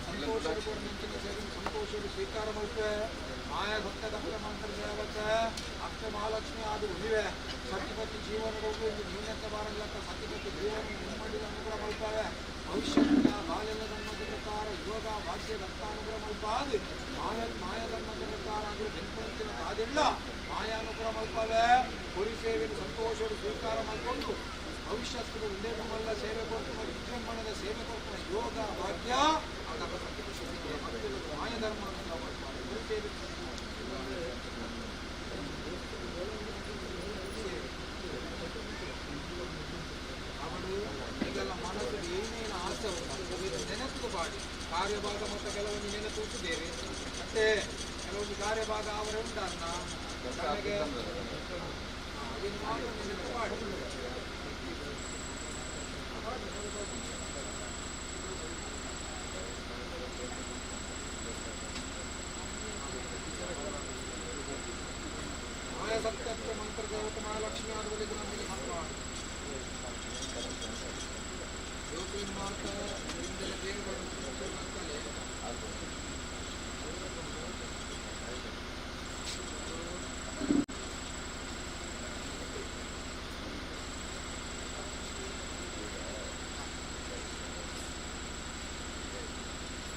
ಸಂತೋಷದ ಕೊರ್ನೆಂಚಿನ ಸೇವೆ ಸಂತೋಷದ ಸ್ವೀಕಾರ ಮಲ್ಪೆ ಮಾಯ ಭಕ್ತ ಮಂತ್ರ ಸೇವತೆ ಅಕ್ಕ ಮಹಾಲಕ್ಷ್ಮಿ ಆದು ಉಳಿವೆ ಸತಿಪತಿ ಜೀವನದ ಒಂದು ನ್ಯೂನತೆ ಬಾರಲ್ಲಕ್ಕ ಸತಿಪತಿ ಜೀವನ ಮುಮ್ಮಡಿದ ಅನುಗ್ರಹ ಮಲ್ಪವೆ ಭವಿಷ್ಯದ ಬಾಲ್ಯದ ಧರ್ಮದ ಪ್ರಕಾರ ಯೋಗ ಭಾಗ್ಯ ದತ್ತಾನುಗ್ರಹ ಮಲ್ಪಾದು ಮಾಯ ಮಾಯ ಧರ್ಮದ ಪ್ರಕಾರ ಅಂದ್ರೆ ಬೆಂಕಂಚಿನ ಕಾದಿಲ್ಲ ಮಾಯಾನುಗ್ರಹ ಮಲ್ಪವೆ ಗುರಿ ಸೇವೆಯನ್ನು ಸಂತೋಷದ ಸ್ವೀಕಾರ ಮಾಡಿಕೊಂಡು ಭವಿಷ್ಯದ ಒಂದೇ ಮಲ್ಲ ಸೇವೆ ಕೊಡ್ತುವ ವಿಜೃಂಭಣದ ಸೇವೆ ಕೊಡ್ತುವ ಯೋಗ ಭಾಗ್ಯ ಆಗ ಮಾಯ ಧರ್ಮ ಅನುಗ್ರಹ ಮಲ್ಪಾವೆ ಗುರು ಸೇವೆ ಅವಳು ಈಗೆಲ್ಲ ಮನಸ್ಸು ಏನೇನು ಆಸೆ ಉಂಟು ಇದು ನೆನಪು ಬಾಡಿ ಕಾರ್ಯಭಾಗ ಮತ್ತು ಕೆಲವೊಂದು ನೆನಪು ಬೇರೆ. ಮತ್ತೆ ಕೆಲವೊಂದು ಕಾರ್ಯಭಾಗ ಅವರೇ ಉಂಟನ್ನ ನಮಗೆ ಅದನ್ನು ಮಾತ್ರ ನೆನಪು ಮಾಡಿ. ಮಾಯ ಸತ್ಯತ್ವ ಮಂತ್ರ ದೇವತೆ ಮಹಾಲಕ್ಷ್ಮಿ ಆದವಳಿಗೆ ನಮಗೆ ಮಕ್ಕಳು ಜ್ಯೋತಿ ಮಾತ ಹಿಂದೆಲ್ಲ ದೇವರುಗಳು ಅಂತಲೇ.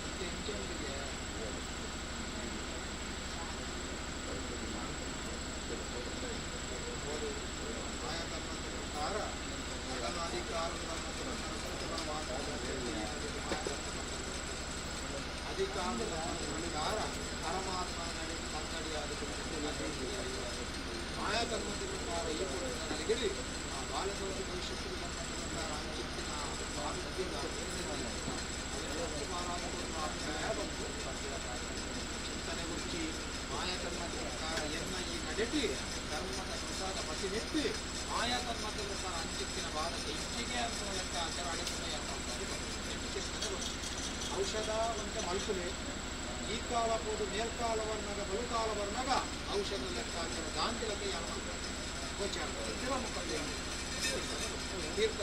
ಮತ್ತೆ ಎಂಚೊಂದಿಗೆ ಮಾಯ ಧರ್ಮದ ಪ್ರಕಾರ ಸಕಲ ಅಧಿಕಾರ ಅಧಿಕಾರ ಪ್ರಕಾರ ಪರಮಾತ್ಮ ಕನ್ನಡಿಯಾದ ಮಾಯಾ ಧರ್ಮದ ಪ್ರಕಾರ ಈ ನನಗೆ ಆ ಬಾಲಸೌತಿ ಭವಿಷ್ಯತ್ತಿಗೆ ಸಂಬಂಧ ಪ್ರಕಾರ ಅಂಚಿತ್ತಿನ ಚಿಂತನೆ ಗುರ್ಚಿ ಮಾಯಾ ಧರ್ಮದ ಪ್ರಕಾರ ಎನ್ನ ಈ ನಡೆಟಿ ಧರ್ಮದ ಪ್ರಸಾದ ಪಸಿನೆತ್ತಿ ಮಾಯಾ ಧರ್ಮದ ಪ್ರಕಾರ ಅಂಚಿತ್ತಿನ ಬಾಲಕ ಇಚ್ಚಿಗೆ ಅಂತ ಲೆಕ್ಕಾಚಾರ ಅಡೆಪುಣೆ ಚಿಂತನೆ ಗುರ್ಚಿ ಔಷಧ ಒಂತೆ ಮಲ್ಪುಲೆ ಈ ಕಾಲ ಪೋದು ಮೇಲ್ಕಾಲ ವರ್ಣಗ ಬಲುಕಾಲ ವರ್ಣಗ ಔಷಧ ಲೆಕ್ಕಾಚಾರ ದಾಂತಿ ಲೆಕ್ಕ ಯಾರು ಗೋಚಾರ ಶಿವಮುಖ ತೀರ್ಥ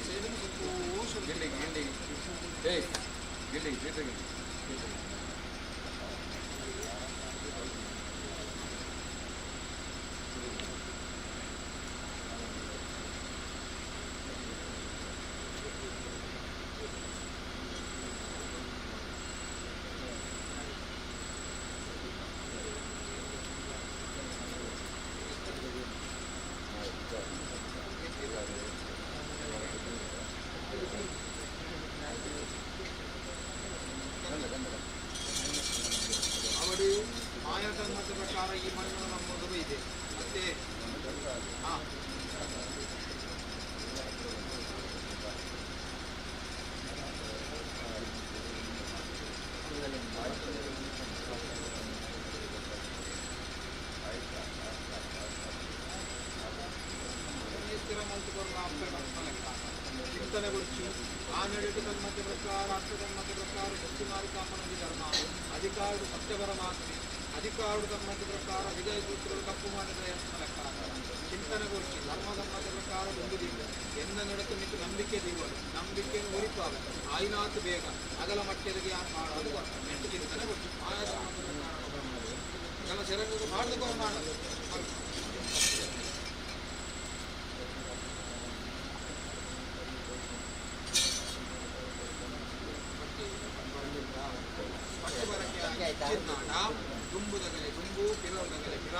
ಸೇವೆ ಸಂತೋಷ. ಗಿಂಡಿ ಗಿಂಡಿ ಏಯ್ ಗಿಂಡಿ ತೀರ್ಥ ಗಿಂಡಿ. ಅವರು ಮಾಯಾಧರ್ಮದ ಪ್ರಕಾರ ಈ ಮಣ್ಣು ನಮ್ಮದು ಇದೆ. ಮತ್ತೆ ಹಾ ಸ್ಥಿರ ಮಲ್ತುಕೊರ್ನ ಅಪ್ಪೆ ಲೆಕ್ಕ ಚಿಂತನೆ ಗುರ್ಚಿ ಆ ನಡೆದು ತನ್ಮತ ಪ್ರಕಾರ ಅರ್ಥ ಧರ್ಮದ ಪ್ರಕಾರ ಬುದ್ಧಿ ಮಾರಿಕಾಮನ ಧರ್ಮ ಅಧಿಕಾರಡು ಸತ್ಯವರ ಮಾತ್ರೆ ಅಧಿಕಾರಡು ಧರ್ಮದ ಪ್ರಕಾರ ವಿಜಯ ಸೂತ್ರಗಳು ತಪ್ಪು ಮಾಡಿದ ಲೆಕ್ಕ ಚಿಂತನೆ ಗುರ್ಚಿ ಧರ್ಮ ಧರ್ಮದ ಪ್ರಕಾರ ಬಂದುದಿಲ್ಲ ಎನ್ನ ನಡತು ಮಿತ್ತು ನಂಬಿಕೆ ದಿವರು ನಂಬಿಕೆಯನ್ನು ಒರಿಪಾಗ ಆಯ್ನಾತು ಬೇಗ ಅಗಲ ಮಟ್ಟದಿಗೆ ಯಾರು ಮಾಡೋದು ನೆಟ್ಟು ಚಿಂತನೆ ಗುರ್ಚಿ ಮಾಯಾ ಧರ್ಮದ ಪ್ರಕಾರ ಎಲ್ಲ ಶರಂಗ ಮಾಡಿದ ಮಾಡೋದು. ಪಟ್ಟಿ ಬರಕ್ಕೆ ಚಿನ್ನಾಟ ದುಂಬುದಗಲೆ ದುಂಬು ಪಿರವದಗಲೆ ಪಿರ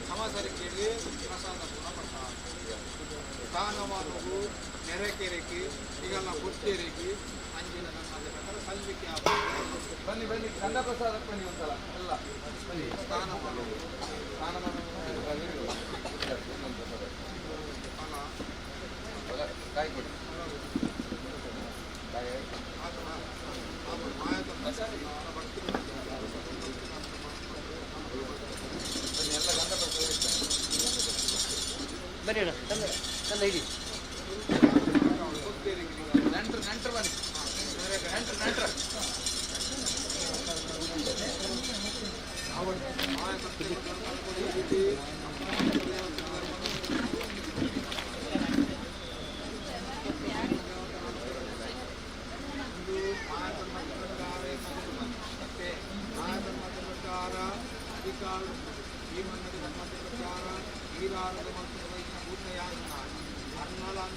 ಸಮಸರಿಕೆಗೆ ಪ್ರಸಾದ ಪೂರ್ಣ ಪ್ರಸಾದ ಸ್ಥಾನಮಾನವು ನೆರೆಕೆರೆಗೆ ಈಗೆಲ್ಲ ಬುಟ್ಟಿರಿಗೆ ಅಂಜಿನ ನಮ್ಮ ಪ್ರಕಾರ ಸಲ್ವಿಕೆ. ಬನ್ನಿ ಬನ್ನಿ, ಕಂದ ಪ್ರಸಾದಕ್ಕೆ ಬನ್ನಿ ಒಂದ್ಸಲ ಎಲ್ಲ ಬನ್ನಿ. ಸ್ಥಾನಮಾನವು ಸ್ಥಾನಮಾನ ಫಲ ಕಾಯಿ ಕೊಡಿ ಕಾಯಿ. ಆತನ ಮಾಯಾ ಭಕ್ತಿ. ಬನ್ನಿ ಎಲ್ಲ ಗಂಧ ಪ್ರಸಾದ ಇರ್ತದೆ. ಬನ್ನಿ ಅಣ್ಣ, ತಂದೆ ತಂದೆ ಹಿಡಿ. ನೆಂಟ್ರು ನೆಂಟ್ರು ಬನ್ನಿ, ನೆಂಟ್ರು ನೆಂಟ್ರು.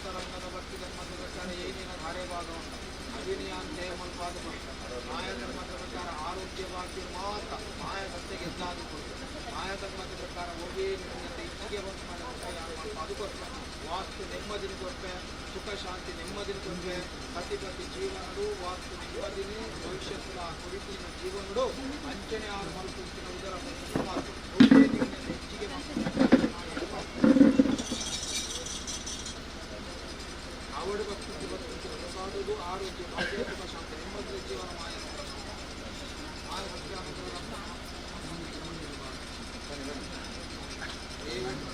ಅಂತರಂಗದ ಭಕ್ತಿ ಧರ್ಮದ ಪ್ರಕಾರ ಏನೇನ ಧಾರೆ ಭಾಗ ಉಂಟು ಅಭಿನಯಾನ್ ಜಯಮಲ್ಪಾದ ಮಾಯ ಧರ್ಮದ ಪ್ರಕಾರ ಆರೋಗ್ಯ ಭಾಗ್ಯ ಮಾತ ಮಾಯ ಸತ್ಯಗೆ ಗೆದ್ದಾದು ಕೊಡ್ತು. ಮಾಯ ಧರ್ಮದ ಪ್ರಕಾರ ಒವೇ ನಿನ್ನಂತೆ ಇಚ್ಛೆಗೆ ಬಂದು ಅದು ಕೊರ್ಪೆ. ವಾಸ್ತು ನೆಮ್ಮದಿನ ಕೊರ್ಪೆ, ಸುಖ ಶಾಂತಿ ನೆಮ್ಮದಿನ ಕೊರ್ಪೆ. ಪ್ರತಿ ಪ್ರತಿ ಜೀವನಡು ವಾಸ್ತು ನೆಮ್ಮದಿನಿ ಭವಿಷ್ಯದ ಕೊಡಿತಿನ ಜೀವನಡು ಅಂಚನೆ ಆರು ಮಲ್ಪುತ್ತಿನ ಉದರ ಮಾತು ಒವೇ ನಿನ್ನಂತೆ ಹೆಚ್ಚಿಗೆ ಅವಡು ಭಕ್ತಿ ಭಕ್ತಿ ಸಾಧುದು ಆರೋಗ್ಯ ಭಾಗ್ಯ ಸುಖ ಶಾಂತಿ ನೆಮ್ಮದಿಯ ಜೀವನ ಮಾಯ ಮಾಯ ಸತ್ಯಾನುಗ್ರಹ. ದೇವನಿಗೆ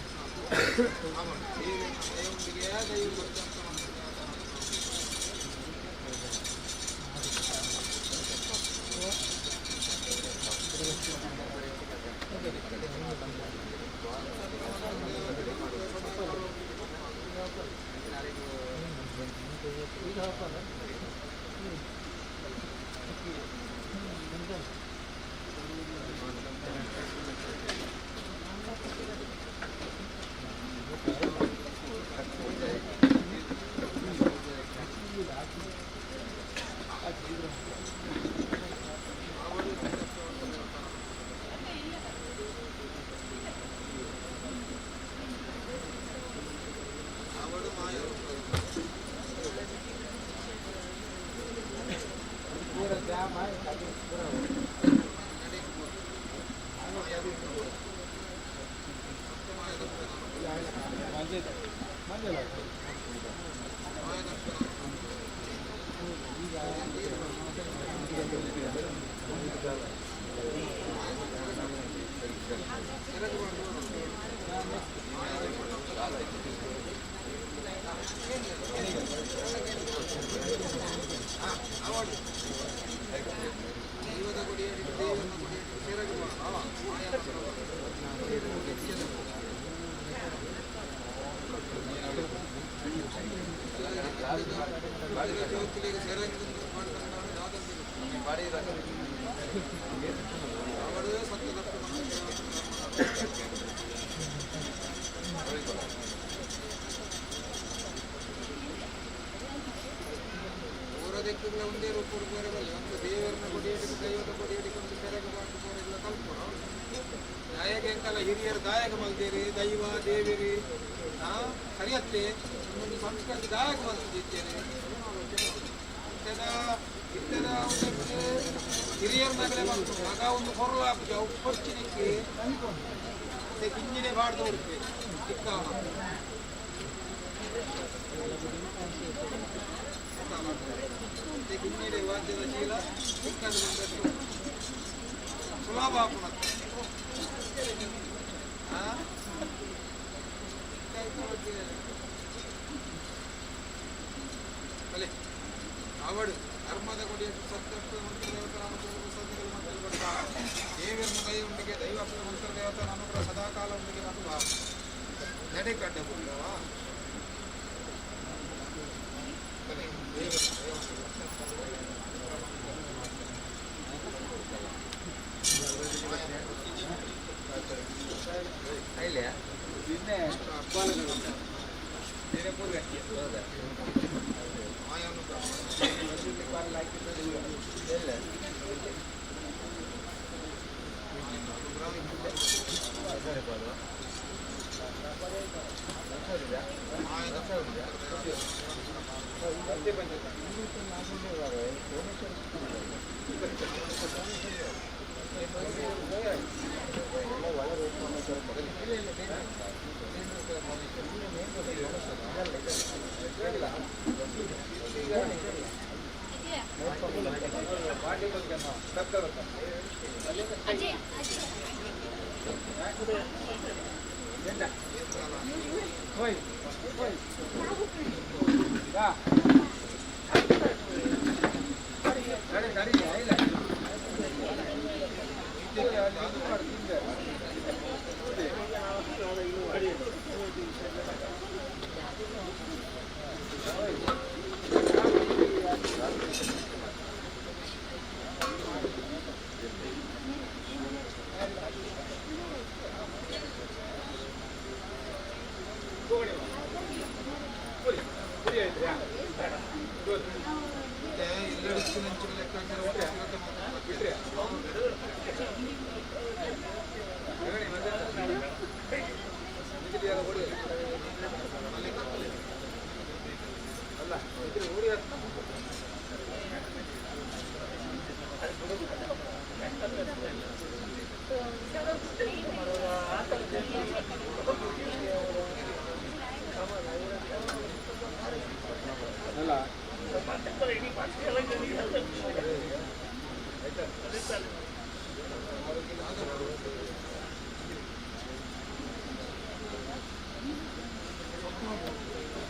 ದೈವ ದೈವದ ಕೊಡಿಯಡಿ, ದೇವನ ಕೊಡಿಯಡಿ ಸೆರಗು. ಜೋಕುಲಿಗೆ ಸೆರಂಗು ಅವರು ಸತ್ಯದ. ಊರ ಒಂದೇ ರೂಪ ಬೇರೆ ಬರಲಿ. ಒಂದು ದೇವರನ್ನ ಕೊಡಿಯಡಿ, ದೈವದ ಕೊಡಿಯಡಿ ಒಂದು ಸೆರಗು ಬಾಟು ಬೋರೆಲ್ಲ ಕಲ್ಪುಡು. ದಾಯಕ ಎಂಕಲ್ಲ ಹಿರಿಯರು ದಾಯಕ ಮಲ್ದೇರಿ, ದೈವ ದೇವಿರಿ ಸರಿಯತ್ತೆ. ಒಂದೊಂದು ಸಂಸ್ಕೃತಿ ದಾಯಕ ಮಲ್ತಿದ್ದೇನೆ. ಇತ್ತದ ಇತ್ತದ ಹಿರಿಯರ ನಗಲೆ ಬಂತು ಮಗ ಒಂದು ಕೊರಲಾಪುಜ ಅವು ಕೊರ್ಚಿನಿಕ್ಕೆ ಕಿಂಜಿನೆ ಬಾಡ್ದು ಉಡುಪೆ ಚಿಕ್ಕ ಕಿಂಜಿನೆ ವಾದ್ಯದ ಚೀಲ ಚಿಕ್ಕದು ಬಂದದ್ದು ಸುಲಭ ಆಪುನತ್ತೆ. ಬಲೆ ಅವಡು ಧರ್ಮದ ಕೊಡಿಯ ಸತ್ಯಪ್ಪ ಮಂತ್ರ ದೇವತರ ಅನುಗ್ರಹ ಪ್ರಸಾದಗಳು ಮಂತ್ರ ಕೊಡ್ತ. ದೇವರನ್ನು ದೈ ಉಂಡಿಗೆ ದೈವ ಮಂತ್ರ ದೇವತರ ಅನುಗ್ರಹ ಸದಾಕಾಲ ಉಂಡಿಗೆ ಮತ್ತು ನಡೆ ಕಡ್ಡ ಬುಲ್ಲವ. ಬಲೆ ದೇವರ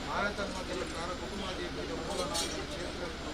ಭಾರತ ಕುಟುಂಬ ಮೂಲನಾಯಕನ ಕ್ಷೇತ್ರ.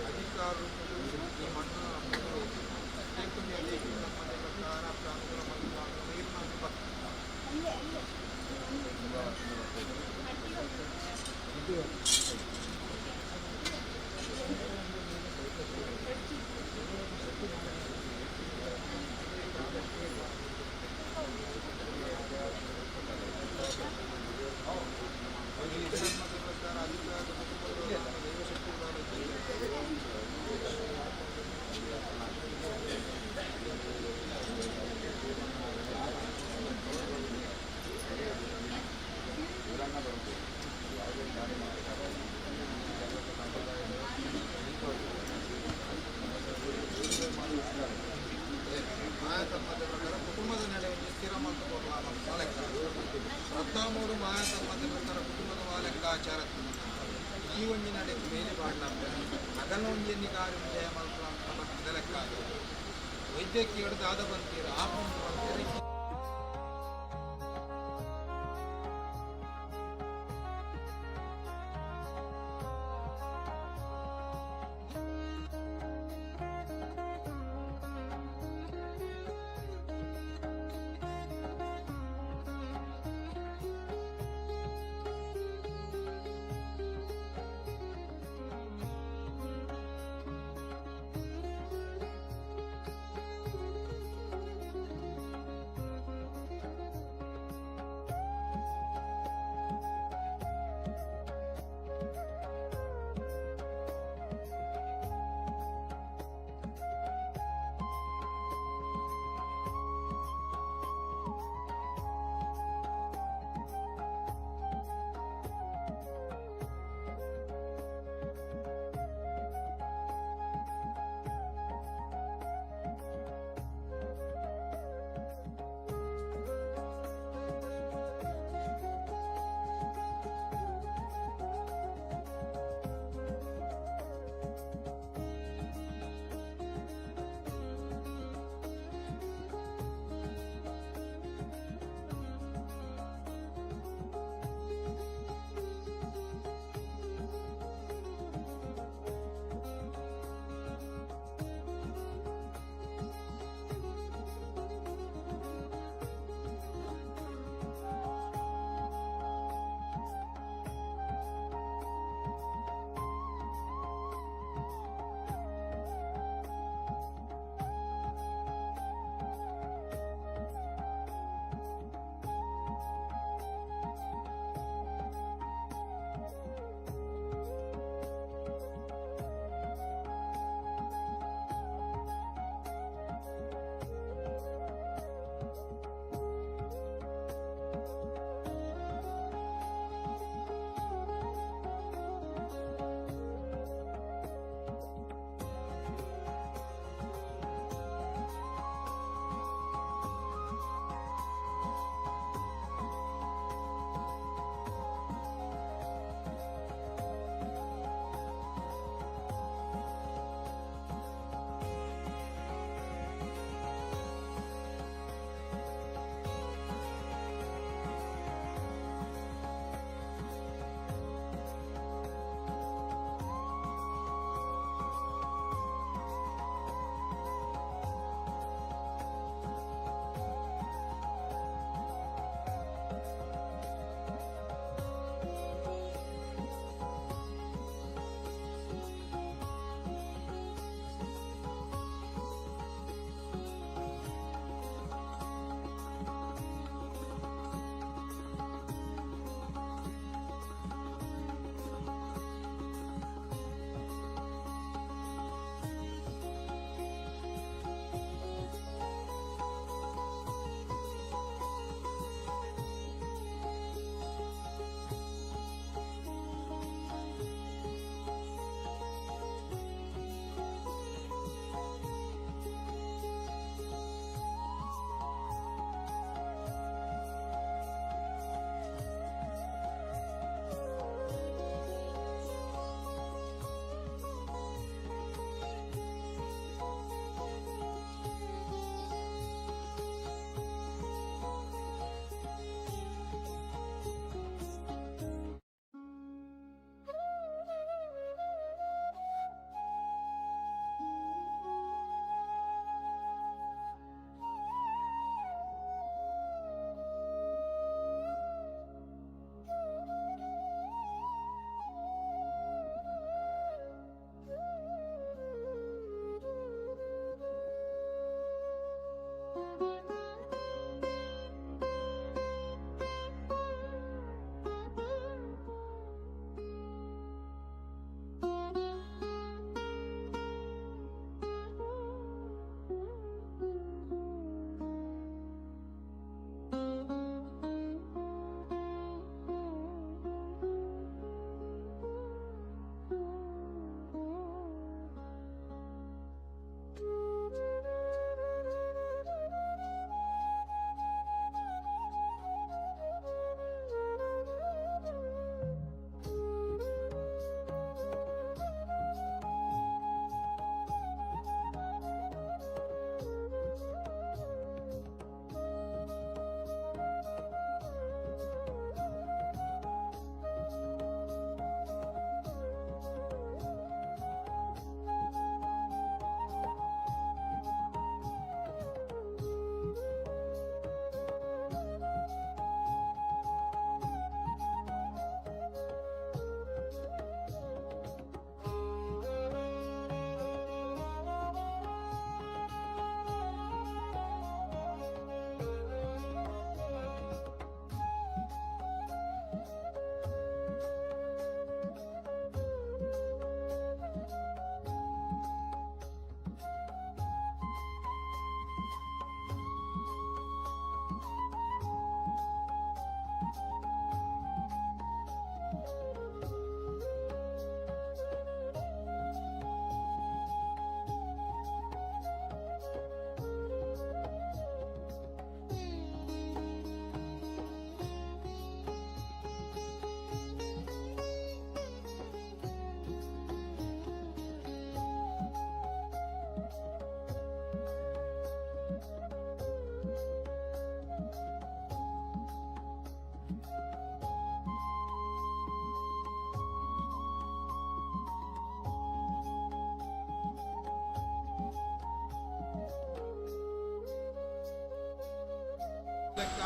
ಅಧಿಕಾರ ಈ ಮಣ್ಣು ಮಾಯತಮ್ಮದ ಪ್ರಕಾರ ಕುಟುಂಬದ ನಡೆ ಒಂದು ಸ್ಥಿರ ಲೆಕ್ಕ. ರತ್ತಾಮೂಡು ಮಾಯತಮ್ಮದ ಪ್ರಕಾರ ಕುಟುಂಬದ ಲೆಕ್ಕಾಚಾರ. ಈ ಒಂಜಿ ನಡೆ ಮೇಲೆ ಪಾಡ್ಲಾಪ ಅಗಲ ಒಂಜಿ ಕಾರ್ಯ ಜಯ ಮಲ್ಪುನ ಲೆಕ್ಕ. ವೈದ್ಯಕೀಯ ದಾದ ಬಂತೀರ ಆಪುಂಡು ಬಂತೀರ.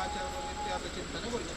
ಆಚಾರದ ವ್ಯತ್ಯಾಸ ಚಿಂತನೆ ಕೊರ್ತು.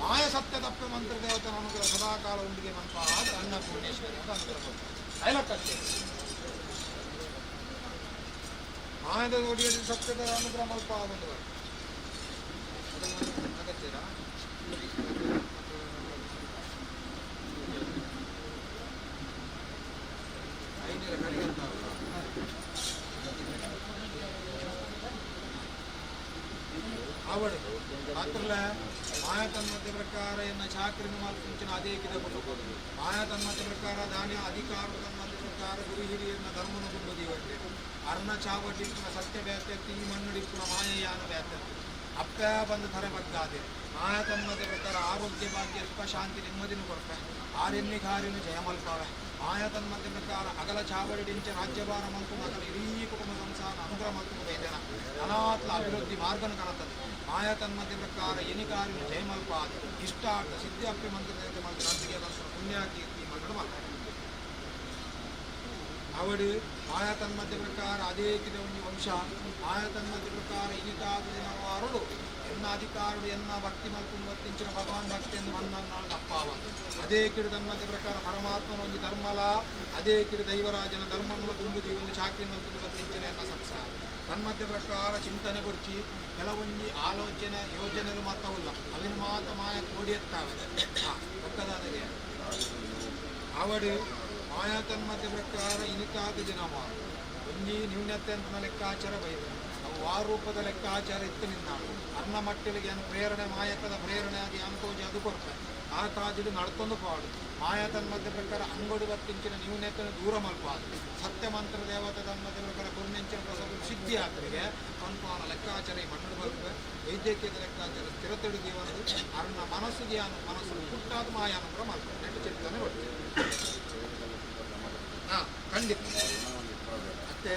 ಮಾಯ ಸತ್ಯ ತಪ್ಪೆ ಮಂತ್ರ ದೇವತನ ಅನುಗ್ರಹ ಸದಾಕಾಲ ಉಂಡಿಗೆ ಮನ್ಪಾದ ಅನ್ನಪೂರ್ಣೇಶ್ವರಿ ಅಂತ ಅನುಗ್ರಹ ಕೊಡ್ತಾರೆ. ಐಲಕ್ಕತ್ತೆ ಮಾಯದ ಒಡಿಯಲ್ಲಿ ಸತ್ಯದ ಅನುಗ್ರಹ ಮಲ್ಪ ಒಂದು ಅಗತ್ಯರಾ? ಐನೂರ ಕಡೆಗೆ ಅಂತ ಅವಳು ಮಾತ್ರಲ್ಲ ಮಾಯ ತನ್ಮಧ್ಯ ಪ್ರಕಾರ ಎನ್ನ ಚಾಕ್ರಿನ ಮಾಲ್ಪುಂಚಿನ ಅದೇ ಕಿದ ಕುಟುಂಬ ಮಾಯ ತನ್ಮಧ್ಯ ಪ್ರಕಾರ ದಾನ್ಯ ಅಧಿಕಾರ ತನ್ಮಧ್ಯ ಪ್ರಕಾರ ಗುರು ಹಿರಿಯನ್ನ ಧರ್ಮನ ಕುಂಬ ದೀವಟ್ಟೆ ಅರ್ಣ ಚಾವಟಿಪ್ಪುನ ಸತ್ಯ ವ್ಯಾತ್ಯತ್ತಿ ಈ ಮಣ್ಣುಡಿಪ್ಪುನ ಮಾಯಯಾನ ವ್ಯಾತ್ಯತ್ತಿ ಅಪ್ಪ ಬಂದ ಥರ ಬಗ್ಗಾದೆ. ಮಾಯ ತನ್ಮಧ್ಯ ಪ್ರಕಾರ ಆರೋಗ್ಯ ಭಾಗ್ಯ ಸುಖ ಶಾಂತಿ ನೆಮ್ಮದಿನೂ ಕೊಡ್ಪೆ, ಆರೆನ್ನಿ ಕಾರಿನ ಜಯಮಲ್ಪಾವೆ. ಮಾಯ ತನ್ಮಧ್ಯ ಪ್ರಕಾರ ಅಗಲ ಚಾವಡಿ ಡಿಂಚ ರಾಜ್ಯಭಾರ ಮಲ್ಪುನ ಅಗಲ ಇಡೀ ಕುಟುಂಬ ಸಂಸಾರ ಅನುಗ್ರಹ ಮಲ್ಪುನ ವೇದನ ಅನಾತ್ಲ ಅಭಿವೃದ್ಧಿ ಮಾರ್ಗನ ಕಾಣುತ್ತದೆ. ಮಾಯ ತನ್ಮಧ್ಯ ಪ್ರಕಾರ ಎನಿಕಾರಿನ ಜಯಮಲ್ಪಾದ ಇಷ್ಟಾರ್ಥ ಸಿದ್ಧಿ ಅಪ್ಪೆ ಮಂತ್ರ ದೇವತೆ ಮಲ್ತ ನಂದಿಗೆ ಬಂದ ಪುಣ್ಯ ಕೀರ್ತಿ ಮಲ್ಪಡು ಮಾಡ್ತಾರೆ. ಅವಡು ಮಾಯಾ ತನ್ಮಧ್ಯ ಪ್ರಕಾರ ಅದೇ ಕಿದ ಒಂಜಿ ವಂಶ. ಮಾಯಾ ತನ್ಮಧ್ಯ ಪ್ರಕಾರ ಇನಿತಾದ ದಿನವಾರುಡು ಎನ್ನ ಅಧಿಕಾರುಡು ಎನ್ನ ಭಕ್ತಿ ಮಲ್ಪುಂಡು ಬತ್ತಿಂಚಿನ ಭಗವಾನ್ ಭಕ್ತಿ ಎಂದು ಮನ್ನನ್ನಾಳು ತಪ್ಪಾವ. ಅದೇ ಕಿಡು ತನ್ಮಧ್ಯ ಪ್ರಕಾರ ಪರಮಾತ್ಮನ ಒಂಜಿ ಧರ್ಮಲ, ಅದೇ ಕಿಡು ದೈವರಾಜನ ಧರ್ಮನ ದುಂಬು ಒಂದು ಚಾಕ್ರಿ ಮಲ್ಪುಂಡು ಬತ್ತಿಂಚಿನ ಎನ್ನ ಸಂಸಾರ. ತನ್ಮಧ್ಯ ಪ್ರಕಾರ ಚಿಂತನೆ ಕೊಡ್ಚಿ, ಕೆಲವೊಂಜಿ ಆಲೋಚನೆ ಯೋಜನೆಗಳು ಮಾತ್ರವಲ್ಲ, ಅವಿನ ಮಾತ ಮಾಯ ಕೋಡಿಯತ್ತಾವೆ ಪಕ್ಕದಾದಗೆ. ಅವಡು ಮಾಯಾ ತನ್ಮಧ್ಯ ಪ್ರಕಾರ ಇನಿತಾದ ದಿನವ ಒಂಜಿ ನ್ಯೂನತೆ ಅಂತ ಲೆಕ್ಕಾಚಾರ ಬೈದ ಅವು ಆ ರೂಪದ ಲೆಕ್ಕಾಚಾರ ಇತ್ತು ನಿನ್ನಾಳು ಅನ್ನ ಮಟ್ಟಲಿಗೆ ಏನು ಪ್ರೇರಣೆ ಮಾಯಕದ ಪ್ರೇರಣೆ ಆಗಿ ಅನ್ಕೋಜಿ ಅದು ಕೊಡ್ತಾರೆ. ಆ ಕಾಜಿಡು ನಡ್ತೊಂದು ಪಾಡು. ಮಾಯಾ ತನ್ಮಧ್ಯ ಪ್ರಕಾರ ಅಂಗೋಡು ಬತ್ತಿಂಚಿನ ನ್ಯೂನತೆಯನ್ನು ದೂರ ಮಲ್ಪಾದು ಸತ್ಯ ಮಂತ್ರ ದೇವತೆ ತನ್ಮಧ್ಯ ಪ್ರಕಾರ ಪುಣ್ಯಂಚಿನ ಪ್ರಸವ ಸಿದ್ಧಿ ಆತರಿಗೆ ಪನ್ಪಾನ ಲೆಕ್ಕಾಚಾರ ಈ ಮಣ್ಣು ಬಲ್ಪೆ. ವೈದ್ಯಕೀಯದ ಲೆಕ್ಕಾಚಾರ ಸ್ಥಿರತೆಡು ಜೀವನದು ಅರ್ಣ ಮನಸ್ಸು ಧ್ಯಾನ ಮನಸ್ಸು ಪುಟ್ಟಾದ ಮಾಯಾನುಗ್ರಹ ಮಲ್ಪೆ ನೆಟ್ಟು ಚಿಂತನೆ ಕೊಡ್ತೇವೆ. ಹಾ, ಖಂಡಿತ ಮತ್ತೆ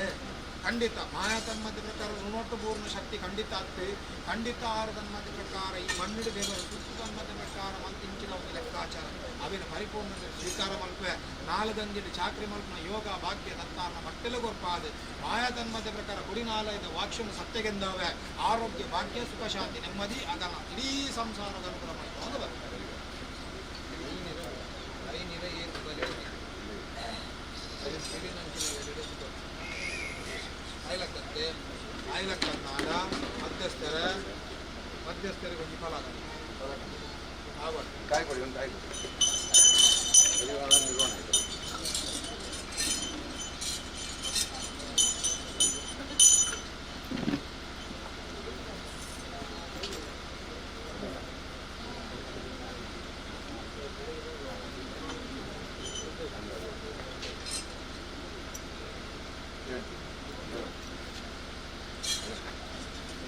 ಖಂಡಿತ ಮಾಯಾ ತನ್ಮಧ್ಯ ಪ್ರಕಾರ ಋಣೋಟ್ಟು ಪೂರ್ಣ ಶಕ್ತಿ ಖಂಡಿತ ಅತ್ತೆ. ಖಂಡಿತ ಆರು ತನ್ಮಧ್ಯ ಪ್ರಕಾರ ಈ ಮಣ್ಣಿಡು ಬೇವರು ತುತ್ತು ತನ್ಮಧ್ಯ ಪ್ರಕಾರ ಮಲ್ತಿಂಚಿನ ಒಂದು ಲೆಕ್ಕಾಚಾರ ಅವಿನ ಪರಿಪೂರ್ಣ ಸ್ವೀಕಾರ ಮಲ್ಪೆ. ನಾಲ್ಗಂಜಿಡು ಚಾಕ್ರಿ ಮಲ್ಪನ ಯೋಗ ಭಾಗ್ಯ ದತ್ತಾರ್ನ ಮಟ್ಟೆಲು ಗೊರ್ಪಾದ. ಮಾಯಾ ತನ್ಮಧ್ಯ ಪ್ರಕಾರ ಗುಡಿನಾಲಯದ ವಾಕ್ಷನು ಸತ್ಯಗೆಂದವೆ ಆರೋಗ್ಯ ಭಾಗ್ಯ ಸುಖ ಶಾಂತಿ ನೆಮ್ಮದಿ ಅದನ್ನ ಇಡೀ ಸಂಸಾರದ ಅನುಕೂಲ ಮಾಡಿಕೊಂಡು ಬರ್ತದೆ. ಐನೀರ ಏರು ಬಲೆ ಐಲಕ್ಕಂತೆ ಐಲಕ್ಕನ್ನಾಡ ಮಧ್ಯಸ್ಥರ ಮಧ್ಯಸ್ಥರಿಗೆ ಒಂಜಿ ಫಲ ಆವಡ್. ಕಾಯಿ ಕೊಡಿ, ಒಂದು ಕಾಯಿ ಕೊಡಿ. ಪರಿವಾರ ನಿರ್ವಹಣೆ ಆಯ್ತು.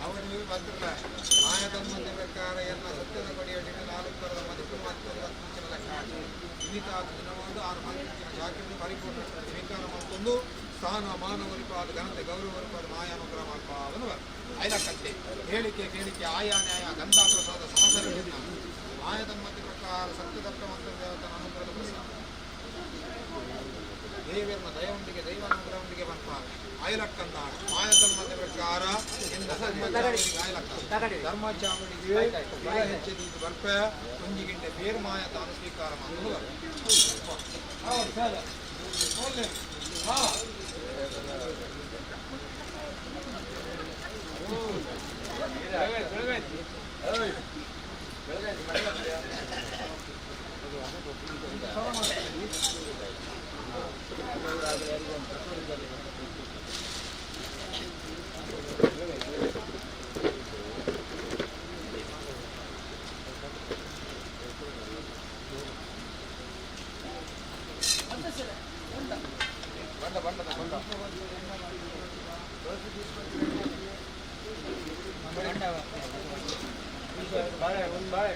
ಅವರು ಬಂದ್ರಲ್ಲ ಮಾಯ ತನ್ಮಧ್ಯ ಪ್ರಕಾರ ಎಲ್ಲ ಸತ್ಯದ ಕೊಡಿಯಡಿಗೆ ನಾಲ್ಕು ಬರದ ಮದಿಪು ಮತ್ತೊಂದು ಹತ್ತು ಲೆಕ್ಕ ಇನ್ನಿತಾದ ದಿನವಾದ ಆರು ಮಂತ್ರಿನ ಜಾಕಿಯನ್ನು ಪರಿಪೂರ್ಣ ಸ್ವೀಕಾರ ಮತ್ತೊಂದು ಸ್ಥಾನ ಮಾನವರಿಪಾದ ಘನತೆ ಗೌರವರಿಪಾದ ಮಾಯಾನುಗ್ರಹ ಮಲ್ಪಾವನು ಐಲಕ್ಕಂತೆ ಹೇಳಿಕೆ ಕೇಳಿಕೆ ಆಯಾ ನ್ಯಾಯ ಗಂಧ ಪ್ರಸಾದ ಸಮಸರ ಮಾಯ ತನ್ಮಧ್ಯ ಪ್ರಕಾರ ಸತ್ಯದತ್ತ ಮಂತ್ರ ದೇವತನ ಅನುಗ್ರಹದ ಪ್ರಸಾದ ದೇವರನ್ನ ದಯವೊಂದಿಗೆ ದೈವಾನುಗ್ರಹದೊಂದಿಗೆ ಬಂತ ಆಯಲಕ್ಕಂದಾಣ ಮಾಯ ತನ್ಮಧ್ಯ ಪ್ರಕಾರ ಎಂದ ಧರ್ಮಚಾವಡಿಗೆ ಬಲ ಹೆಚ್ಚಿದ್ದು ಬರ್ಪೆ ಒಂಜಿ ಗಿಂಡೆ ಬೇರ್ ಮಾಯ ತಾನು ಸ್ವೀಕಾರ ಮಾಡಲು. ಹಾ. ಬಂಡ ಬಂಡ ಬಂಡ ಬಾಳೆ ಒಂದು ಬಾಳೆ.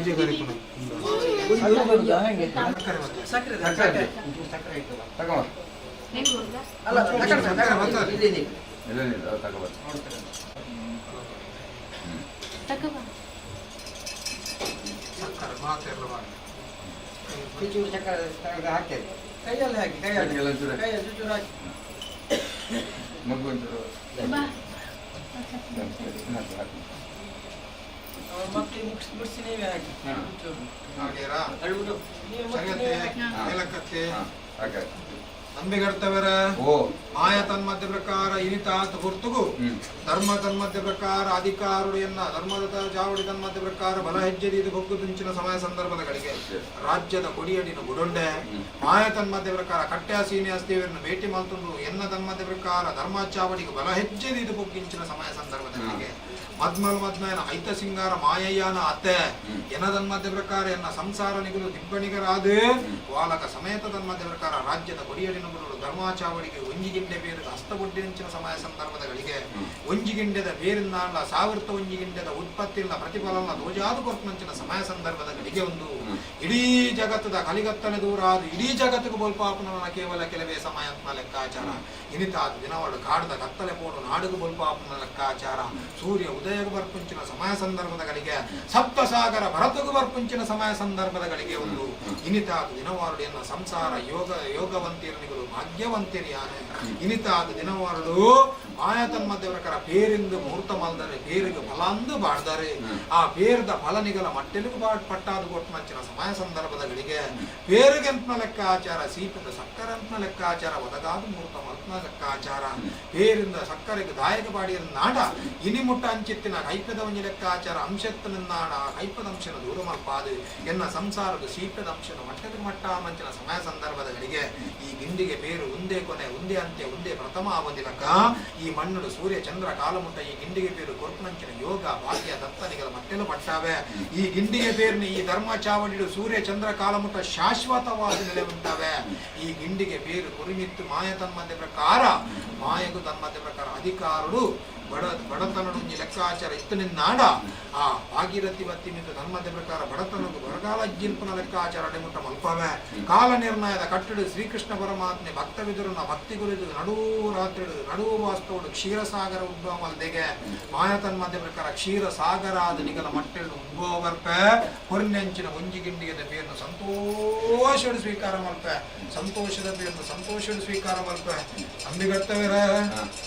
ಪೂಜೆ ಕರಿಪುನ. ಸಕ್ಕರೆ ಸಕ್ಕರೆ. ಸಕ್ಕರೆ ಇಟ್ಟು ಬಾ. ತಗೋ. ಅಲ್ಲ, ಸಕ್ಕರೆ ಸಕ್ಕರೆ ಬರ್ತದೆ. ಇಲ್ಲಿ ಇಲ್ಲಿ. ಇಲ್ಲ ಇಲ್ಲ, ಅದು ತಗೋ. ಸಕ್ಕರೆ ಮಾತೆಲ್ಲ ಮಾಡಿ. ಚೂರು ಸಕ್ಕರೆ ತೆಗ್ದು ಹಾಕ್ತೇನೆ. ಕೈಯಲ್ಲಿ ಹಾಕಿ, ಕೈಯಲ್ಲಿ. ಕೈಯಲ್ಲಿ ಒಂಚೂರು ಹಾಕಿ. ಕೈಯಲ್ಲಿ ಚೂರು ಹಾಕಿ. ಮಗು ಒಂಚೂರು. ಸರಿ, ಹಾಕು. ಹಾ. ಹಾಗೇರಾ? ಅಳುವುದು. ಸರಿಯತ್ತೆ, ಏಲಕ್ಕತ್ತೆ. ಹಾ, ಹಾಗೆ ಹಾಕು. ನಂಬಿಗರ್ತವರ ಓ. ಮಾಯ ತನ್ಮಧ್ಯ ಪ್ರಕಾರ ಇನಿತಾತ ಹೊರ್ತುಗು ಧರ್ಮ ತನ್ಮಧ್ಯ ಪ್ರಕಾರ ಅಧಿಕಾರುಡು ಎನ್ನ ಧರ್ಮದ ಜಾವಡಿ ತನ್ಮಧ್ಯ ಪ್ರಕಾರ ಬಲ ಹೆಜ್ಜೆದೀದು ಬೊಗ್ಗು ತುಂಚಿನ ಸಮಯ ಸಂದರ್ಭದಗಳಿಗೆ ರಾಜ್ಯದ ಕೊಡಿಯಡಿನ ಗುಡೊಂಡೆ ಮಾಯ ತನ್ಮಧ್ಯ ಪ್ರಕಾರ ಕಟ್ಟ್ಯಾ ಶ್ರೀನಿವಾಸ ದೇವರನ್ನು ಭೇಟಿ ಮಲ್ತುಂಡು ಎನ್ನ ತನ್ಮಧ್ಯ ಪ್ರಕಾರ ಧರ್ಮಾಚಾವಡಿಗೆ ಬಲ ಹೆಜ್ಜೆದೀದು ಬೊಗ್ಗಿಂಚಿನ ಸಮಯ ಸಂದರ್ಭದಗಳಿಗೆ ಮದ್ಮಲ್ ಮದ್ಮಯನ ಐತ ಸಿಂಗಾರ ಮಾಯಯ್ಯನ ಅತ್ತೆ ಎನ ತನ್ಮಧ್ಯ ಪ್ರಕಾರ ಎನ್ನ ಸಂಸಾರ ನಿಗುಲು ದಿಬ್ಬಣಿಗರಾದ ವಾಲಕ ಸಮೇತ ತನ್ಮಧ್ಯ ಪ್ರಕಾರ ರಾಜ್ಯದ ಕೊಡಿಯಡಿನ ಗುರುಳು ಧರ್ಮಾಚಾವಡಿಗೆ ಒಂಜಿಗಿಂಡೆ ಬೇರು ಹಸ್ತಬೊಡ್ಡಿನಂಚಿನ ಸಮಯ ಸಂದರ್ಭದಗಳಿಗೆ ಒಂಜಿಗಿಂಡೆದ ಬೇರಿಂದಾಂಡ ಸಾವಿರ್ತ ಒಂಜಿಗಿಂಡೆದ ಉತ್ಪತ್ತಿಲ್ಲ ಪ್ರತಿಫಲನ ದೋಜಾದು ಕೊರ್ಪನಂಚಿನ ಸಮಯ ಸಂದರ್ಭದ ಗಳಿಗೆ ಒಂದು ಇಡೀ ಜಗತ್ತದ ಕಲಿಗತ್ತಲೆ ದೂರ ಅದು ಇಡೀ ಜಗತ್ತಿಗೆ ಬೋಲ್ಪಾಪನ ಕೇವಲ ಕೆಲವೇ ಸಮಯ ಲೆಕ್ಕಾಚಾರ. ಇನಿತಾದ ದಿನವಳು ಕಾಡದ ಕತ್ತಲೆ ಪೋಡು ನಾಡುಗು ಬೋಲ್ಪಾಪನ ಲೆಕ್ಕಾಚಾರ. ಸೂರ್ಯ ಉದಯಗು ಬರ್ಪುಂಚಿನ ಸಮಯ ಸಂದರ್ಭದ ಗಳಿಗೆ ಸಪ್ತಸಾಗರ ಭರತಗು ಬರ್ಪುಂಚಿನ ಸಮಯ ಸಂದರ್ಭದ ಗಳಿಗೆ ಒಂದು ಇನಿತಾದ ದಿನವಾರುಡು ಎನ್ನ ಸಂಸಾರ ಯೋಗ ಯೋಗವಂತಿರನಿಗಳು ಭಾಗ್ಯವಂತಿರಿಯಾನೆ. ಇನಿತಾದ ದಿನವಾರುಡು ಮಾಯ ತನ್ಮಧ್ಯವರಕರ ಪೇರಿಂದು ಮುಹೂರ್ತ ಮಲ್ದರೆ ಪೇರಿಗೆ ಫಲಾಂದು ಬಾಡ್ದರೆ ಆ ಪೇರ್ದ ಫಲನಿಗಲ ಮಟ್ಟೆಲುಗು ಬಾಡ್ ಪಟ್ಟಾದು ಕೊಟ್ಟು ಸಮಯ ಸಂದರ್ಭದ ಗಳಿಗೆ ಪೇರುಗೆಂತ್ನ ಲೆಕ್ಕಾಚಾರ ಸೀಪದ ಸಕ್ಕರಂತ್ನ ಲೆಕ್ಕಾಚಾರ ಒದಗಾದು ಮುಹೂರ್ತ ಮಲ್ತ್ನ ಲೆಕ್ಕಾಚಾರ ಪೇರಿಂದ ಸಕ್ಕರೆಗೆ ದಾಯಕ ಬಾಡಿಯ ನಾಡ ಇನಿಮುಟ್ಟ ಅಂಚಿತ್ತಿನ ಕೈಪದ ಒಂಜಿ ಲೆಕ್ಕಾಚಾರ ಅಂಶತ್ತಿನ ನಾಡ ಆ ಕೈಪದ ಅಂಶನ ದೂರ ಮಲ್ಪಾದು ಎನ್ನ ಸಂಸಾರದ ಸೀಪದ ಅಂಶನ ಮಟ್ಟದ ಮಟ್ಟ ಮಂಚಿನ ಸಮಯ ಸಂದರ್ಭದ ಗಳಿಗೆ ಈ ಗಿಂಡಿಗೆ ಬೇರು ಒಂದೇ ಕೊನೆ ಒಂದೇ ಅಂತ್ಯ ಒಂದೇ ಪ್ರಥಮ ಆವಂದಿಲಕ ಈ ಮಣ್ಣುಡು ಸೂರ್ಯ ಚಂದ್ರ ಕಾಲಮುಟ್ಟ ಈ ಗಿಂಡಿಗೆ ಬೇರು ಕೊರ್ಪನಂಚಿನ ಯೋಗ ಭಾಗ್ಯ ದತ್ತನಿಗಲ ಮಟ್ಟೆಲು ಪಟ್ಟಾವೆ. ಈ ಗಿಂಡಿಗೆ ಬೇರ್ನ ಈ ಧರ್ಮ ಚಾವಡಿಡು ಸೂರ್ಯ ಚಂದ್ರ ಕಾಲಮುಟ್ಟ ಶಾಶ್ವತವಾದ ನೆಲೆ ಉಂಟಾವೆ. ಈ ಗಿಂಡಿಗೆ ಬೇರು ಕುರಿಮಿತ್ತು ಮಾಯ ತನ್ಮಧ್ಯ ಪ್ರಕಾರ ಮಾಯಗು ತನ್ಮಧ್ಯ ಪ್ರಕಾರ ಅಧಿಕಾರುಡು ಬಡತನಡು ಒಂಜಿ ಲೆಕ್ಕಾಚಾರ ಇತ್ತು ನಿನ್ನಾಡ ಆ ಭಾಗೀರಥಿ ಬತ್ತಿ ಮಿತ್ತು ಧರ್ಮದ ಪ್ರಕಾರ ಬಡತನಗು ಬರಗಾಲ ಜಿಲ್ಪನ ಲೆಕ್ಕಾಚಾರ ಅಡೆಮುಟ್ಟ ಮಲ್ಪವೆ. ಕಾಲ ನಿರ್ಣಯದ ಕಟ್ಟಡು ಶ್ರೀಕೃಷ್ಣ ಪರಮಾತ್ಮೆ ಭಕ್ತ ವಿದುರನ ಭಕ್ತಿ ಗುರಿದು ನಡುವು ರಾತ್ರಿಡು ನಡುವು ವಾಸ್ತವಡು ಕ್ಷೀರಸಾಗರ ಉದ್ಭವ ಮಲ್ದೆಗೆ ಮಾಯ ತನ್ಮಧ್ಯ ಪ್ರಕಾರ ಕ್ಷೀರಸಾಗರ ಆದ ನಿಗಲ ಮಟ್ಟೆಳು ಉದ್ಭವ ಬರ್ಪೆ ಹೊರ್ನೆಂಚಿನ ಒಂಜಿ ಗಿಂಡಿಗೆದ ಬೇರ್ನು ಸಂತೋಷಡು ಸ್ವೀಕಾರ ಮಲ್ಪೆ ಸಂತೋಷದ ಬೇರ್ನು ಸಂತೋಷಡು ಸ್ವೀಕಾರ ಮಲ್ಪೆ. ಅಂಬಿಗತ್ತವರ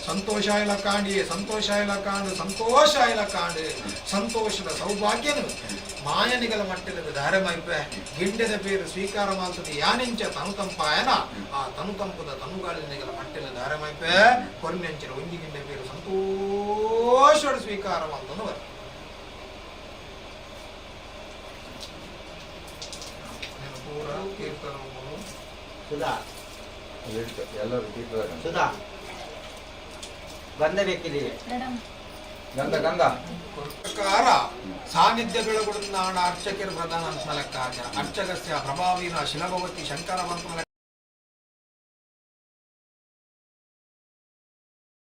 ಸಂತೋಷ ಇಲ್ಲ ಕಾಂಡಿ ಸಂತೋಷ ಇಲ್ಲ ಕಾಂಡು ಸಂತೋಷ ಇಲ್ಲ ಕಾಂಡು ಸಂತೋಷದ ಸೌಭಾಗ್ಯನು ಮಾಯನಿಗಲ ಮಟ್ಟದ ಧಾರೆ ಮೈಪೆ ಗಿಂಡೆದ ಪೇರು ಸ್ವೀಕಾರ ಮಾಡ್ತದೆ ಯಾನೆಂಚ ತನು ತಂಪಾಯನ ಆ ತನು ತಂಪದ ತನುಗಾಳಿನಿಗಲ ಮಟ್ಟದ ಧಾರೆ ಮೈಪೆ ಕೊರ್ನೆಂಚಿನ ಒಂಜಿ ಗಿಂಡೆ ಪೇರು ಸಂತೋಷಡು ಸ್ವೀಕಾರ ಮಾಡ್ತಂದು ಬರ ಪೂರ ಕೀರ್ತನ ಸುಧಾ. ಎಲ್ಲರೂ ತೀರ್ಥದ ಸುಧಾ ಗಂಧ ಬೇಕಿದೆ. ಗಂಧ ಗಂಧ ಪ್ರಕಾರ ಸಾನ್ನಿಧ್ಯ ಬೆಳಗುಡನಾಡ ಅರ್ಚಕರ ಪ್ರಧಾನ ಅಂತ ಲೆಕ್ಕಾಚಾರ. ಅರ್ಚಕಸ್ಯ ಪ್ರಭಾವಿನ ಶಿಲಭವತಿ ಶಂಕರ ಬಂತ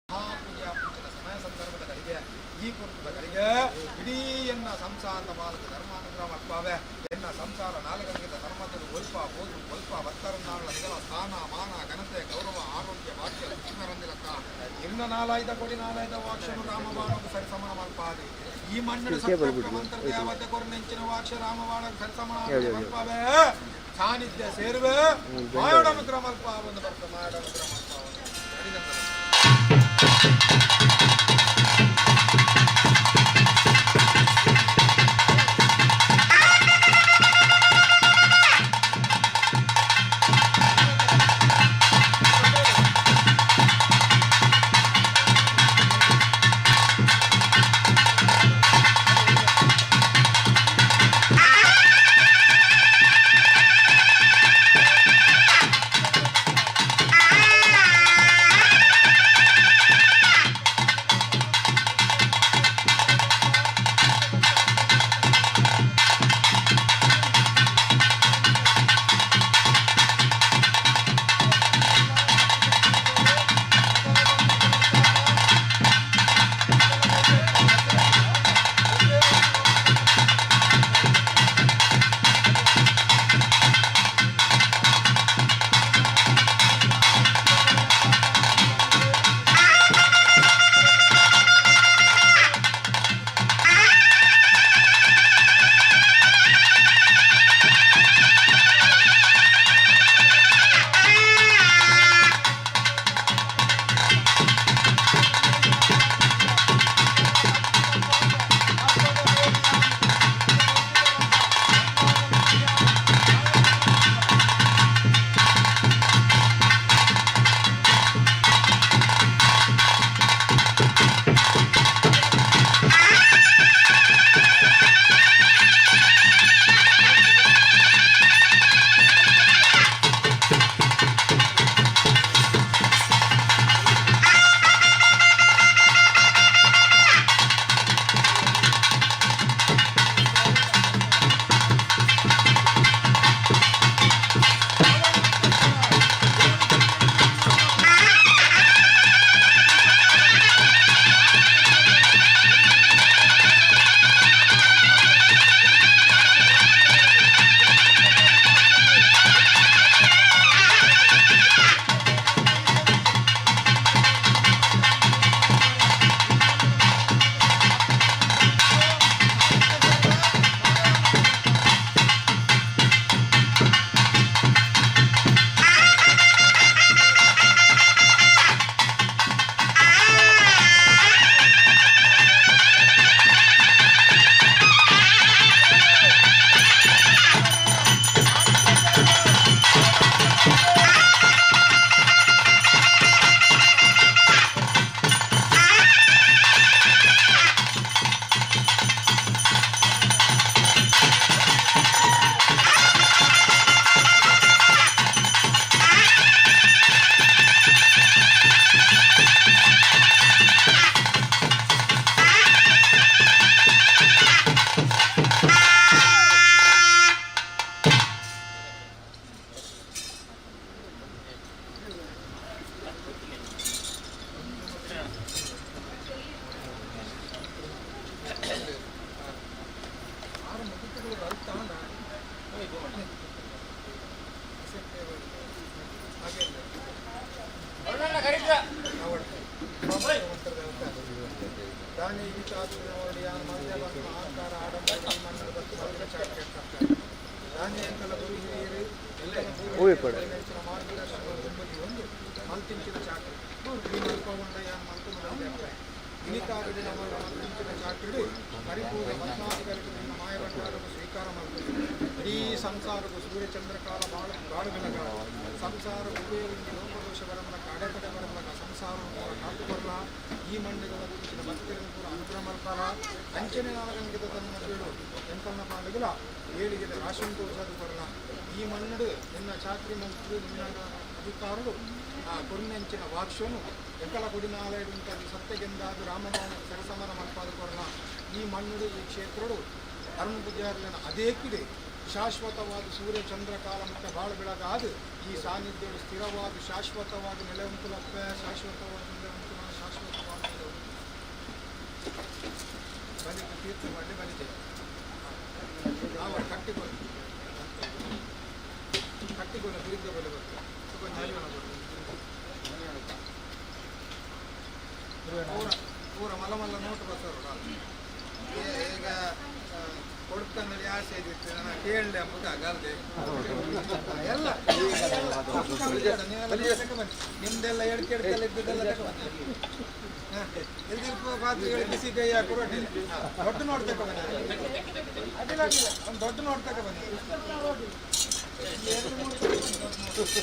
ಮಹಾಪೂಜಾ ಪೂಜನ ಸಮಯ ಸಂದರ್ಭದ ಗಳಿಗೆ ಈ ಪುರ್ತದ ಗಳಿಗೆ ಇಡೀ ಎನ್ನ ಸಂಸಾರದ ಬಾಲಕ ಧರ್ಮಾನುಗ್ರಹ ಮಲ್ಪಾವೆ. ಎನ್ನ ಸಂಸಾರ ನಾಲ್ಕಂಗಿದ ಧರ್ಮದಲ್ಲಿ ಒಲ್ಪ ಬೋದು ಒಲ್ಪ ಭಕ್ತರನ್ನಾಳ ನಿಗಲ ಸ್ಥಾನ ಮಾನ ಘನತೆ ಗೌರವ ಆರೋಗ್ಯ ಭಾಗ್ಯ ಲಕ್ಷ್ಮರಂದಿಲಕ್ಕ ಇನ್ನ ನಾಲಾಯ್ದ ಕೊಡಿ ನಾಲಾಯ್ದ ವಾಕ್ಷನು ರಾಮಬಾಣకు ಸರಿಸಮನ ಮಲ್ಪಾದೆ. ಈ ಮಣ್ಣಿನ ಸತ್ಯ ಮಂತ್ರ ದೇವತೆ ಕೊರನೆಂಚಿನ ವಾಕ್ಷ ರಾಮಬಾಣకు ಸರಿಸಮನ ಮಲ್ಪಾವೆ. ಸಾನ್ನಿಧ್ಯ ಸೇರುವೆ ಮಾಯೋಡನುಗ್ರಹ ಮಲ್ಪ ಒಂದು ಬರ್ತ ಮಾಯೋಡನುಗ್ರಹ ಮಲ್ಪ ಯಾನೆ ಇನಿತಾದ ಯಾನ ಮಲ್ದೆ ಬಂದು ಅಹಂಕಾರ ಆಡಂಬರ ಈ ಮಣ್ಣು ಬತ್ತು ಮಲ್ದ ಚಾಕ್ರಿ ಕರ್ತಾರೆ. ಯಾನೆ ಎಂಕಲ ಗುರು ಹಿರಿಯರು ಎಂಕಲ ಪೂರ್ವಜರು ಮಾರ್ಗದರ್ಶನ ದುಂಬುದಿ ಒಂದು ಮಲ್ತಿಂಚಿನ ಚಾಕ್ರಿ ಈ ಮಲ್ಪಗೊಂಡ ಯಾನ್ ಮಲ್ತು ಮಲ್ದೆ ಇನಿತಾದ ದಿನವಾದ ಮಲ್ತಿಂಚಿನ ಚಾಕ್ರಿಡು ಪರಿಪೂರ್ಣ ಪದ್ಮಾಧಿಕಾరికి ನಿನ್ನ ಮಾಯಭಂಡಾರವು ಸ್ವೀಕಾರ ಮಾಡ್ತದೆ. ಇಡೀ ಸಂಸಾರಕ್ಕೂ ಸೂರ್ಯಚಂದ್ರಕಾಲ ಬಾಳು ಬಾಳು ಬೆಳಗ ಸಂಸಾರ ಉಭಯವಿಂಗಿ ಲೋಕದೋಷ ಬರಮಲಕ ಅಡೆತಡೆ ಬರಮಲಕ ಸಂಸಾರ ಪೂರ ಕಾತು ಬರಲ ಈ ಮಂಡಿಗಳ ಗುರುತಿನ ಭಕ್ತರನ್ನು ಪೂರ ಅನುಗ್ರಹ ಮಲ್ಪಾಲ ಅಂಚನೆ ನಾಲಗಂಗಿದ ತನ್ನ ಬೀಡು ಎಂಕಲ್ನ ಪಾಂಡುಗಳ ಏಳಿಗೆದ ರಾಶಿಂತೋಷದು ಬರಲ ಈ ಮಣ್ಣುಡು ನಿನ್ನ ಚಾಕ್ರಿ ಮಂತ್ರಿ ನಿನ್ನ ಅಧಿಕಾರುಡು ಆ ಕೊರ್ನೆಂಚಿನ ವಾಕ್ಷನು ಎಂಕಲ ಕೊಡಿನಾಲಯಡುಂಟಾದ ಸತ್ಯಗೆಂದಾದು ರಾಮಬಾಣ ಸರಸಮರ ಮಲ್ಪಾದು ಕೊರಲ ಈ ಮಣ್ಣುಡು ಈ ಕ್ಷೇತ್ರಡು ಅರುಣ್ ಪೂಜಾರ್ಲನ ಅದೇ ಕಿಡೆ ಶಾಶ್ವತವಾದ ಸೂರ್ಯ ಚಂದ್ರಕಾಲ ಮತ್ತು ಬಾಳು ಬೆಳಗಾದ ಈ ಸಾನ್ನಿಧ್ಯವು ಸ್ಥಿರವಾದ ಶಾಶ್ವತವಾದ ನೆಲೆಯುಂಟುಲಪ್ಪ ಶಾಶ್ವತವಾದ ನೆಲೆಯುಂಟು ಶಾಶ್ವತವಾದ ನೆಲೆ ಬಲಿ ತೀರ್ಥ ಮಾಡಿ ಬಲಿತೆ ನಾವು ಕಟ್ಟಿಕೊಳ್ಳಿ ಕಟ್ಟಿಕೊಳ್ಳ ಬಿರುದ್ದ ಬಲೆ ಬರ್ತದೆ ಪೂರ ಪೂರ ಮಲ್ಲ ಮಲ್ಲ ನೋಟು ಬರ್ತಾರೆ ಈಗ ಕೊಡ್ತಂದ್ರೆ ಆಸೆ ಇದ್ದಿತ್ತು ನಾನು ಕೇಳಲೆ ಅಂಬುದು ಆಗಲ್ದೆ ಎಲ್ಲ ನೀವೆಲ್ಲ ತಕೊಂಡ್ಬನ್ನಿ. ನಿಮ್ದೆಲ್ಲ ಎಡ್ಕೆ ಎಡ್ಕೆಲ್ಲ ಇದ್ದದ್ದೆಲ್ಲ ತಕೊಂಡ್ಬನ್ನಿ. ಎಲ್ದಿಲ್ಪ ಪಾತ್ರೆಗಳು ಬಿಸಿ ಕೈ ಹಾಕಿ ರೊಟ್ಟಿ ದೊಡ್ಡ ನೋಟ್ ತಕೊಂಡ್ಬನ್ನಿ. ಅಡ್ಡಿಲ್ಲ ಅಡ್ಡಿಲ್ಲ, ಒಂದು ದೊಡ್ಡ ನೋಟ್ ತಕೊಂಡ್ಬನ್ನಿ. ಎರಡು ಮೂರು ತಕೊಂಡ್ಬನ್ನಿ ದೊಡ್ಡ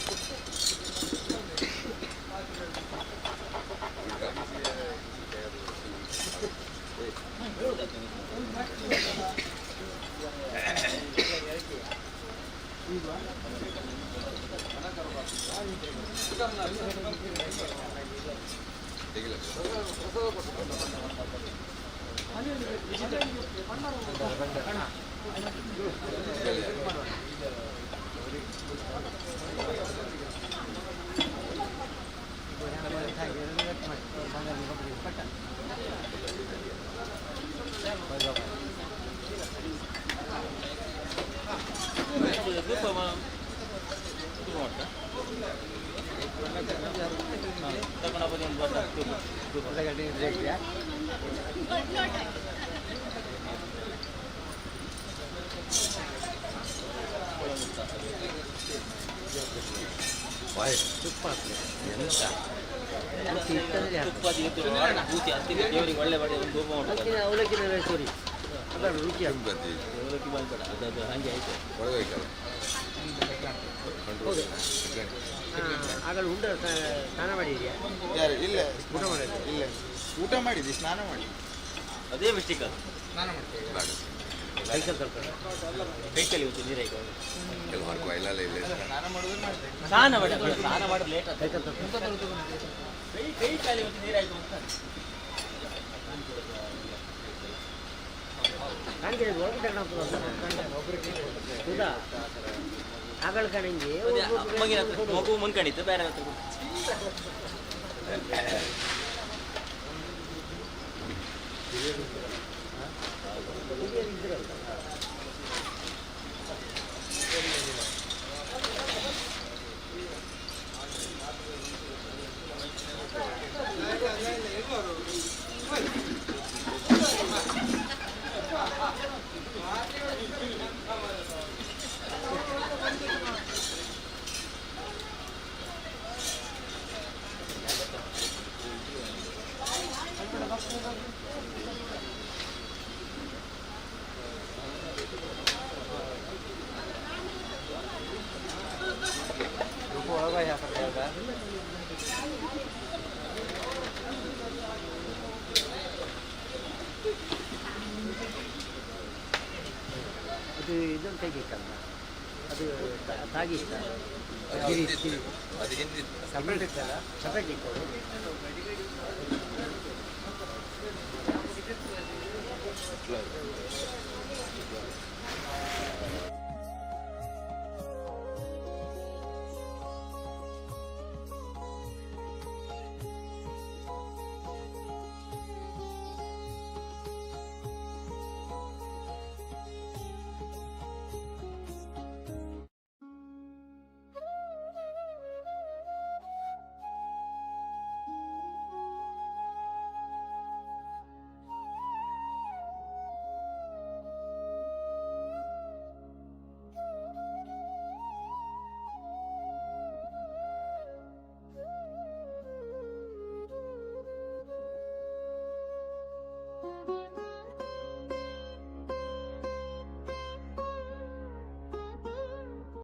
ನೋಟು. ದೇವರಿಗೆ ಒಳ್ಳೆ ಮಾಡಿ ಒಂದು ಧೂಪ ಮಾಡೋದು. ಅವಲಕ್ಕಿ ಸೋರಿ ಅದು ರುಚಿ ಅವಲಕ್ಕಿ ಮಾಡ್ಬೇಡ, ಅದು ಅದು ಹಾಗೆ ಆಯ್ತು. ಆಗಲು ಉಂಡ ಸ್ನಾನ ಮಾಡಿದ್ಯಾ? ಯಾರು ಇಲ್ಲ, ಊಟ ಮಾಡಿಲ್ಲ. ಇಲ್ಲ, ಊಟ ಮಾಡಿದ್ವಿ, ಸ್ನಾನ ಮಾಡಿ. ಅದೇ ಮಿಸ್ಟೇಕ್ ಅದು. ಸ್ನಾನ ಮಾಡ್ತೇವೆ. ಕೈಕಾಲು ತೊಳ್ಕೊಂಡು. ಕೈ ಕಾಲಿ ಇವತ್ತು ನೀರು ಹಾಕಿ ಸ್ನಾನ ಮಾಡುದು ಮಾಡಿದೆ. ಸ್ನಾನ ಮಾಡಿ, ಸ್ನಾನ ಮಾಡೋದು ಲೇಟ್ ಆಯ್ತು. ಕೈಕಾಲು ತೊಳ್ಕೊಂಡು. ಕೈ ಕೈ ಕಾಲಿ ಇವತ್ತು ನೀರು ಆಯ್ತು ಅಂತ. ನನಗೆ ಒಳಗೆ ಹೌದಾ ಆಗಳ ಕಣಂಗೆ. ಅದೇ ಅಮ್ಮಗಿನ ಹತ್ರ ಮಗು ಮುಂದ್ಕೊಂಡಿತ್ತು, ಬೇರೆ ಹತ್ರ ಕೊಡು. ಅದು ಇದೊಂದು ತೆಗಿಬೇಕಲ್ಲ, ಅದು ತಾಗಿ ಗಿರಿ. ಅದು ಹಿಂದಿತ್ತು. ಸಪ್ರೇಟ್ ಇತ್ತಲ್ಲ, ಸಪ್ರೇಟ್ ಇತ್ತು.